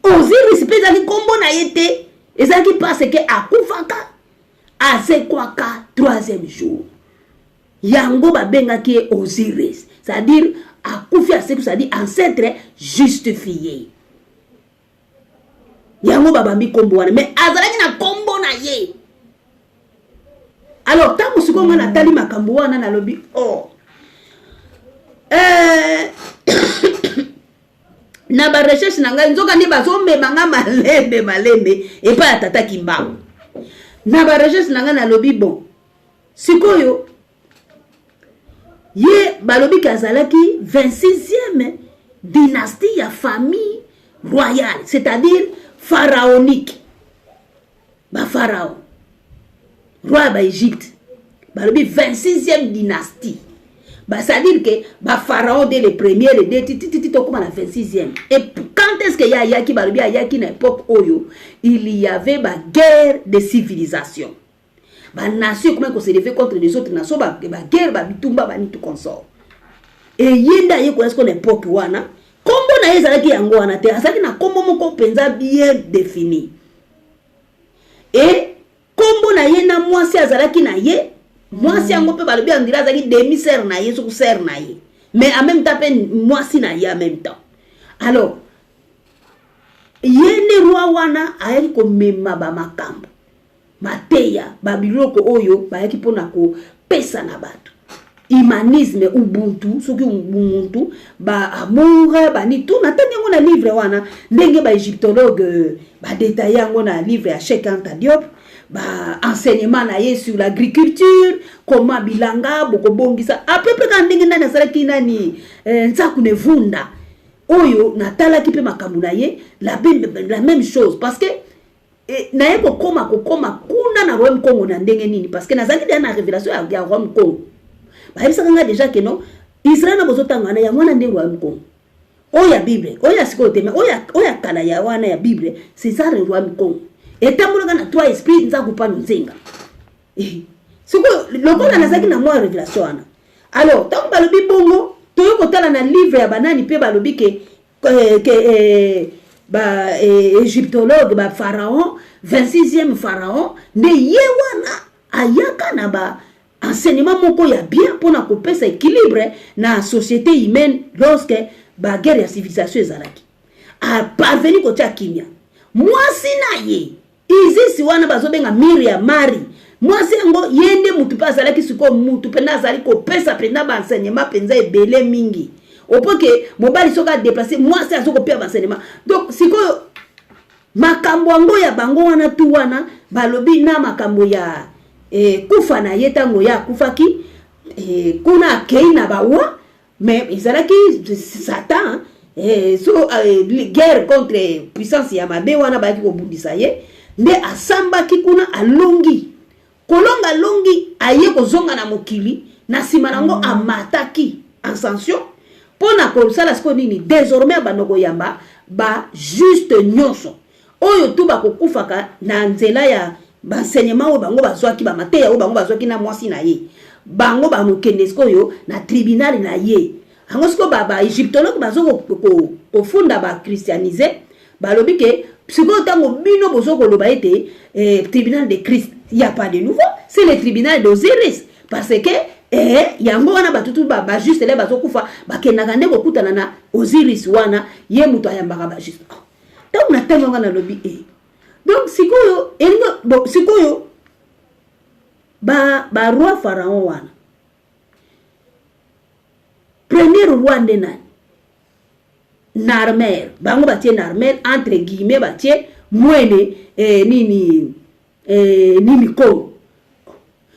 Osiris mpe ezalaki nkombo na ye te, ezalaki parce que akufaka, asekwaka troisième jour, yango babengaki ye Osiris, c'est-à-dire akufi, asekwi, c'est-à-dire ancêtre justifié. Yango babambi nkombo wana, mais azalaki na nkombo na ye. Alors ntango sikoyo ngai natali makambo wana, nalobi oh, na barecherche na ngai, nzoka nde bazomema nga malembe malembe epai ya tata Kimbangu. Na barecherche na ngai nalobi bon, sikoyo ye balobi ke azalaki 26e dynastie ya famille royale, c'est-à-dire pharaonique, bapharaon, roi ya baEgypte. Balobi 26e dynastie, c'est-à-dire que bapharaon dès le premier, le deux, tititi tokóma na 26e. Et quand est-ce que ye ayaki? Balobi ayaki na époque oyo il y avait baguerre de civilisation, banation ekomaki kos'élever contre les autres nations, baguerre, babitumba, bani, tout consort. Eye nde aye koya sikoyo na époque wana. Nkombo na ye ezalaki yango wana te, azalaki na nkombo moko mpenza bien défini. E nkombo na ye na mwasi azalaki na ye, mwasi yango mpe balobi andire azalaki demi sœur na ye, soki sœur na ye, mais en même temps mpe mwasi na ye en même temps. Alors ye nde roi wana ayaki komema bamakambo, mateya, babiloko oyo bayaki mpona kopesa na bato, humanisme, ubuntu, soki ubuntu, baamour, bani tu. Natandi yango na livre wana, ndenge baégyptologue badétaille yango na livre ya Cheikh Anta Diop, baenseignement na ye sur l'agriculture, comment bilanga bokobongisa, à peu près kaka ndenge nani asalaki nani, Nsaku ne Vunda oyo natalaki mpe makambo na ye, la même chose. Parce que naye kokoma kuna na royaume Congo na ndenge nini? Parce que nazalaki deja na révélation ya royaume Congo. Bayebisaka nga déjà ke non, Israel na bozotanga wana, yango wana nde royaume Congo oyo ya Bible, oyo ya sikoyo te, mais oyo ya kala ya wana ya Bible. C'est ça le royaume Congo, etambolaka na trois esprit, Nzaku, Pano, Nzenga. Sikoyo lokola nazalaki na mwa révélation wana, alors ntango balobi bongo, toyei kotala na livre ya banani mpe balobi ke ba égyptologue, ba pharaon, 26e pharaon nde ye wana ayaka na ba enseignement moko ya bien mpona kopesa équilibre na société humaine. Lorsque baguerre ya civilisation ezalaki, aparveni kotia kimia. Mwasi na ye Isis wana bazobenga Miria Mari, mwasi yango ye nde mutu mpe azalaki sikoyo mutu mpenza azali kopesa mpenza baenseignement mpenza ebele mingi, opo ke mobali soki adéplace, mwasi azokopia baenseignement. Donc sikoyo makambo yango ya bango wana tu wana balobi na makambo ya kufa na ye, ntango ye akufaki, kuna akei na bawa, mais ezalaki Satan, so guerre contre puissance ya mabe wana bayaki kobundisa ye, nde asambaki kuna, alongi kolonga, alongi, aye kozonga na mokili. Na nsima nango amataki ascension mpo na kosala sikoyo nini? Désormais abanda koyamba. Bajuste nyonso oyo tu bakokufaka na nzela ya baenseignement oyo bango bazwaki, bamateya oyo bango bazwaki na mwasi na ye, bango bakokende sikoyo na tribunal na ye. Yango sikoyo baégyptologue bazo kofunda bachristianisé. Balobi ke sikoyo ntango bino bozo koloba ete tribunal de Christ, y a pas de nouveau, c'est le tribunal d'Osiris, parce que yango wana bato tu bajuste le bazokufa, bakendaka nde kokutana na Osiris wana, ye moto ayambaka bajuste. Ntango na ntango wana nalobi donc sikoyo elingo bon, sikoyo baroi ba pharaon wana, premier roi nde nani? Narmer. Bango batie Narmer, entre guillemets batie mwene nini nini Kongo.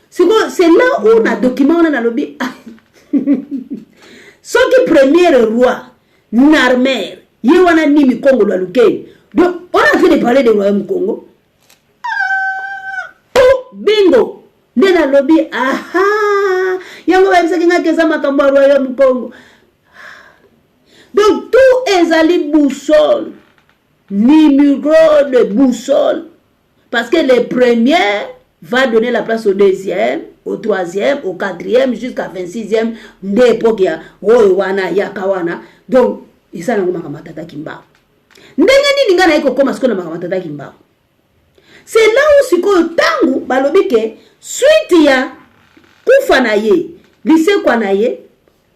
Sikoyo c'est là où na document wana nalobi, soki premier roi Narmer ye wana nini Kongo lwa Lukeni, donc on a fait de parler de royaume Congo. Ah, bingo! Nde nalobi, aha, yango bayebisaki ngaki eza makambo ya royaume Congo. Donc tout ezali boussole, numéro de boussole, parce que le premier va donner la place au deuxième, au troisième, au quatrième, jusqu'à 26e. Nde époque ya oyo wana yaka wana. Donc eza nango makambo atata Kimbangu. Ndenge nini ngai naye kokóma sikoyo na makambo atata Kimbangu? C'est là où sikoyo ntango balobi ke suite ya kufa na ye, lisekwa na ye,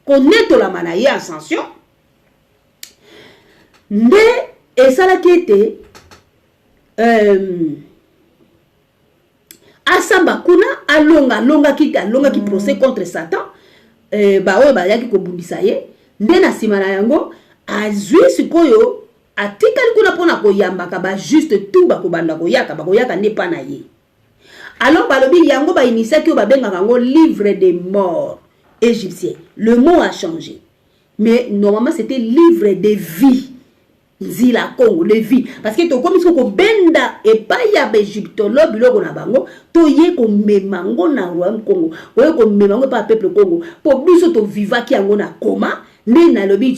konetolama na ye, ascension, nde esalaki ete asamba kuna, alonga, alongaki procès contre Satan, baoyo bayaki kobundisa ye. Nde na nsima na yango azwi sikoyo, atikali kuna mpona koyambaka bajuste tu bakobanda koyaka, bakoyaka nde mpa na ye. Alors balobi yango bainitiaki oyo babengaka yango livre de mort égyptien. Le mot a changé, mais normalement c'était livre de vie, nzila Congo de vie, parce que tokomi soki kobenda epai ya baégyptologue biloko na bango, toye komema yango na royaume Congo, oye komema yango epai ya peuple Congo, mpo biso tovivaki yango na koma. Nde nalobi,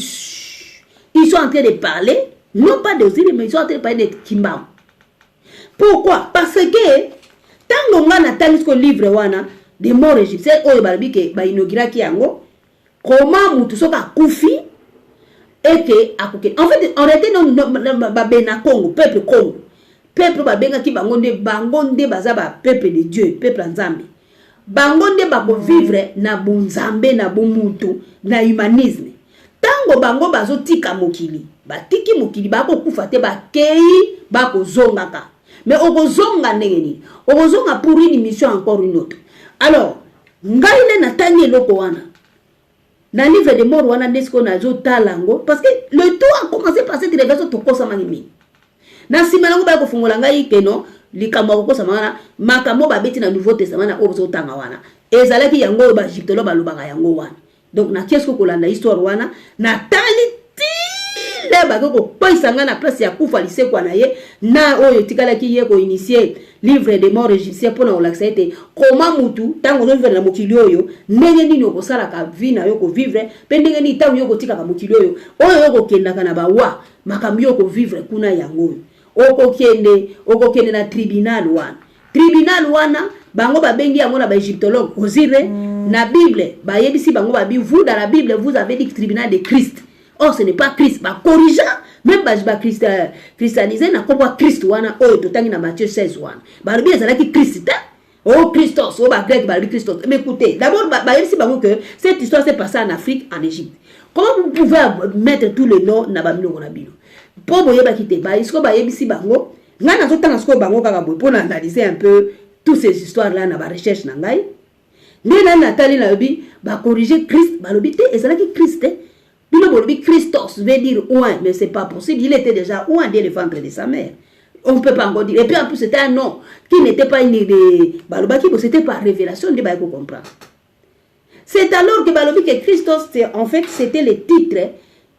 ils sont en train de parler non pas d'Osiris, mais ils sont en train de parler de Kimbangu. Pourquoi? Parce que ntango nga natangi siko livre wana de mort égyptien oyo balobi ke bainauguraki yango, comment mutu soki akufi eke akokende? En fait, en réalité, babena Congo, peuple Congo, peuple babengaki bango nde, bango nde baza bapeuple de Dieu, peuple ya Nzambe. Bango nde bakovivre na bonzambe, na bomutu, na humanisme. Ntango bango bazotika mokili, batiki mokili, bakokufa te, bakei, bakozongaka. Mais okozonga ndenge nini? Okozonga pour une mission encore une autre. Alors ngai nde natangi eloko wana na livre de mort wana, nde sikoyo nazotala yango, parce que le tout a commencé par cette révélation. Tokosamaki mingi. Na nsima nango baya kofungola ngai keno likambo ya kokosama wana, makambo babeti na Nouveau Testament na oyo bozotanga wana, ezalaki yango oyo baegyptolo balobaka yango wana. Donc nakie siko kolanda histoire wana, natali tile bake kokweyisa ngai na place ya kufa, lisekwa na ye, na oyo etikalaki ye koinitier livre de mort égyptien mpona kolakisa ete koma mutu ntango ozovivre na mokili oyo, ndenge nini okosalaka vie na yo, kovivre mpe ndenge nini ntango yo kotikaka mokili oyo, oyo yo kokendaka na bawa, makambo yo kovivre kuna. Yango oyo okokende na tribunal wana. Tribunal wana bango babengi yango na baégyptologue Osiris. Na Bible bayebisi bango, babi: "Vous, dans la Bible, vous avez dit tribunal de Christ. Or ce n'est pas Christ." Bacorrigea même bachristianisé na nkombo ya Christ wana oyo totangi na Matthieu 16 wana. Balobi ezalaki Christ te, oh Christos, oh bagrec balobi Christos. Mais écoutez d'abord, bayebisi bango que cette histoire s'est passée en Afrique, en Égypte. Comment vous pouvez mettre tous les noms na babiloko na bino mpo boyebaki te? Sikoyo bayebisi bango, ngai nazotanga sikoyo bango kaka boye mpo na analyser un peu toutes ces histoires là na barecherche na ngai. Nde nani natali, nalobi bacorrige Christ, balobi te, ezalaki Christ te. Bino bolobi Christos veut dire oint, mais c'est pas possible, il était déjà oint dès le ventre de sa mère, on ne peut pas encore dire. Et puis en plus c'était un nom qui n'était pas une, balobaki bo c'était par révélation nde bayaki comprendre. C'est alors que balobi que Christos, en fait c'était le titre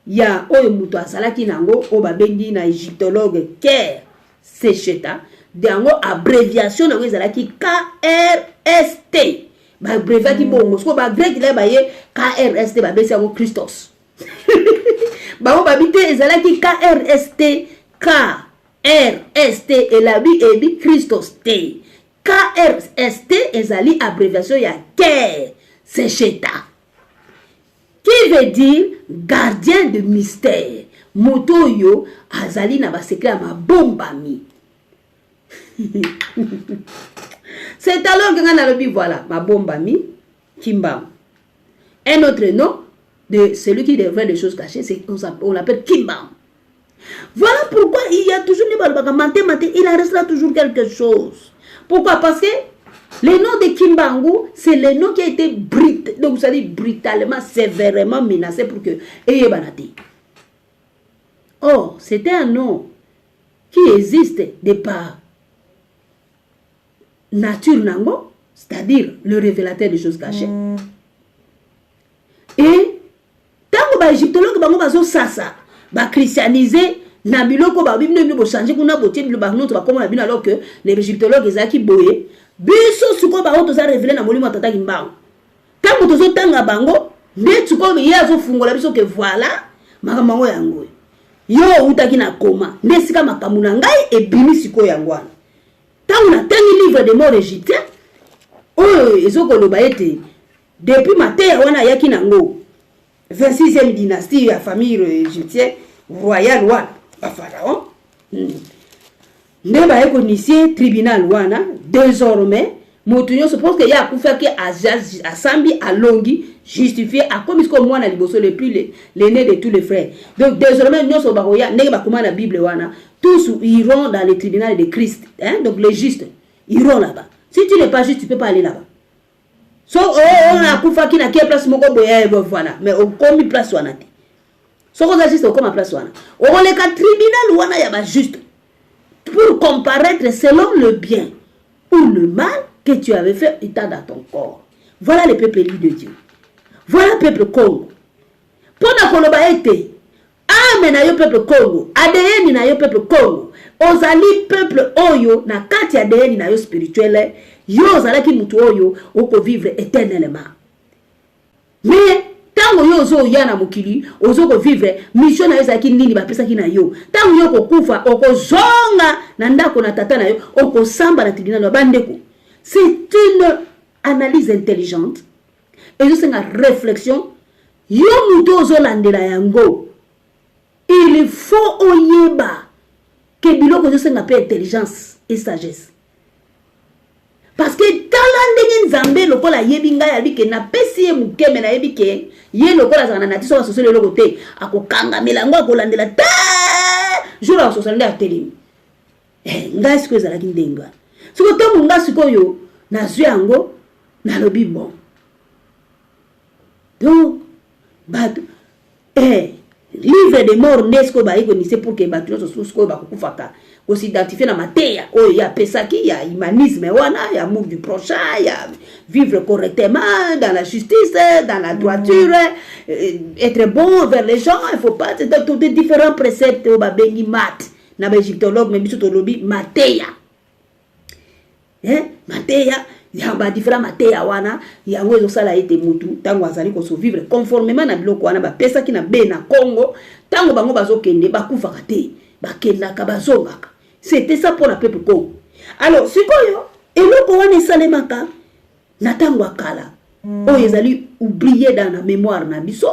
ya oyo moto azalaki nango, oyo babengi na égyptologue Ker Sesheta. Yango abréviation nango ezalaki KRST, baabréviaki bongo. Sikoyo bagrek la baye KRST, babesi yango Christos. Bango babi te, ezalaki KRST. KRST elabi ebi Christos te. KRST ezali abréviation ya Ker Secheta, qui veut dire gardien de mystère, moto oyo azali na basecret ya mabombami. C'est alors que nga nalobi: voilà, mabombami, Kimbangu. Un autre nom de celui qui dévoile des choses cachées, c'est on l'appelle Kimbangu. Voilà pourquoi il y a toujours les balobaka mante mante, il en restera toujours quelque chose. Pourquoi? Parce que le nom de Kimbangu, c'est le nom qui a été brut, donc ça dit brutalement, sévèrement menacé pour que eyebana te. Or, c'était un nom qui existe de par nature nango, c'est-à-dire le révélateur des choses cachées. Et ntango baégyptologue bango bazosasa, bachristianise na biloko, babi bino bino bochange kuna, botie bino banonso bakoma na bino, alors que les égyptologue ezalaki boye. Biso sikoyo bango toza révélé na molimo ya tata Kimbangu. Ntango tozotanga bango nde sikoyo ye azofungola biso ke voilà, makambo yango yango yo outaki na koma nde esika makambo na ngai ebimi sikoyo. Yango wana ntango natangi livre de mort égyptien oyo ezokoloba ete depuis mateya wana ayaki nango, 26e dynastie ya famille égyptienne royale wana, bapharaon nde baye koinitier tribunal wana. Désormais moto nyonso, parce que ye akufaki, asambi, alongi, justifié, akomi sikoyo mwana liboso, le plus l'aîné de tous les frères. Donc désormais nyonso bakoya ndenge bakoma na Bible wana, tous iront dans le tribunal de Christ, hein? Donc les justes iront là-bas. Si tu n'es pas juste, tu peux pas aller là-bas. So oh, oh, akufaki na kie place moko boye, voilà, mais okomi place wana te. Soki oza juste, okoma place wana, okoleka tribunal wana ya bajuste pour comparaître selon le bien ou le mal que tu avais fait étant dans ton corps. Voilà le peuple élu de Dieu, voilà peuple Congo. Mpo na koloba ete âme na yo, peuple Congo, ADN na yo, peuple Congo, ozali peuple oyo na kati ya ADN na yo spirituel, yo ozalaki motu oyo okovivre éternellement. Mais ntango yo ozoya na mokili, ozokovivre, mission na yo ezalaki nini bapesaki na yo? Ntango yo okokufa, okozonga na ndako na tata na yo, okosamba na tribunal ya bandeko. C'est une analyse intelligente, ezosenga réflexion. Yo moto ozolandela yango, il faut oyeba ke biloko ezosenga mpe intelligence et sagesse, parce que tala ndenge Nzambe lokola ayebi ngai, ayebi ke napesi ye mokeme, nayebi ke ye lokola azalaka na nati, soki asosoli eloko te, akokangamela yango, akolandela te. Jour akososala nde atelemi. Eh, ngai sikoyo ezalaki ndenge wana. Sikoyo ntango ngai sikoyo nazwi yango, nalobi: bon, donc bato livre de mort nde sikoyo bayi koinitier pour ke bato nyonso sikoyo bakokufaka kos'identifier na mateya oyo ye apesaki ya humanisme wana, ya amour du prochain, ya vivre correctement dans la justice, dans la droiture, être bon vers les gens, il faut pas de différents préceptes oyo babengi mat na baégyptologue. Mais biso tolobi mateya, eh? Mateya ya badifférent mateya wana, yango ezosala ete mutu ntango azali kosurvivre conformément na biloko wana bapesaki na be na Congo, ntango bango bazokende, bakufaka te, bakendaka, bazongaka. C'était ça mpona peuple Congo. Alors sikoyo eloko wana esalemaka na ntango ya kala oyo ezali oublié dans na mémoire na biso.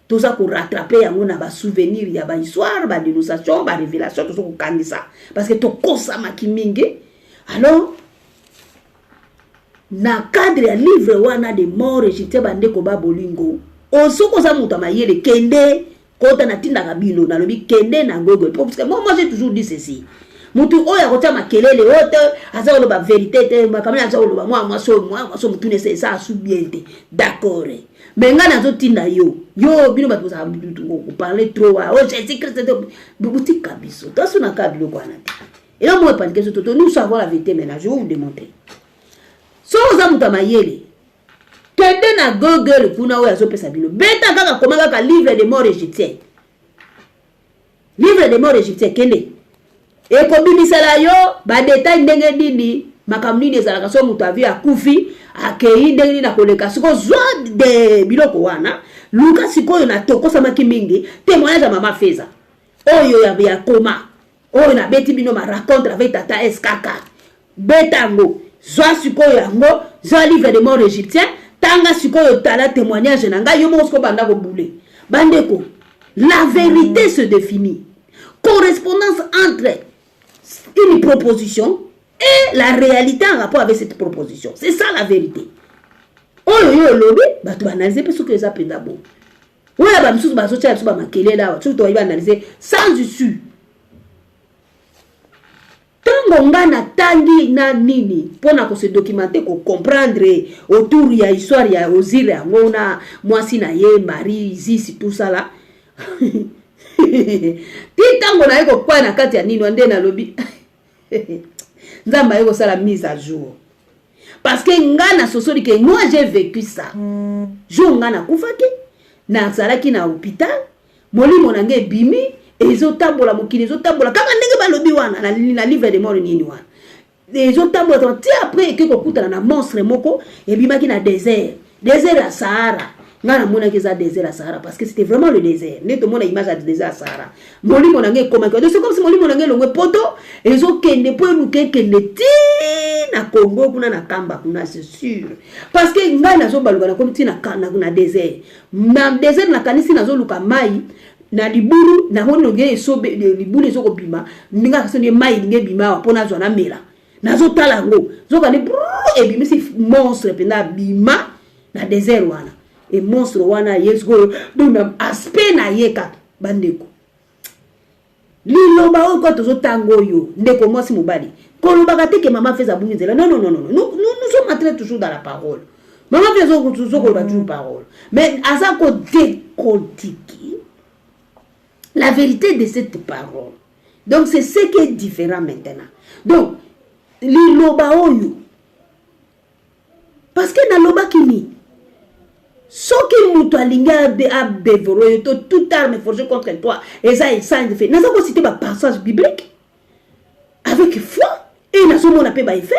Toza korattraper yango na basouvenir ya bahistoire, badénonciation, barévélation. Toza kokangisa parce que tokosamaki mingi. Alors na cadre ya livre wana de mort égyptien, bandeko ba bolingo, soki oza moto ya mayele, kende kota. Natindaka bino, nalobi kende na Google, parce que moi j'ai toujours dit ceci: mutu oyo akotia makelele oyo te, aza koloba vérité te. Makambo aza koloba, mwa mwasi oyo, mwa mwasi oyo, motuna ese eza asu bien te, d'accord. Mais ngai nazotinda yo, yo bino bato bozala koparler trop o Jésus Christ, botika biso tosunaka biloko wana te. Elo moko epanike biso toto. Nous savons la vérité maintenant, je vais vous démontrer. Soki oza moto ya mayele, kende na Google kuna oyo azopesa bino, beta kaka, koma kaka livre de mort égyptien, livre de mort égyptien, kende, ekobimisela yo badétail ndenge nini. Makambo nini ezalaka soki moto avi akufi, akei ndenge nini akoleka? Sikoyo zwa de biloko wana, luka sikoyo. Natokosamaki mingi témoignage ya Mama Feza oyo ya koma oyo nabeti bino ma rencontre avec tata SKK. Beta yango, zwa sikoyo yango, zwa livre de mort égyptien, tanga sikoyo, tala témoignage na ngai yo moko. Sikoyo banda kobule. Bandeko, la vérité se définit: correspondance entre une proposition et la réalité en rapport avec cette proposition. C'est ça la vérité. Oyo yo olobi, bato baanalyse mpe soki eza mpenza bongo. Oyo bamisusu bazotia biso bamakelele awa, soki toyebi analyse sans issue. Ntango nga natangi na nini mpona kose documenter, kocomprendre autour ya histoire ya Osiris yango na mwasi na ye Marie Isis, tout ça là, ti ntango naye kokwaya na kati ya nini, nde nalobi Nzambe aye kosala mise à jour, parce que nga nasosoli ke moi, j'ai vécu ça. Jour nga nakufaki, nazalaki na hôpital, molimo na nga ebimi, ezotambola mokili, ezotambola kaka ndenge balobi wana na livre de mort nini wana, ezotambola ti après eke kokutana na monstre moko ebimaki na désert, désert ya Sahara. Ngai namonaki eza désert ya Sahara parce que c'était vraiment le désert nde tomona image ya désert ya Sahara. Molimo na ngai ekomaki, donc c'est comme si molimo na ngai elongwe poto, ezokende mpo eluka ekende ti na Congo kuna, na Kamba kuna, c'est sûr, parce que ngai nazobaluka, nakomi ti na désert. Na désert, nakanisi nazoluka mai na libulu, namoni ndenge esobe, libulu ezokobima ndenge akasi, nde mai ndenge ebima awa mpo nazwa namela. Nazotala yango, zokani ebimisi monstre mpenza, abima na désert wana. E monstre wana ye sikoyo, donc na aspect na ye kaka. Bandeko, liloba oyo kwa tozotanga oyo, ndeko mwasi, mobali, kolobaka te ke Mama Feza abungi nzela. Non, non, non, non, nous, nous, nous sommes entrés toujours dans la parole. Mama Feza tozokoloba toujours parole, mais aza kodécortiquer la vérité de cette parole. Donc c'est ce qui est différent maintenant. Donc liloba oyo, parce que nalobaki nini? Soki moto alingi adévorer yo to toute arme forgée contre toi eza sans effet. Naza kociter bapassage biblique avec foi e nazomona mpe baeffet.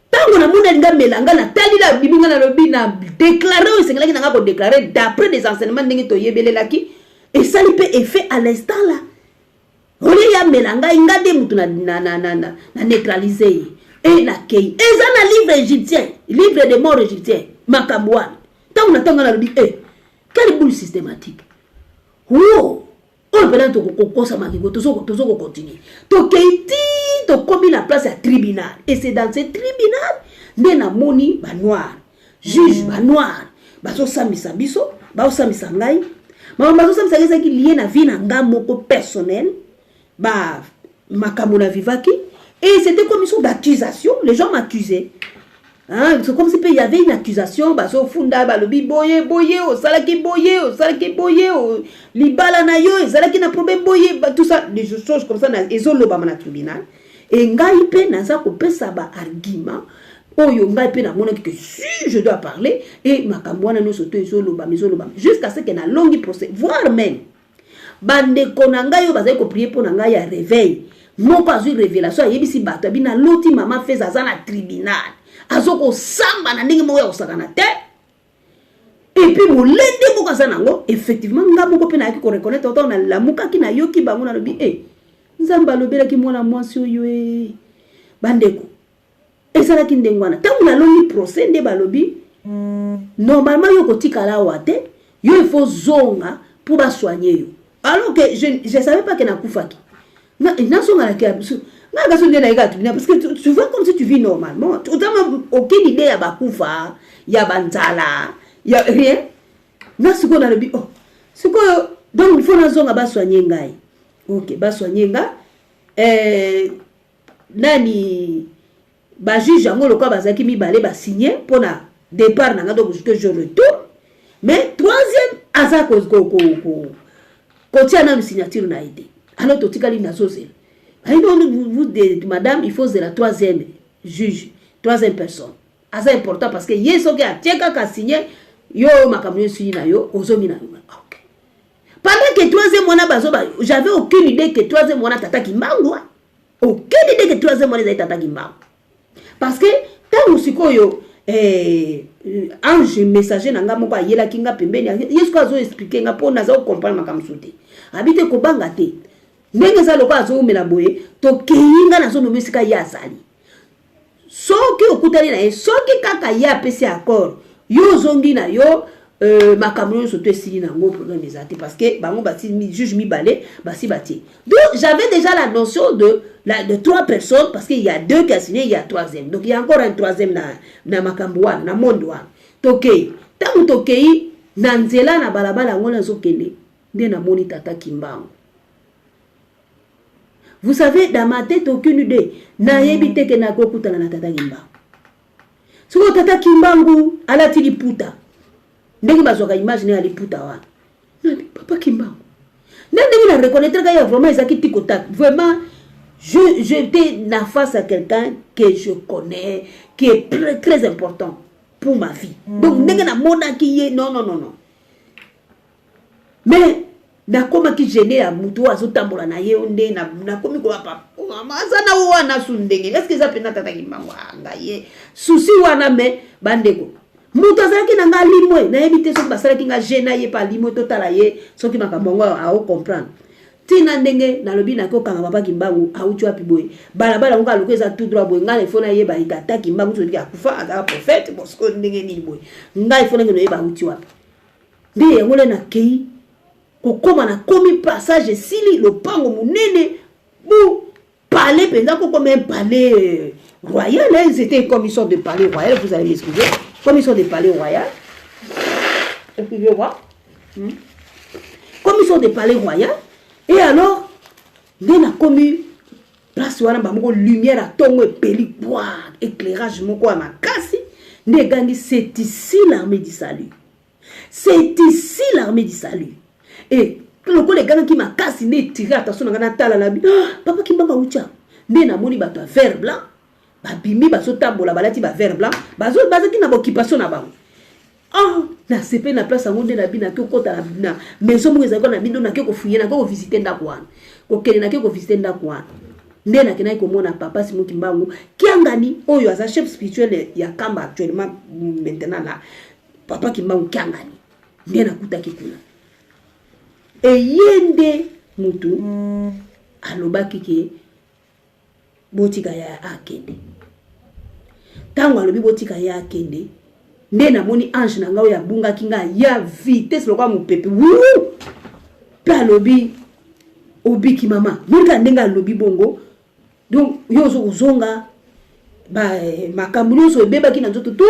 Ntango namoni alingi amela nga, natali la bibi, nga nalobi na déclare oyo esengelaki na nga kodéclare d'après des enseignements ndenge toyebelelaki, esali mpe effet à l'instant là. Olie ya amela ngai, nga nde mutu na neutraliser ye. E nakei, eza na livre égyptien, livre de mort égyptien, makambo wana. Ntango na ntango nalobi e quelle boule systématique wo oyo mpena tokokosamaki, tozo kocontinuer, tokei ti tokomi na place ya tribunal. Et c'est dans ce tribunal nde namoni banoir, juge banoir bazosambisa biso, bazosambisa ngai. Makambo bazosambisa ngai ezalaki lié na vie na nga moko personnel, ba makambo na vivaki, et c'était comme une sorte d'accusation. Les gens m'accusaient. Hein, c'est comme si il y avait une accusation, bazofunda, balobi boye boye, osalaki boye, osalaki boye, libala na yo ezalaki na problème boye, tout ça, des choses comme ça ezolobama na tribunal. E ngai mpe naza kopesa baargument oyo ngai mpe namonaki que si je dois parler. E makambo wana nyonso to ezolobama, ezolobama jusqu'à ce que nalongi procès, voire même bandeko na ngai oyo bazali koprier mpo na ngai ya réveil, moko azwi révélation, ayebisi bato, abi naloti Mama Feza aza na tribunal, azokosamba na ndenge moko ya kosakana te. Et puis molende moko aza nango. Effectivement, nga moko mpe nayaki koreconnaître ntango nalamukaki, nayoki bango, nalobi e Nzambe alobelaki mwana mwasi oyo. E bandeko, ezalaki ndenge wana. Ntango nalongi procès, nde balobi normalement yo kotikala awa te, yo il faut zonga mpo basoigne yo, alors que je savais pas ke nakufaki. Nazongalaki nga kaso nde nayeka tribunal, parce que tu vois comme si tu vis normalement, otama aucune idée ya bakufa, ya banzala, ya rien. Nga sikoyo nalobi oh, sikoyo donc il faut nazonga basoigne ngai. Ok, basoigne nga. Nani bajuge yango lokola bazalaki mibale, basigne mpona départ na nga, donc que je retourne. Mais troisième aza kotia nanu signature na ye te. Alors totikali, nazozela. Vous, madame, il faut zela troisième juge, troisième personne aza important, parce que ye soki atie kaka signe, yo makambo nyonso na yo ozongi na yo. Ok, pendant que troisième wana bazo, j'avais aucune idée que troisième wana tata Kimbangu. Aucune idée que troisième wana ezali tata Kimbangu. Parce que ntango sikoyo ange messager na nga moko ayelaki nga pembeni, ye sikoyo azo expliquer nga mpo naza kocomprendre makambo mosusu te. Abi te, kobanga te, ndenge eza lokola azowumela boye, tokei, nga nazomema esika ye azali. Soki okutani na ye, soki kaka ye apesi accord, yo ozongi na yo, makambo nyonso to esili nango, problème eza te, parce que bango basi juge mibale basi batie. Donc j'avais déjà la notion de trois personnes, parce qu'il y a deux qui a signé, il y a troisième, donc il y a encore un troisième na makambo wana, na monde wana. Tokei, ntango tokei na nzela na balabala yango, nazokende nde namoni tata Kimbangu. Vous savez, dans ma tête, aucune idée, nayebi te ke nakokutana na tata Kimbangu. Sikoyo tata Kimbangu alati liputa, ndenge bazwaka image ne ya liputa wana. Nabi papa Kimbangu nde ndenge na reconnaître ka ye, vraiment ezalaki tiko tak. Vraiment, j'étais na face à quelqu'un que je connais, qui est très, très important pour ma vie. Donc ndenge namonaki ye, non, non, non, non, mais nakomaki gêné ya motu oyo azotambola na ye nde nakomi koba aza na wana su ndenge, est ce que eza mpenza tata Kimbangu? Ngai ye susi wana. Me bandeko, moto azalaki na nga limwe, nayebi te soki basalaki nga je na ye mpe alimwe, totala ye soki makambo yango aocomprendre. Ntina ndenge nalobi naki okanga papa Kimbangu auti wapi boye, balabala yango aluku eza tout droit boye, ngai ifo nayeba tata Kimbangu soki akufa, azalaka prophète. Bon, sikoyo ndenge nini boye, ngai ifo ndenge noyeba auti wapi? Nde yango le nakei kokóma, nakomi passage esili, lopango monene bu palais mpenza, kokoma un palais royal, hein. C'était comme une sorte de palais royal, vous allez m'excuser, comme une sorte de palais royal, excusez-moi, Comme une sorte de palais royal. Et alors nde nakomi place wana, bamoko lumière ya ntongo epeli bwa, éclairage moko ya makasi nde egangi: "C'est ici l'armée du salut, c'est ici l'armée du salut." E lokola egangaki makasi nde etire attention na ngai, natala na bi: "Ah, papa Kimbangu awutya." Nde namoni bato ya vert blanc babimi, bazotambola, balati ba vert blanc, bazalaki na baoccupation na bango. Ah, nasepeli na place yango. Nde na bino nake kokɔta na maison moko ezalaki na bino, nake kofouiller, nake kovisiter ndako wana, kokende nake kovisiter ndako wana, nde nakendaki komona papa Simon Kimbangu Kiangani, oyo aza chef spirituel ya Kamba actuellement, maintenant la papa Kimbangu Kiangani. Nde nakutaki kuna, eye nde mutu alobaki ke botika ya akende. Ntango alobi botika ye akende, nde namoni ange na ngai oyo abungaki ngai ya vitesse lokola mopepe wu, mpe alobi: "Obiki, mama." Monika ndenge alobi bongo, donc yo ozo kozonga, makambo nyonso ebebaki na nzoto tu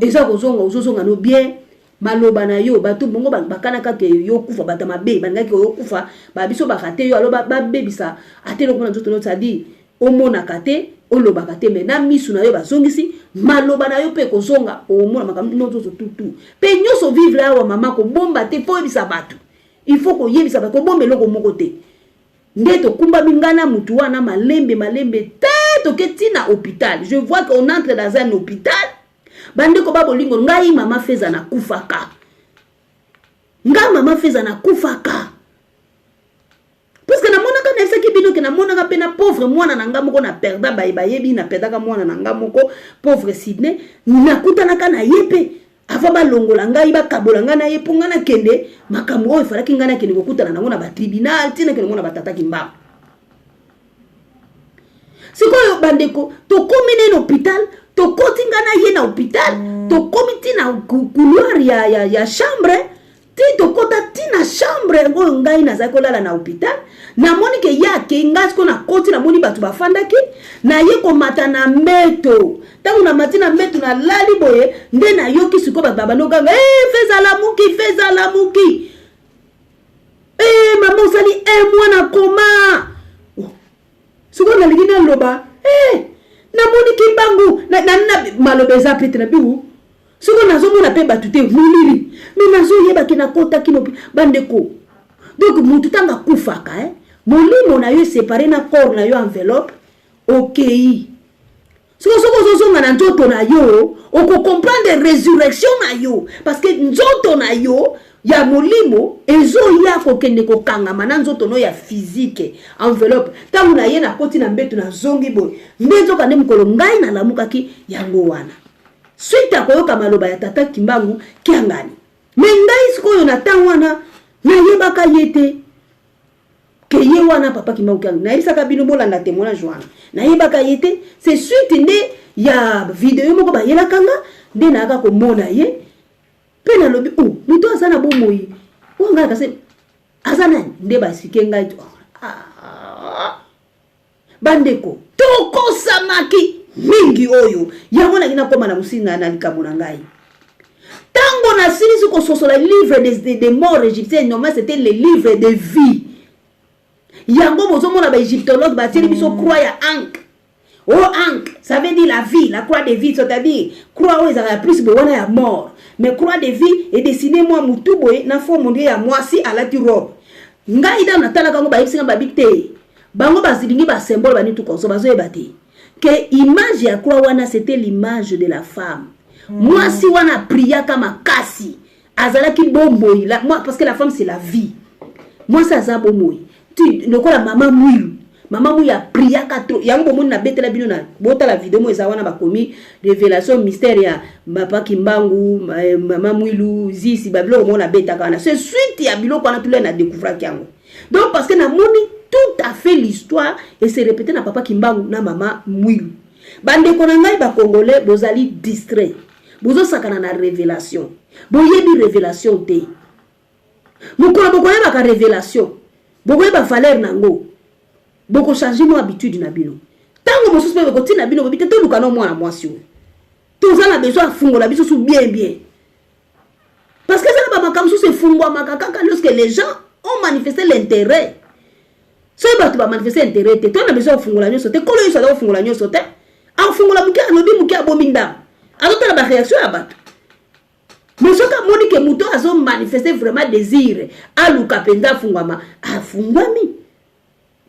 eza kozonga, ozozonga no bien. Maloba na yo, bato bongo bakanaka ke yo kufa, bato mabe balingaki yo kufa, babiso bakate yo, alo babebisa ate eloko na nzoto no, c'est-à-dire omonaka te, olobaka te, me na misu na yo bazongisi maloba na yo mpe kozonga, omona makambo nyonso tutu mpe nyonso. Vivre awa, mama, kobomba te, fo oyebisa bato, il faut koyebisa bato, kobomba eloko moko te. Nde tokumbami ngai na mutu wana malembe malembe te, toke ntina hôpital. Je vois qu'on entre dans un hôpital. Bandeko ba bolingo, ngai mama Feza nakufaka, ngai mama Feza nakufaka, parce que namonaka, nayebisaki bino ke namonaka mpe na pauvre mwana na nga moko na perda, baye bayebi na perdaka mwana na nga moko, pauvre Sydney. Nakutanaka na ye mpe avant balongola ngai, bakabola ngai na ye, mpo ngai nakende makambo oyo efalaki ngai nakende kokutana nango na batribunal, ntina kende ngo na batataki mbango. Sikoyo bandeko, tokomi nene hôpital, tokoti ngai na ye na hôpital, tokomi ntina couloir ya chambre, ti tokɔta ntina chambre oyo ngai nazali kolala na hôpital. Namoni ke ye akei, ngai sikoyo nakoti, namoni bato bafandaki, naye komata na mbeto. Ntango namati na mbeto, nalali boye, nde nayoki sikoyo bato babandi oganga: "E, Feza lamuki, Feza lamuki, e mama, osali un mois na coma." Oh. Sikoyo nalingi naloba e, namoni Kimbangu na maloba eza pete na biwu. Sikoyo nazomona mpe bato te, molili, me nazoyebaki nakotaki no. Bandeko, donc motu ntango akufaka, molimo na yo esépare na corps na yo, enveloppe okei. Soko soki ozozonga na nzoto na yo, okocomprendre résurrection na yo, parce que nzoto na yo ya molimo ezoya kokende kokangama na nzoto no ya physique, enveloppe. Ntango na ye nakoti na mbeto, nazongi boye nde nzoka nde mokolo ngai nalamukaki yango wana, suite ya koyoka maloba ya tata Kimbangu Kiangani. Me ngai sikoyo na ntango wana nayebaka ye te ke ye wana papa Kimbangu Kiangani. Nayebisaka bino, bolanda témoignage wana, nayebaka ye te. C'est suite nde ya video moko bayelaka nga nde nayaka komona ye mpe nalobi: "O oh, moto aza na bomoi oyo ngai kasi aza nani?" Nde basike ngai. Ah, bandeko, tokosamaki mingi. Oyo yango nangi nakóma na mosili na likambo na ngai. Ntango nasilisi kososola livre de mort égyptienne, normalement c'était le livre de vie. Yango bozomona baégyptologue batieli biso croix ya ankh. O ankh, ça veut dire la vie, la croix de vie, c'est-à-dire croix oyo ezalaka ya plus boye wana ya mort, mais croix de vie edessine mwa mutu boye na forme nde ya mwasi alati robe. Ngai nano natalaka yango, bayebisi nga babi te, bango bazilingi basymbole bani tu konso, bazoyeba te ke image ya croix wana, c'était l'image de la femme. Mwasi wana apriaka makasi, azalaki bomoi, parce que la femme, c'est la vie. Mwasi aza bomoi ti lokola mama Mwilu. Mama Mwilu apriaka trop. Yango bomoni, nabetela bino na botala video mo eza wana, bakomi révélation mystère ya papa Kimbangu, mama Mwilu, zisi babiloko moko nabetaka wana. C'est suite ya biloko wana tule na découvraki yango. Donc parce que namoni tout à fait l'histoire et se répété na papa Kimbangu na mama Mwilu. Bandeko na ngai bacongolais, bozali distrait, bozosakana na révélation, boyebi révélation te. Mokolo bokoyebaka révélation, bokoyeba valeur nango, bokochange mo habitude na bino. Ntango mosusu mpe bokotina bino bobi te, toluka no mwana mwasi oyo toza na besoin afungola biso su bien bien, parce que eza na bamakambo mosusu efungwamaka kaka lorsque les gens ont manifesté l'intérêt. Soki bato bamanifeste intérêt te, to na besoin kofungola nyonso te. Kolo Yesu aza kofungola nyonso te, afungola moke, alobi moke, abomi ndambo, azotala baréaction ya bato. Mais soki amoni ke moto azomanifeste vraiment désir, aluka mpenza afungwama, afungwami.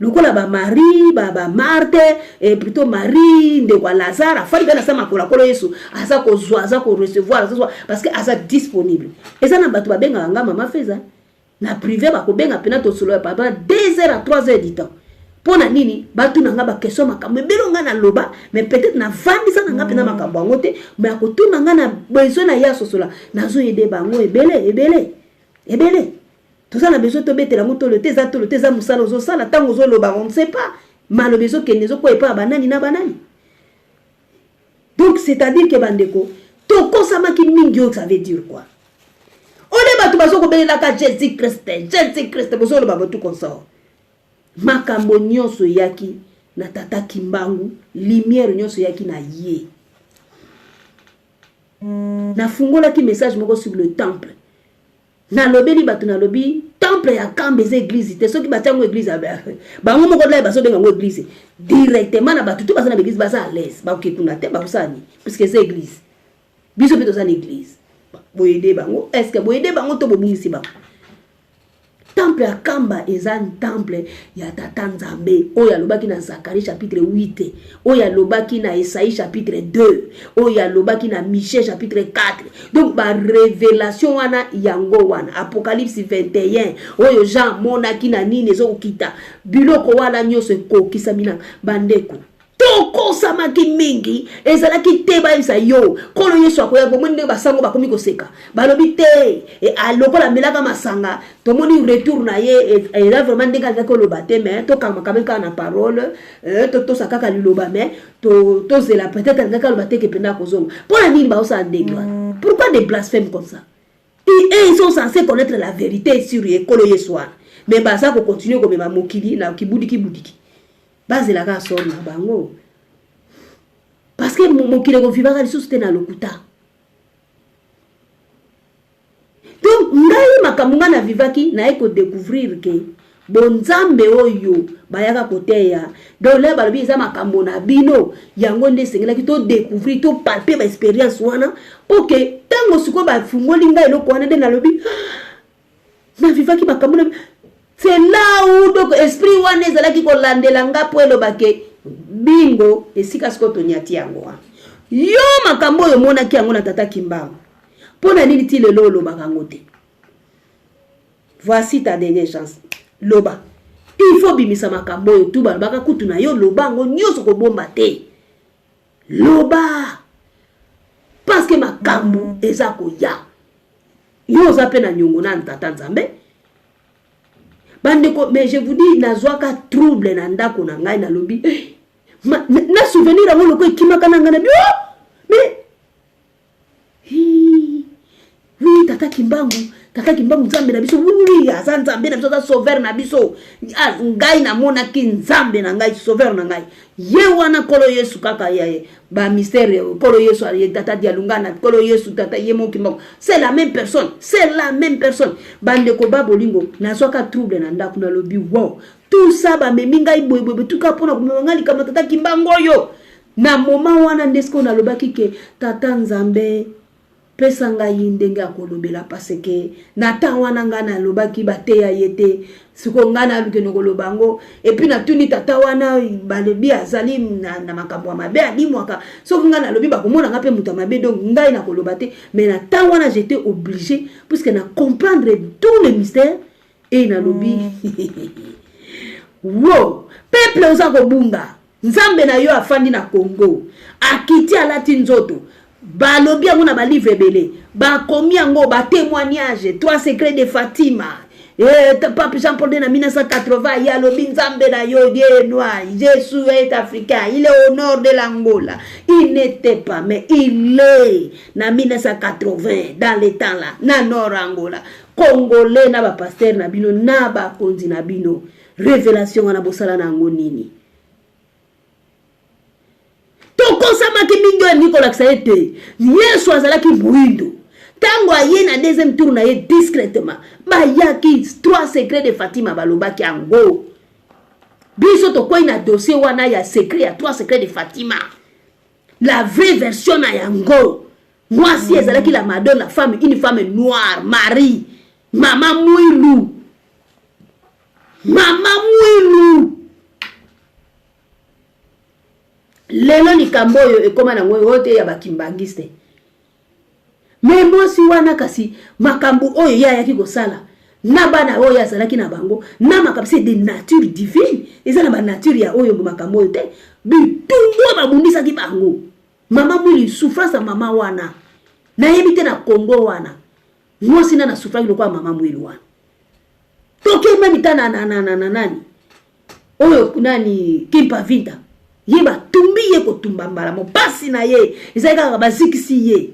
Lokola bamarie, bamarte, eh, plutôt Marie ndeko ya Lazare, afandi mpe na sa makolo ya Kolo Yesu, aza kozwa, aza korecevoir, azozwa parce que aza disponible. Eza na bato babengaka nga mama Feza na privé, bakobenga mpena, tosolo papa 2 heures à 3 heures du temps. Mpo na nini? Batuna nga baquestion, makambo ebele nga naloba, mais peut-être navandisa na nga mpena makambo yango te, mais akotuna nga na besoin na ye asosola. Nazoyede bango ebele ebele ebele. Toza na besoin tobetela yango tolo te, eza tolo te, eza mosala ozosala. Ntango ozoloba, on ne sait pas maloba ezokende, ezokoya epai ya banani na banani. Donc c'est-à-dire ke bandeko, tokosamaki mingi. Oyo ça veut dire quoi? Ole bato bazokobelelaka Jésus Christ, Jésus Christ, bozoloba botu consort. Makambo nyonso eyaki na tata Kimbangu, lumière nyonso eyaki na ye. Nafungolaki message moko sur le temple, nalobeli bato, nalobi temple ya Kambe eza église te. Soki batia yango église, bango moko lai bazobenga yango église directement. Na bato to baza na baeglise, baza à l'aise, bakoki kuna te, bakosala nini puisque eza église? Biso mpe toza na église. Boyede bango, est ce que boyede bango to bobungisi bango? Temple ya Kamba eza temple ya tata Nzambe oyo alobaki na Zacharie chapitre 8, oyo alobaki na Esaïe chapitre 2, oyo alobaki na Michée chapitre 4. Donc barévélation wana yango wana, Apocalypse 21 oyo Jean amonaki na nini ezokokita, biloko wana nyonso ekokisami na bandeko. Tokosamaki mingi. Ezalaki te bayebisa yo Nkolo Yesu akoya. Bomoni ndenge basango bakomi koseka, balobi te lokola amelaka masanga, tomoni retour na ye eza vraiment ndenge alingaki oloba te. Mais tokanga quand kaka na parole, totosa kaka liloba, mais tozela, peut-être alingaki aloba te ke mpenza akozonga. Mpo na nini baosala ndenge wana? Pourquoi des blasphèmes comme ça? Et ils sont censés connaître la vérité sur ye Nkolo Yesu wana, mais baza kocontinue komema mokili na kibudiki budiki. Bazelaka sort na bango, parce que mokili ekovivaka lisusu te na lokuta. Donc ngai, makambo ngai navivaki, naye kodécouvrir ke bonzambe oyo bayaka koteya, donc le balobi eza makambo na bino, yango nde esengelaki todécouvrir, topalpe baexpérience wana, mpo ke ntango sikoyo bafungoli ngai eloko wana, nde nalobi navivaki makambo na. C'est là où donc esprit wana ezalaki kolandela nga mpo elobake. Bingo, esika sikoyo tonyati yango wana. Yo makambo oyo omonaki yango na tata Kimbangu, mpo na nini ti lelo olobaka yango te? Voici ta dernière chance. Loba. Il faut bimisa makambo oyo tu balobaka kutu na yo, loba yango nyonso, kobomba te. Loba. Parce que makambo eza koya. Yo oza mpe na nyongo na tata Nzambe. Bandeko, mais je vous dis, nazwaka trouble na ndako na ngai, nalobi eh, ma, na, na souvenir yango loko ekimaka na ngai na bi oh, mais hi, oui, tata Kimbangu, tata Kimbangu nzambe na biso, oui, aza nzambe na biso, aza sauveur na biso. Ah, ngai namonaki nzambe na ngai, sauveur na ngai ye wana, nkolo Yesu kaka ya bamystère, nkolo Yesu, tata Dialungana, nkolo Yesu, tata ye moko Kimbangu, c'est la même personne, c'est la même personne. Bandeko ba bolingo, nazwaka trouble na ndako, nalobi wow, tout ça bamemi ngai boyeboye tuka mpona komema ngai likambo tata Kimbangu oyo. Na moment wana nde sikoyo nalobaki ke tata Nzambe, pesa ngai ndenge ya kolobela, parce que na temps wana ngai nalobaki bateya ye te. Sikoyo ngai nalukende koloba yango, et puis natuni tata wana, balobi azali na makambo ya mabe, alimwaka. Soki ngai nalobi, bakomona ngai mpe moto ya mabe, donc ngai nakoloba te. Mais na temps wana j'étais obligé, puisque na comprendre tout le mystère e nalobi wo peuple oza kobunga. Nzambe na yo afandi na Congo, akiti, alati nzoto. Balobi yango na balivre ebele, bakomi yango, batémoignage, trois secrets de Fatima. Eh, pape Jean Paul II na 1980 ye alobi nzambe na yo ye noir, Jésus est africain, il est au nord de l'Angola. Il n'était pas, mais il est na 1980, dans les temps là, na nord Angola. Congolais, na bapasteur na bino, na bakonzi na bino, révélation wana bosala na yango nini? Tokosamaki mingi. Oyo elingi kolakisa ete Yesu azalaki moyindo. Ntango aye na deuxième tour na ye, discrètement bayaki, trois secrets de Fatima, balobaki yango. Biso tokwei na dossier wana ya secret ya trois secrets de Fatima, la vraie version na yango. Mwasi ezalaki la Madone, la femme, une femme noire, Marie, mama Mwilu, mama Mwilu. Lelo likambo oyo ekóma nango oyo te ya bakimbangiste, mais mwasi wana, kasi makambo oyo ye ayaki kosala na bana oyo azalaki na bango na makambo, c'est de nature divine, eza na banature ya oyo makambo oyo te. Bitumbu oyo babundisaki bango, mama Mwili, souffrance ya mama wana, nayebi te na Congo wana mwasi nani asouffraki lokola mama Mwili wana. Tokemami ta na nani oyo, nani, Kimpa Vinta, ye batumbi ye kotumba mbala mopasi na ye ezali kaka bazikisi ye.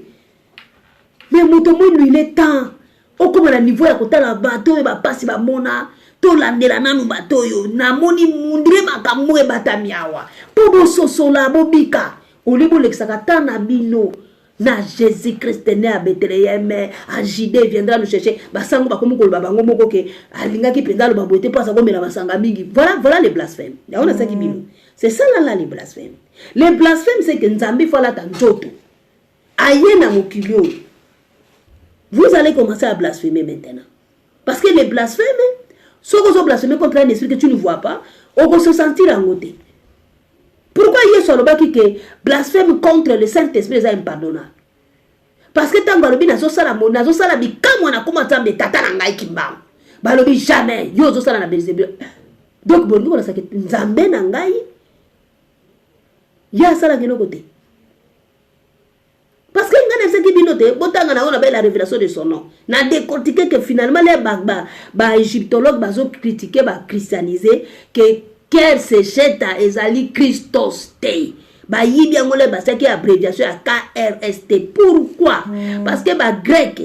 Mais moto mwindu, il est temps okóma na niveau ya kotala bato oyo bapasi bamona. Tolandela nanu bato oyo namoni mundire makambo ebatami awa mpo bososola, bobika olie, bolekisaka ta na bino na Jésus Christ né à Bethléem en Judée viendra nous chercher. Basango bakomi koloba bango moko ke alingaki mpenza aloba boye te mpo aza komela masanga mingi. Voilà, voilà les blasphèmes. Yango nasaki bino, c'est ça là, là, les blasphèmes. Les blasphèmes, c'est que Nzambe faut alata nzoto, aye na mokili oyo. Vous allez commencer à blasphémer maintenant, parce que les blasphèmes, soki ozo blasphémer contre un esprit que tu ne vois pas, okose sentir yango te. Pourquoi Yesu alobaki ke blasphème contre le Saint-Esprit eza impardonnable? Parce que ntango alobi nazosala nazosala bikamwa, nakoma Nzambe tata na ngai Kimbangu, balobi jamais, yo ozosala na Belzebul. Donc bolingi kolakisaki Nzambe na ngai ye asalaka eloko te, parce que ngai nayebisaki bino te, botanga na oyo nabai la révélation de son nom, na décortiquer que finalement les baégyptologue ba bazocritiquer, bachristianiser ke Kersesheta ezali Christos te. Bayibi yango, le basiaki abréviation ya KRST. Pourquoi? Parce que bagrec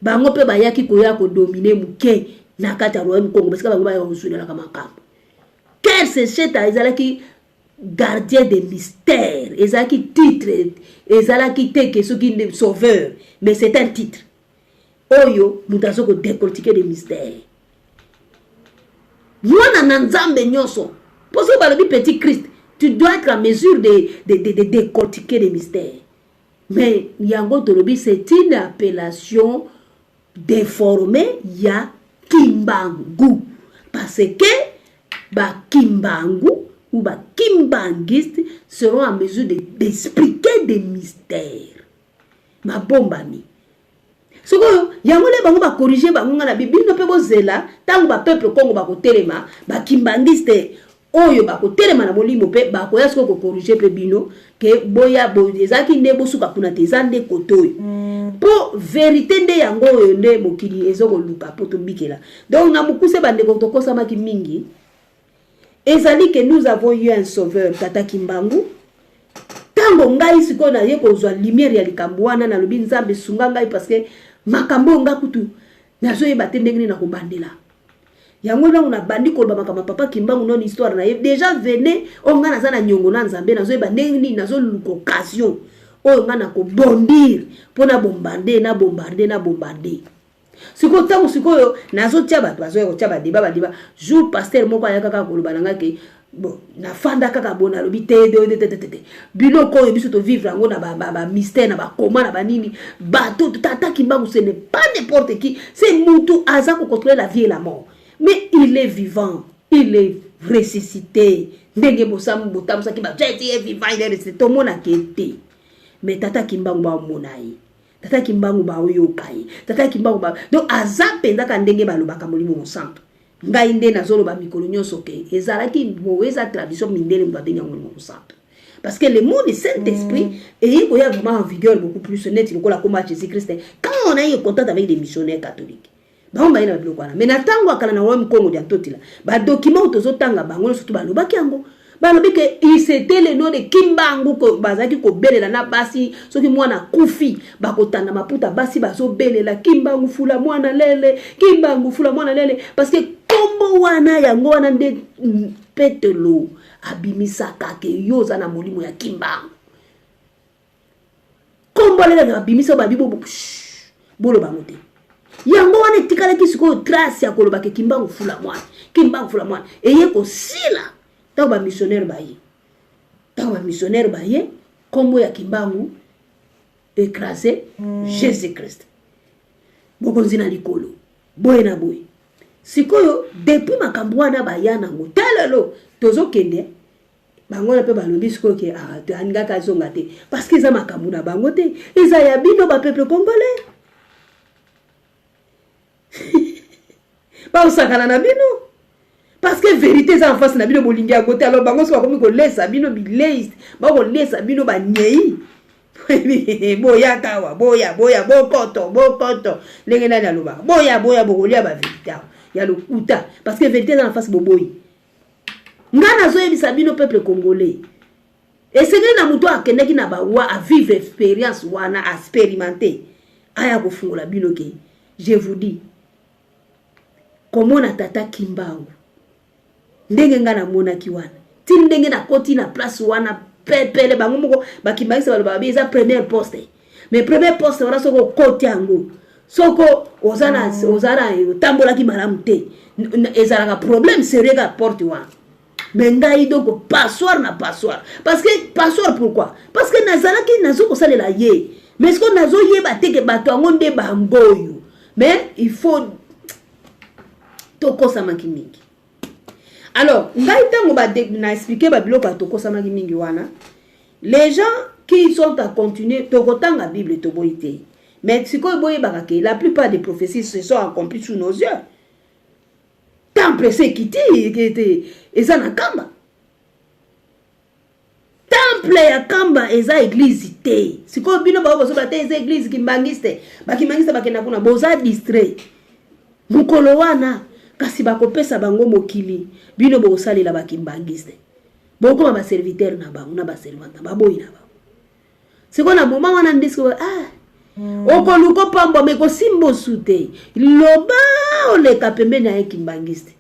bango mpe bayaki koya kodominer moke na kati ya royaume Congo, parce que bango bayaka kosunelaka makambo. Kersesheta ezalaki gardien de mystère, ezalaki titre, ezalaki te ke soki sauveur, mais c'est un titre oyo moto aza kodécortiquer de mystère, mwana na Nzambe nyonso. Mpo soki balobi petit Christ, tu dois être en mesure de décortiquer des mystères. Mais yango tolobi, c'est une appellation déformée ya Kimbangu, parce que bakimbangu Ou ba kimbanguistes seront en mesure de d'expliquer des mystères mabombami. Sikoyo yango nde bango bakorige bango nga na bino mpe bozela ntango bapeuple Congo bakotelema, bakimbangiste oyo bakotelema na molimo mpe bakoya sikoyo kokorige mpe bino ke boya bo, ezalaki nde bosuka kuna te, eza nde kote oyo mpo verite nde yango oyo nde mokili ezokoluka mpo tobikela. Donc na mokuse, bandeko, tokosamaki mingi. Ezali que nous avons eu un sauveur, Tata Kimbangu. Ntango ngai sikoyo naye kozwa lumière ya likambo wana, nalobi: Nzambe, sunga ngai, parce que makambo oyo nga kutu nazoyeba te ndenge nini nakobandela yango. Ntango nabandi koloba makambo ya Papa Kimbangu, noni histoire na ye déjà vene oyo ngai naza na niongo na Nzambe, nazoyeba ndenge nini nazoluka occasion oyo ngai nakobondir mpo na bombarde na bombarde na bombarde. Sikoyo ntango sikoyo nazotia bato bazoya kotia badeba badeba, jour pasteur moko ayaka kaka koloba na ngai ke bon, nafanda kaka bo, nalobi te te te te, biloko oyo biso tovivre yango na bamystère, na bakoma na banini, bato Tata Kimbangu, ce n'est pas n'importe qui, c'est mutu aza kocontrôler la vie et la mort, mais il est vivant, il est ressuscité. Ndenge bosamu botambusaki bato, il est vivant, il est ressuscité, tomonaki te, mais Tata Kimbangu baomona ye, Tata Kimbangu baoyoka ye, Tata Kimbangu ba donc aza mpenza ka ndenge balobaka Molimo Mosantu. Ngai nde nazoloba mikolo nyonso ke ezalaki bo, eza tradition mindele moto abengi yango Molimo Mosantu, parce que le mot du Saint-Esprit eye koya vraiment en vigueur beaucoup plus neti lokola komba Jésus Christ quand on a eu contact avec des missionnaires catholiques. Bango baye na biloko wana, mais na ntango akala na royaume Congo dia Ntotila, badocument oyo tozotanga, bango nyonso tu balobaki yango, balobi ke c'était le nom de Kimbangu. Bazalaki kobelela na basi, soki mwana akufi, bakotanda maputa, basi bazobelela: "Kimbangu fula mwana lele, Kimbangu fula mwana lele", parce que nkombo wana, yango wana nde Petelo abimisaka ke yo oza na molimo ya Kimbangu. Nkombo alelaka abimisa, babi boloba yango te. Yango wana etikalaki sikoyo trace ya koloba ke Kimbangu fula mwana, Kimbangu fula mwana. Eye kosila ntango bamissionnaire baye. Ntango bamissionnaire baye, nkombo ya Kimbangu écrasé, Jésus Christ bokonzi na likolo, boye na boye. Sikoyo depuis makambo wana baya nango te, lelo tozokende, bango wana mpe balobi sikoyo ke alingaki azonga te, parce que eza makambo na bango te, eza ya bino bapeuple congolais, baosakana na bino, parce que vérité eza en face na bino, bolingi yango te. Alors bango so bakomi kolesa bino bilei, bakolesa bino banyei, boyaka awa, boya, boya, bokoto, bokoto, ndenge nani alobaka, boya, boya, bokolia bavérité awa ya lokuta, parce que vérité eza na face, boboyi. Nga nazoyebisa bino, peuple congolais, esengeli na moto akendaki na bawa, avivre expérience wana, aexpérimente, aya kofungola bino ke je vous dis, komona Tata Kimbangu ndenge ngai namonaki wana, ti ndenge nakoti na place wana pepele, bango moko bakimbangisa baloba babi eza première poste, mais première poste wana, soki okoti yango, soko oza na otambolaki malamu te, ezalaka problème sérieux ka porte wana. Mais ngai donc passoire na passoire, parce que passoire, pourquoi? Parce que nazalaki nazo kosalela ye, mais siko nazoyeba te ke bato yango nde bango oyo. Mais il faut tokosamaki mingi. Alors ngai ntango na expliquer babiloko ya tokosamaki mingi wana, les gens qui sont à continuer, tokotanga Bible, toboyi te, mais sikoyo boyebaka ke la plupart des prophéties se sont accomplies sous nos yeux. Temple ese ekiti te, eza na Kamba, temple ya Kamba eza église te. Sikoyo bino bao bozoba te, eza église kimbangiste, bakimbangiste bakenda kuna, boza distrait. Mokolo wana kasi bakopesa bango mokili, bino bokosalela bakimbangiste, bokoma baserviteur na bango na baservante na baboyi na bango. Sikoyo na moment wana nde sikoyo, ah, okoluka opambwama, ekosimba osu te. Loba oleka pembeni ya ye kimbangiste.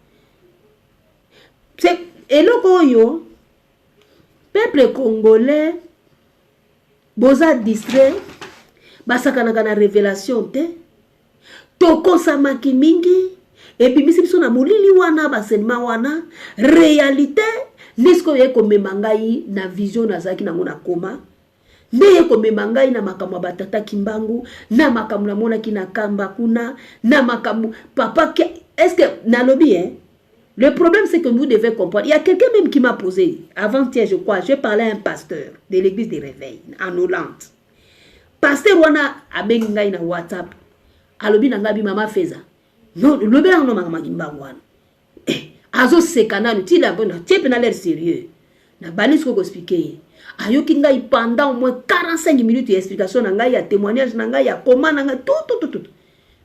Eloko oyo, peuple congolais, boza distrait, basakanaka na révélation te. Tokosamaki mingi, ebimisi biso na molili wana, basenema wana. Réalité nde sikoyo ye komema ngai na vision nazalaki nango na koma, nde ye komema ngai na makambo ya batata Kimbangu, na makambo namonaki na Kamba kuna, na makambo papa. Est-ce nalobi, eh? Le problème, c'est que vous devez comprendre. Il y a quelqu'un même qui m'a posé, avant-hier, je crois, je parlais à un pasteur de l'église des réveils, en Hollande. Pasteur wana abengi ngai na WhatsApp. Alobi na ngai mama Feza. Non, lobela ngo makambo Kimbangu wana. Eh, azoseka nanu ti la bona tie mpe na l'air sérieux. Nabandi sikoyo koexpliquer ye. Ayoki ngai pendant au moins 45 minutes ya explication na ngai, ya témoignage na ngai, ya koma na ngai, tout, tout, tout, tout.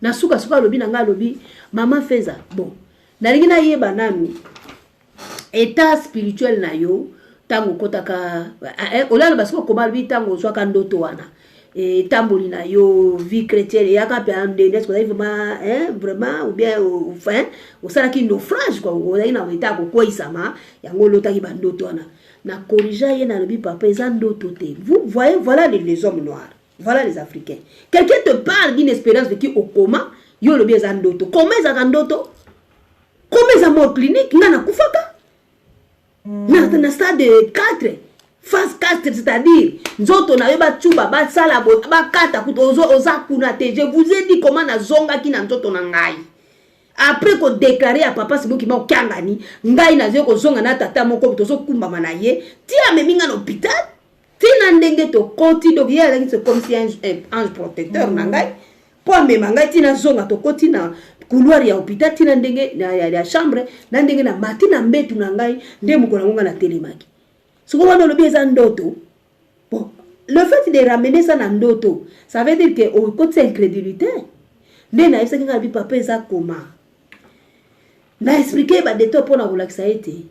Na suka suka alobi na ngai, alobi mama Feza, bon, nalingi nayeba nanu état spirituel na yo ntango okotaka olala. Basiko koma, alobi ntango ozwaka ndoto wana, etamboli na yo, vie chrétienne eyaka mpe ndenge est-ce ozali vraiment, hein, vraiment, ou bien enfin osalaki naufrage quoi, ozali na état kokweyisama, yango olotaki bandoto wana. Na corriger ye, nalobi papa, eza ndoto te. Vous voyez, voilà les hommes noirs, voilà les Africains. Quelqu'un te parle d'une expérience vécue au coma, yo olobi eza ndoto. Coma ezalaka ndoto? Coma eza mort clinique. Nga nakufaka na stade 4, phase 4, c'est-à-dire nzoto na yo bacuba, basala, bakata kuta, oza kuna te. Je vous ai dit comment nazongaki na nzoto na ngai après kodéclarer ya papa Simon Kimbangu Kiangani. Ngai nazoi kozonga na tata moko, tozokumbama na ye ti amemi ngai na hôpital, ntina ndenge tokoti. Donc ye azalaki, c'est comme si un ange protecteur na ngai mpo amema ngai ntina zonga. Tokoti na couloir ya hôpital, ntina ndenge ya chambre, na ndenge na mati na mbetu na ngai, nde mokolo yango ngai natelemaki. Soko wana olobi eza ndoto. Bon, le fait de ramener ça na ndoto, ça veut dire que okotisa incrédulité. Nde nayebisaki ngai bi papa, eza koma na expliquer badétails mpona kolakisa ete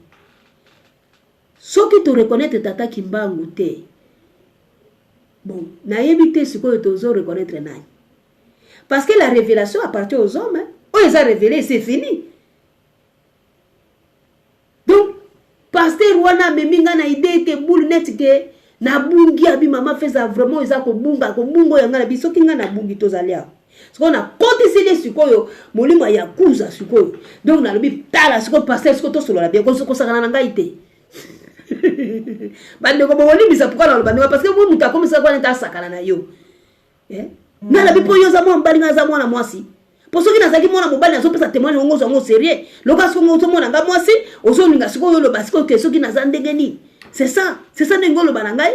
soki toreconnaître tata Kimbangu te, bon, nayebi te sikoyo tozo reconnaître nani, parce que la révélation appartient aux hommes, hein. Oyo eza révélé, c'est fini. Donc pasteur wana amemi ngai na idée ete bule neti ke nabungi. Abi mama Feza, vraiment eza kobunga, kobunga oyo ngai na bi. Soki ngai nabungi, tozali awa sikoyo, nakotisili sikoyo molimo ya kuza sikoyo. Donc nalobi tala sikoyo, pasteur, sikoyo tosolola bien, kosakana na ngai te. Bandeko, bokolimbisa. Pourquoi naloba ndenge? Parce que moi, moto akomisaka wana ete asakana na yo, eh? Nalobi mpo yo oza mwana mobali, ngai aza mwana mwasi. Mpo soki nazalaki mwana mobali, nazopesa témoignage ngo ozwa yango sérieux. Loka soki ozomona nga mwasi, ozolinga sikoyo oloba sikoyo ke soki naza ndenge nini. C'est ça, c'est ça ndenge oloba na ngai.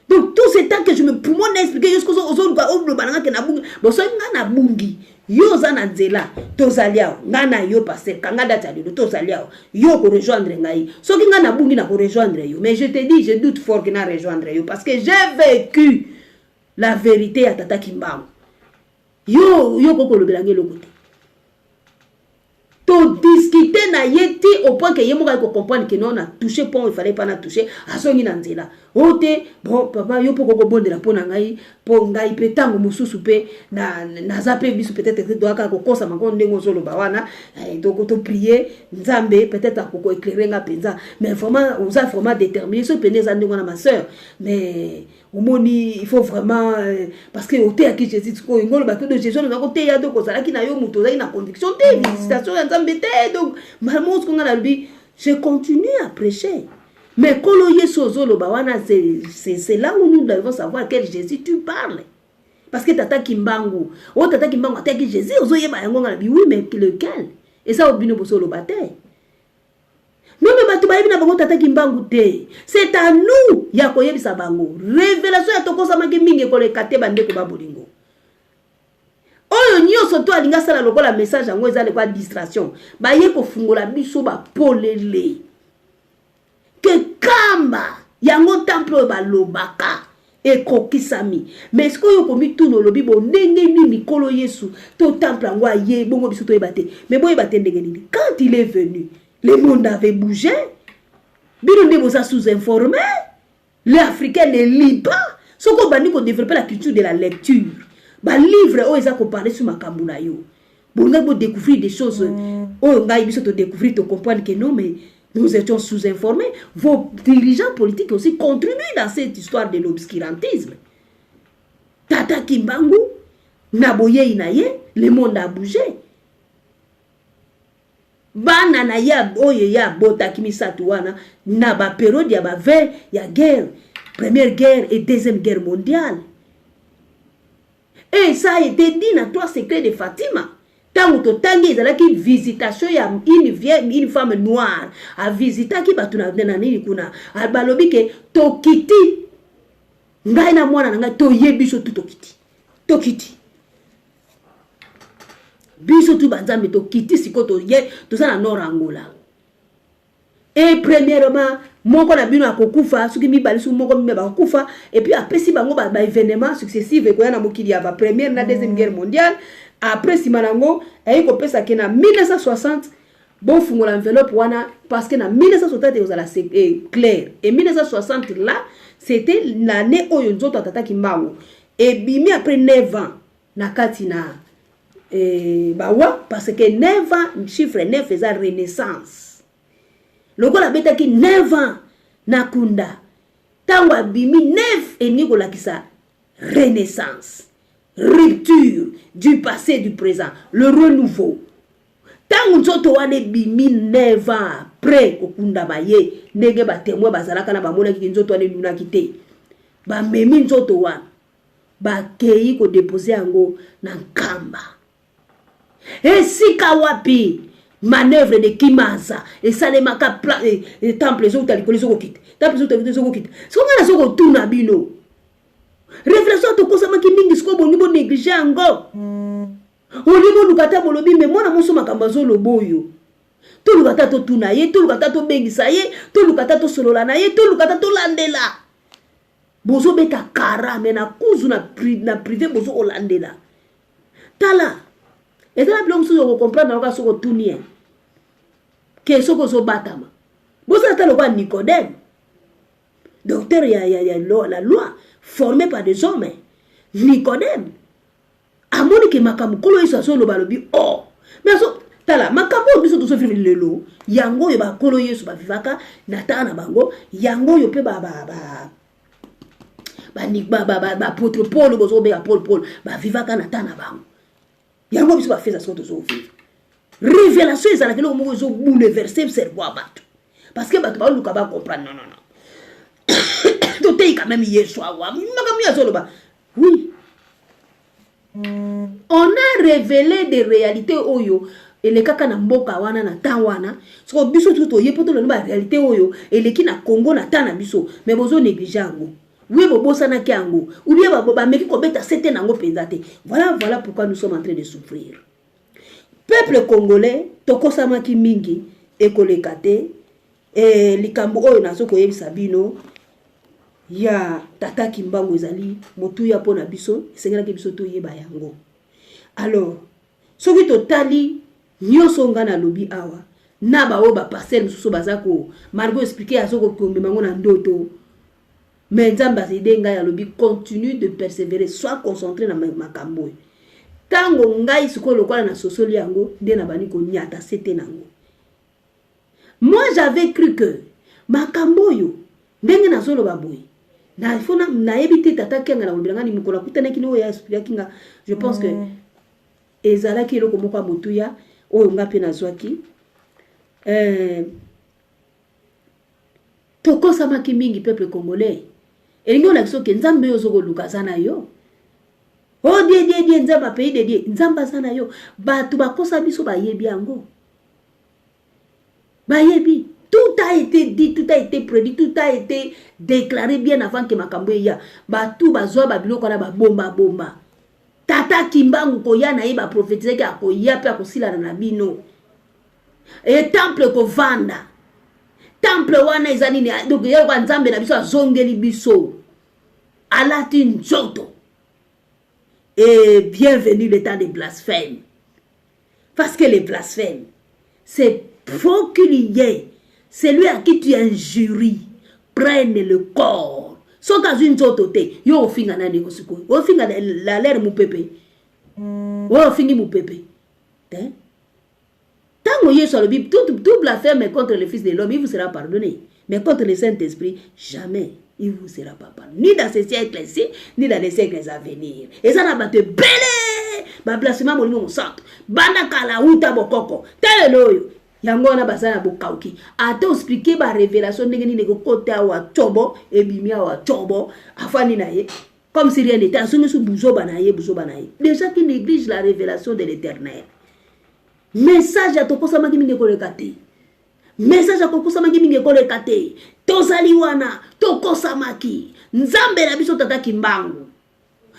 Donc tout ce temps que je me poumon na expliquer yo, soki ozoluka oloba na nga ke nabungi, bon, soki nga nabungi, yo oza na nzela, tozali awa, ngai na yo. Pasteur, kanga date ya lelo, tozali awa, yo okorejoindre ngai. Soki ngai nabungi, na korejoindre yo, mais je te dis, je doute fort ke na rejoindre yo, parce que j'ai vécu la vérité ya tata Kimbangu. Yo kokolobela ngai eloko te. Todiscuter na ye ti au point ke ye moko ayi kocomprendre ke non, na touché point, il fallait pas na touché. Azongi na nzela o te. Bon, papa, yo mpo kokobondela mpo na ngai, mpo ngai mpe ntango mosusu mpe naza mpe biso peut-être toyaka kokosama ko ndenge ozoloba wana. Toprier Nzambe, peut-être akokoéclairer nga mpenza. Mais vraiment, oza vraiment déterminé soki pene eza ndenge wana, ma sœur. Mais omoni, il faut vraiment parce que oteyaki Jésus, sikoyo ngolobaki do Jésus oza koteya. Donc ozalaki na yo moto ozalaki na conviction te, visitation ya Nzambe te. Donc mbala moko siko ngai nalobi, je continue à prêcher, mais kolo Yesu ozoloba wana, c'est là où nous devons savoir quel Jésus tu parles, parce que tata Kimbangu oyo, tata Kimbangu ateyaki Jésus, ozoyeba yango. Ngai nalobi oui, mais lequel? Eza oyo bino bozoloba te. Non, mais bato bayebi na bango tata Kimbangu te. C'est à nous ya koyebisa bango révélation ya tokosamaki mingi ekoleka te. Bandeko ba bolingo, oyo nyonso to alingi asala lokola message yango eza lokola distraction, baye kofungola biso bapolele ke kamba yango temple oyo balobaka ekokisami. Mais sikoyo okomituna, olobi bo ndenge nini Nkolo Yesu to temple yango aye bongo biso toyeba te? Mais boyeba te ndenge nini? Quand il est venu, le monde avait bougé. Bino nde boza sous-informé. L'Africain ne lit pas. Soki obandi kodévelopper la culture de la lecture, balivre oyo eza koparler sur makambo na yo, bolingaki bodécouvrir des choses oyo ngai biso todécouvrir, tocomprendre que non, mais nous étions sous-informés. Vos dirigeants politiques aussi contribuent dans cette histoire de l'obscurantisme. Tata Kimbangu na boyei na ye, le monde a bougé. Bana na ye oyo ye abotaki misato wana, na bapériode ya bave ya guerre, première guerre et deuxième guerre mondiale, et ça a été dit na Trois secrets de Fatima. Ntango totangi ezalaki visitation ya une vieille, une femme noire avisitaki bato na, na nini kuna, balobi ke tokiti, ngai na mwana na ngai toye biso tu tokiti, tokiti biso tu banzambe tokiti. Sikoyo toye, toza na nord Angola. Et premièrement, moko na bino akokufa, soki mibale, soki moko, mibale bakokufa. Et puis apesi bango baévénement successive ekoya na mokili ya bapremière na deuxième guerre mondiale. Après, nsima nango ayi kopesa ke na 1960 bofungola enveloppe wana, parce que na 1960 ekozala clair. Et 1960 là, c'était l'année oyo nzoto atataki mbango ebimi après 9 ans na kati na bawa, parce que 9 ans, chiffre 9 eza renaissance. Lokola abetaki 9 ans na kunda, ntango abimi, 9 elingi kolakisa renaissance, rupture du passé, du présent, le renouveau. Ntango nzoto wana ebimi 9 ans après kokundama ye, ndenge batémoin bazalaka na bamonaki nzoto wana enunaki te, bamemi nzoto wana, bakei kodéposer yango na Nkamba, esika wapi manœuvre de Kimaza esalemaka. Temple ezouta likolo ezokokita, temple ezouta likolo ezokokita. Siko ngai nazo kotuna bino, révélation tokosamaki mingi, sikoyo bolingi bonégliger yango, olingi boluka ata bolobi me mwana moso makambo azoloba oyo, toluka ata totuna ye, toluka ata tobengisa ye, toluka ata tosolola na ye, toluka ata tolandela. Bozobeta kara me na kuzu na privé bozokolandela. Tala, eza na biloko mosusu okocomprendre yango soki otuni ye ke soki ozobatama. Bozala ata lokola Nicodème, docteur ya la loi formé par des hommes. Nicodème amoni ke makambo Nkolo Yesu azoloba, alobi: "Oh, mais azo tala makambo oyo biso tozovivre lelo, yango oyo bakolo Yesu bavivaka na tala na bango, yango oyo mpe baapôtre Paul, bozobenga Paul, Paul, bavivaka na ta na bango, yango biso bafeza soko tozovivre." Révélation ezalaka eloko moko ezobouleverser cerveau ya bato, parce que bato baluka bacomprendre. Non, non, non, totei quand même Yesu awa, makambo ye azoloba. Oui, on a révélé des réalités oyo elekaka na mboka wana na temps wana. Soko biso tu toye mpo toloni baréalité oyo eleki na Congo na temps na biso, mais bozonégliger yango. Oui, bobosanaki yango ou bien bameki kobeta sete nango mpenza te. Voilà, voilà pourquoi nous sommes en train de souffrir, peuple congolais. Tokosamaki mingi, ekoleka te. Likambo oyo nazo koyebisa bino ya tata Kimbangu ezali motuya mpo na biso, esengelaki biso toyeba yango. Alors soki totali nyonso nga nalobi awa na baoyo bapasteur mosusu baza ko malgré expliquer, azo komema yango na ndoto, mais Nzambe aaider ngai, alobi: "Continue de persévérer, sois concentré na makambo oyo." Ntango ngai sikoyo lokola nasosoli yango nde nabandi konyata sete nango. Moi, j'avais cru que makambo oyo ndenge nazoloba boye, fo nayebi te. Tata Kenga na kolobela ngani mokolo akutanaki ni oyo aexpliquaki nga, je pense que ezalaki eloko moko ya motuya oyo nga mpe nazwaki. Tokosamaki mingi, peuple congolais. Elingi olakisa oke Nzambe oyo ozokoluka aza na yo. O die die die, Nzambe apays de die, Nzambe aza na yo. Bato bakosa biso, bayebi yango, bayebi. Tout a été dit, tout a été prédit, tout a été déclaré bien avant ke makambo eya. Bato bazwa babiloko wana, babombabomba. Tata Kimbangu koya na ye, baprophétisaki akoya mpe akosilana na bino e temple kovanda. Temple wana eza nini? Donc yeyoka Nzambe na biso azongeli biso, alati nzoto. Et bienvenue le temps de blasphème, parce que le blasphème, c'est faut qu'il y ait celui à qui tu injuries prenne le corps. Soki azwi nzoto te, yo ofinga nani? Sikoyo ofinga lalere mopepe oyo ofingi mopepe te. Ntango Yesu alobi: "Tout blasphème contre le Fils de l'homme, il vous sera pardonné, mais contre le Saint-Esprit, jamais il vous sera pas pardonné, ni dans ce siècle-ci, ni dans les siècles à venir." Eza na bato ebele bablasphème Molimo Mosantu banda kala, uta bokoko te lelo oyo. Yango wana baza na bokauki. Ata oexpliquer barévélation ndenge nini, ekokota awa tsobo, ebimi awa tsobo, afandi na ye comme si rien n'était, azongi so buzoba na ye, buzoba na ye. Déjà qui néglige la révélation de l'Éternel. Message ya tokosamaki mingi ekoleka te. Message ya kokosamaki mingi ekoleka te. Tozali wana, tokosamaki. Nzambe na biso Tata Kimbangu.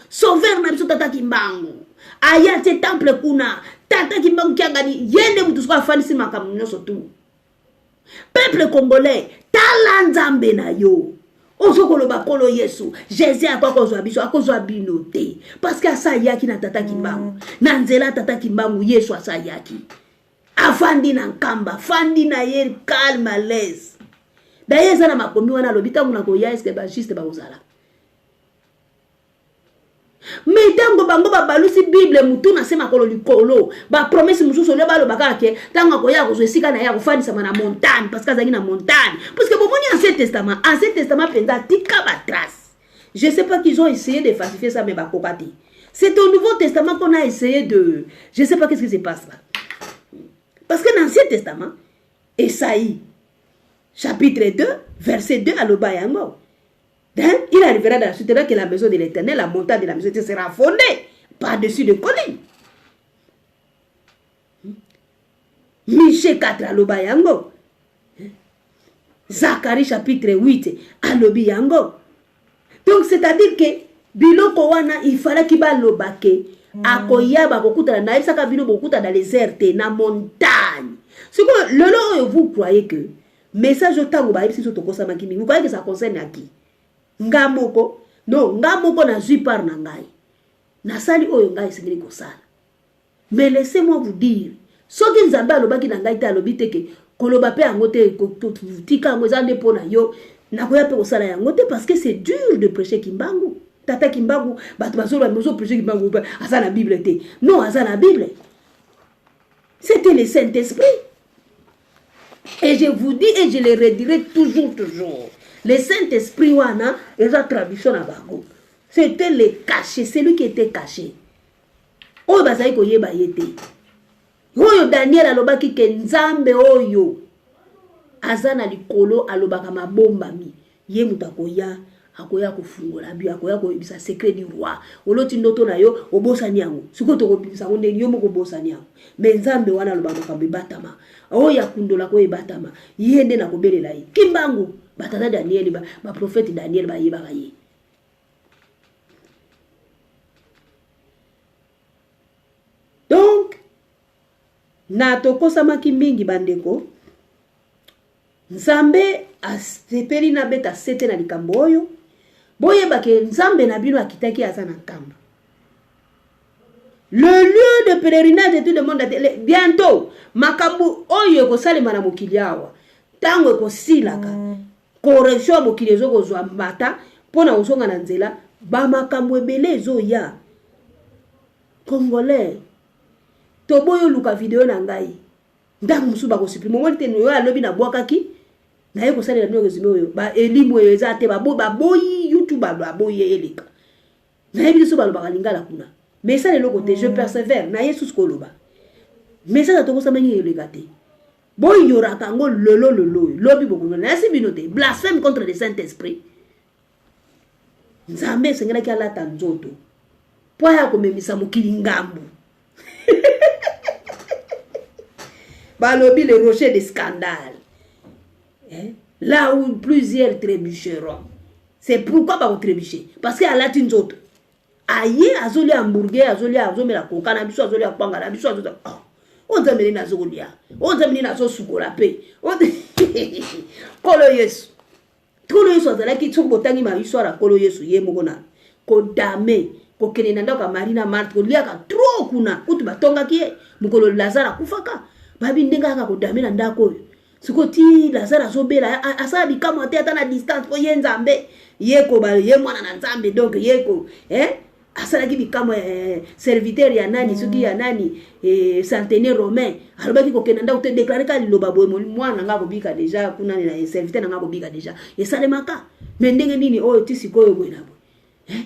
Sauveur na biso Tata Kimbangu. Aya tie temple kuna. Tata Kimbangu kiangani ye nde mutu sikoyo afandisi makambo nyonso tu. Peuple congolais, tala Nzambe na yo. Ozo koloba kolo Yesu, Jesus akoki kozwa biso, akozwa bino te. Parce que asa ayaki na Tata Kimbangu. Na nzela Tata Kimbangu Yesu asa ayaki. Afandi na nkamba, fandi na ye calme à l'aise. D'ailleurs eza na makomi wana alobi ntango nakoya est-ce que ba juste bakozala? Me ntango bango babalusi Bible mutu na se makolo likolo, ba promesse mosusu olio baloba kaka ke ntango akoya akozwa esika na ye akofandisama na montagne parce que azalaki na montagne. Parce que bomoni Ancien Testament, Ancien Testament mpenza atika ba trace. Je sais pas qu'ils ont essayé de falsifier ça mais bakoka te. C'est au Nouveau Testament qu'on a essayé de, je sais pas qu'est-ce qui se passe là. Parce que dans l'Ancien Testament, Esaïe chapitre 2 verset 2 aloba yango. Hein? Il arrivera dans la suite que la maison de l'Éternel, la montagne de la maison sera fondée par-dessus des collines. Michée 4 aloba yango. Zacharie chapitre 8 alobi yango. Donc c'est-à-dire que biloko wana il fallait ki baloba ke akoya bakokutana nayebisaka bino bokutana dans les airs te na montagne. Sikoyo lelo oyo vous croyez que message oyo ntango bayebisi biso tokosamaki mingi, vous croyez que ça concerne à qui? Nga moko? Non, nga moko nazwi part na ngai, nasali oyo ngai esengeli kosala. Mais laissez-moi vous dire, soki Nzambe alobaki na ngai te, alobi te ke koloba pe yango te, tika yango eza nde mpo na yo, nakoya pe kosala yango te parce que c'est dur de prêcher Kimbangu. Tata Kimbangu, bato bazoloba mais ozo prêcher Kimbangu aza na Bible te. Non, aza na Bible. C'était le Saint-Esprit. Et je vous dis et je le redirai toujours, toujours. Le Saint-Esprit wana eza traduction na bango. C'était le caché, celui qui était caché. Oyo bazali koyeba ye te. Oyo Daniel alobaki ke Nzambe oyo aza na likolo alobaka mabombami. Ye moto akoya, akoya kofungola bio, akoya koyebisa secret du roi. Oloti ndoto na yo, obosani yango. Sikoyo tokobimisa yango ndenge yo moko obosani yango. Mais Nzambe wana alobaka makambo ebatama. Oyo akundolaka oyo ebatama, ye nde nakobelela ye. Kimbangu, batata Daniel, ba prophète Daniel bayebaka ye. Donc, na tokosamaki mingi bandeko. Nzambe asepeli nabeta sete na likambo oyo. Boyeba ke Nzambe na bino akitaki aza na nkamba. Le lieu de pèlerinage de tout le monde, bientôt makambo oyo ekosalema na mokili awa, ntango ekosilaka correction ya mokili ezokozwa mbata mpo na kozonga na nzela, ba makambo ebele ezoya. Congolais, toboyi oluka video na ngai. Ntango mosusu bakosupprime omoni te oyo alobi nabwakaki naye kosalela bino resume oyo ba elimu oyo eza te baboyi YouTube baboyi ye eleka nayebi biso balobaka lingala kuna mais esala eloko te je persévère naye susu koloba message atokosama nini eleka te boyoraka yango lelo lelo oyo lobi bokomona nayasi bino te blasphème contre le saint esprit Nzambe esengelaki alata nzoto mpo aya komemisa mokili ngambu. Balobi le rocher de scandale. Eh? Là où plusieurs trébucheront. C'est pourquoi bako trébucher. Parce que alati nzoto. Aye azolia hamburger, azolia azomela coca na biso, azolia kwanga na biso, azolia oh. Oyo Nzambe nini azokolia? Oyo Nzambe nini azosukola pe? Kolo Yesu. Nkolo Yesu azalaki, soki botangi ma histoire ya Nkolo Yesu ye moko na kodame kokende na ndako ya Marie na Marthe koliaka trop kuna, kutu batongaki ye mokolo Lazare akufaka, babi ndenge ayaka kodame na ndako oyo sikoyo ti Lazare azobela asala bikamwa te ata na distance mpo ye Nzambe ye koba ye mwana na Nzambe donc ye ko eh? asalaki bikamwa eh, serviteur ya nani soki ya nani eh, centenaire romain alobaki kokenda ndako te deklare kaka liloba boye mwana na ngai akobika deja kuna na serviteur na ngai akobika deja esalemaka me ndenge nini oyo ti sikoyo boye na boye eh?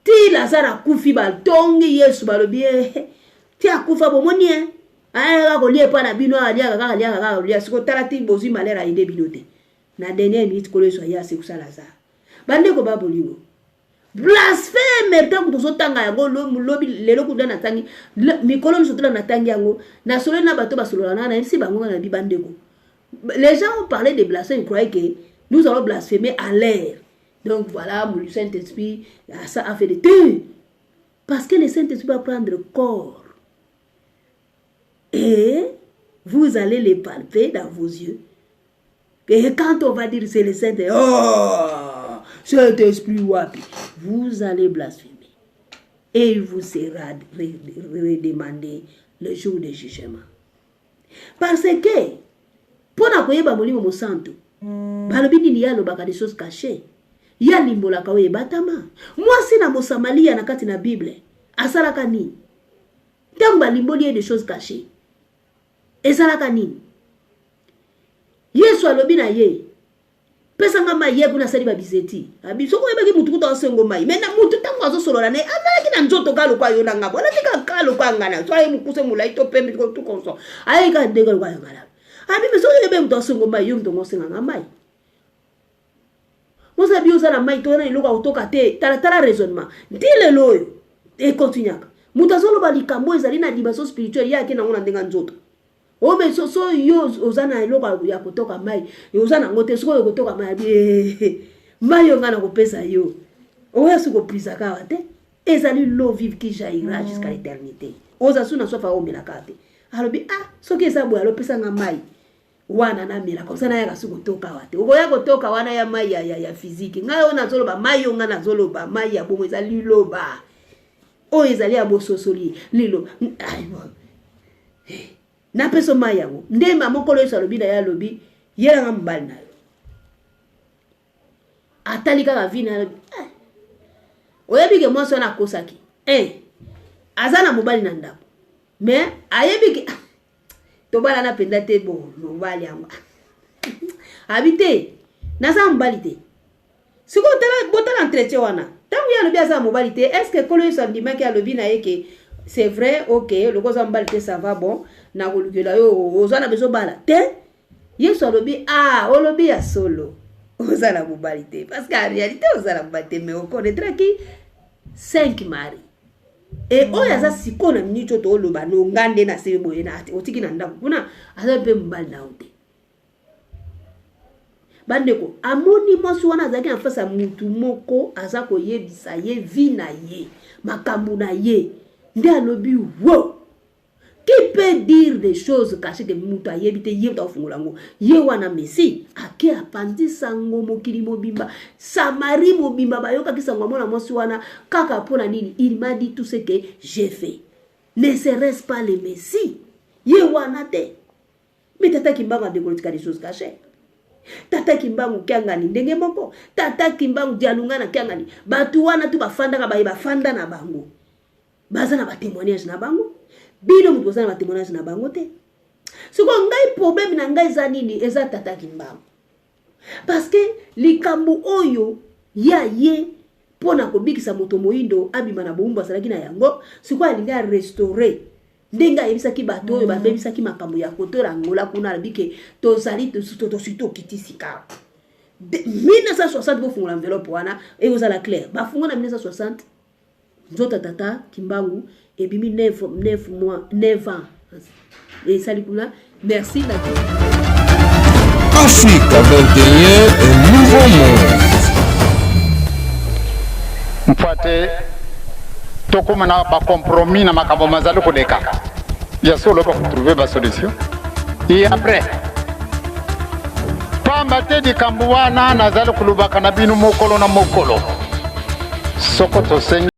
ti Lazare akufi batongi Yesu balobi eh, ti akufa bomoni eh? ayaka kolia epai na bino aliaka kaka aliaka kaka kolia sikoyo tala ti bozwi malere ayede bino te na dernière minute Nkolo Yesu aye asekusa Lazare bandeko ba bolingo. Blasphème! Même ntango tozotanga yango lobi, lelo kuda natangi, mikolo nyonso tona natangi yango, nasololi na bato basolola na nayebisi bango nga na bi bandeko. Les gens ont parlé de blasphème, ils croyaient que nous allons blasphémer à l'air. Donc voilà, le Saint-Esprit ça a fait de tout, parce que le Saint-Esprit va prendre corps et vous allez les palper dans vos yeux. Et quand on va dire c'est le Saint-Esprit, oh, Saint-Esprit wapi, vous allez blasphémer. Et il vous sera redemandé le jour de jugement. Parce que, mpo na koyeba Molimo Mosantu, balobi nini? Ye alobaka des choses cachées, ye alimbolaka oyo ebatama. Mwasi na Mosamalia na kati na Bible asalaka nini ntango balimboli ye des choses cachées? Ezalaka nini? Yesu alobi na ye: "Pesanga mai." Ye kuna asali babizeti abi soki oyebaki mutu kuta osengo mai. Me na mutu, ntango azosolola na ye, azalaki na nzoto kaka lokwa yo na ngambo, alati kaka lokwa nga na so, aye mokuse, molai to pembe, tout consort, aye kaka ndenge lokwa yo nga na abi. Me soki oyebe mutu asengo mai, yo mutu ongo osenganga mai, moza bi oza na mai to na eloko ya kotoka te. Talatala raisonnement nti lelo oyo ekontinuaka. Moto azoloba likambo ezali na dimension spirituelle, ye ake nango na ndenge ya nzoto. O me so, so yo oza na eloko ya kotoka mai, oza nango te. Soki oyo kotoka mai, abi mai oyo ngai na kopesa yo, oyo soki oprisaka awa te, ezali l'eau vive qui jaillira jusqu'à l'éternité. Oza su na soif aomelaka te. Alobi: "Ah, soki eza boye, alopesanga mai wana namelaka, oza nayaka soki kotoka awa te." Okoya kotoka wana ya mai ya physique. Ngai oyo nazoloba, mai oyo ngai nazoloba, mai ya bongo ezali liloba oyo ezali ya bososoli lilo napesa mai yango. Nde mama mokolo Yesu alobi na ye, alobi: "Yelanga mobali na yo." Atali kaka vi na alobi: "Eh, oyebi ke mwasi wana akosaki eh, aza na mobali na ndako, mais ayebi ke tobalana mpenza te." Bo mobali yango abi te: "Naza na mobali te." Sikoyo botala entretien wana. Ntango ye alobi aza na mobali te, est ce que Nkolo Yesu andimaki? Alobi na ye ke c'est vrai, ok, loko oza mobali te, ça va, bon, nakolukela yo, oza na besoin bala te. Yesu alobi: "Ah, olobi ya solo, oza na mobali te, parce que en réalité oza na mobali te, mais okonetraki 5 mari e oyo aza sikoyo na miniti oyo tooloba no nga nde na se boye na otiki na ndako kuna, aza mpe mobali na yo te." Bandeko, amoni mwasi wana azalaki na face ya mutu moko aza koyebisa ye vie na ye, makambo na ye. Nde alobi: "Wo, qui peut dire des choses cachées que mutu ayebi te? Ye mutu akofungola yango, ye wana Messi." Ake apandi sango mokili mobimba, Samarie mobimba bayokaki sango ya mwana mwasi wana kaka mpo na nini? "Il m'a dit tout ce que j'ai fait, ne serait-ce pas le Messie?" Ye wana te. Me tata Kimbangu adekolotika des choses cachées. Tata Kimbangu Kiangani ndenge moko, tata Kimbangu Dialunga na Kiangani, bato wana tu bafandaka, baye bafanda na bango, baza na batémoignage na bango. Bino moto boza na batémoignage na bango te. Sikoyo ngai, problème na ngai eza nini? Eza tata Kimbangu, parce que likambo oyo ya ye mpo na kobikisa moto moyindo abima na bowumbu azalaki na yango, sikoyo alingi arestaurer ndenge ayebisaki bato oyo babebisaki makambo ya kotola Angola kuna. Alobi ke tozali tosi tokiti sika 1960. Bofungola enveloppe wana, ekozala clair. Bafungola na 1960, nzoto tata Kimbangu ebimi 9 mois, 9 ans esali kuna. Merci na Africa 21, un nouveau monde. Mpo te tokóma na bacompromis na makambo mazali koleka ya solo, bakotrouver basolution. Et après, pamba te likambo wana nazali kolobaka na bino mokolo na mokolo, soko tosengi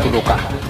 koluka.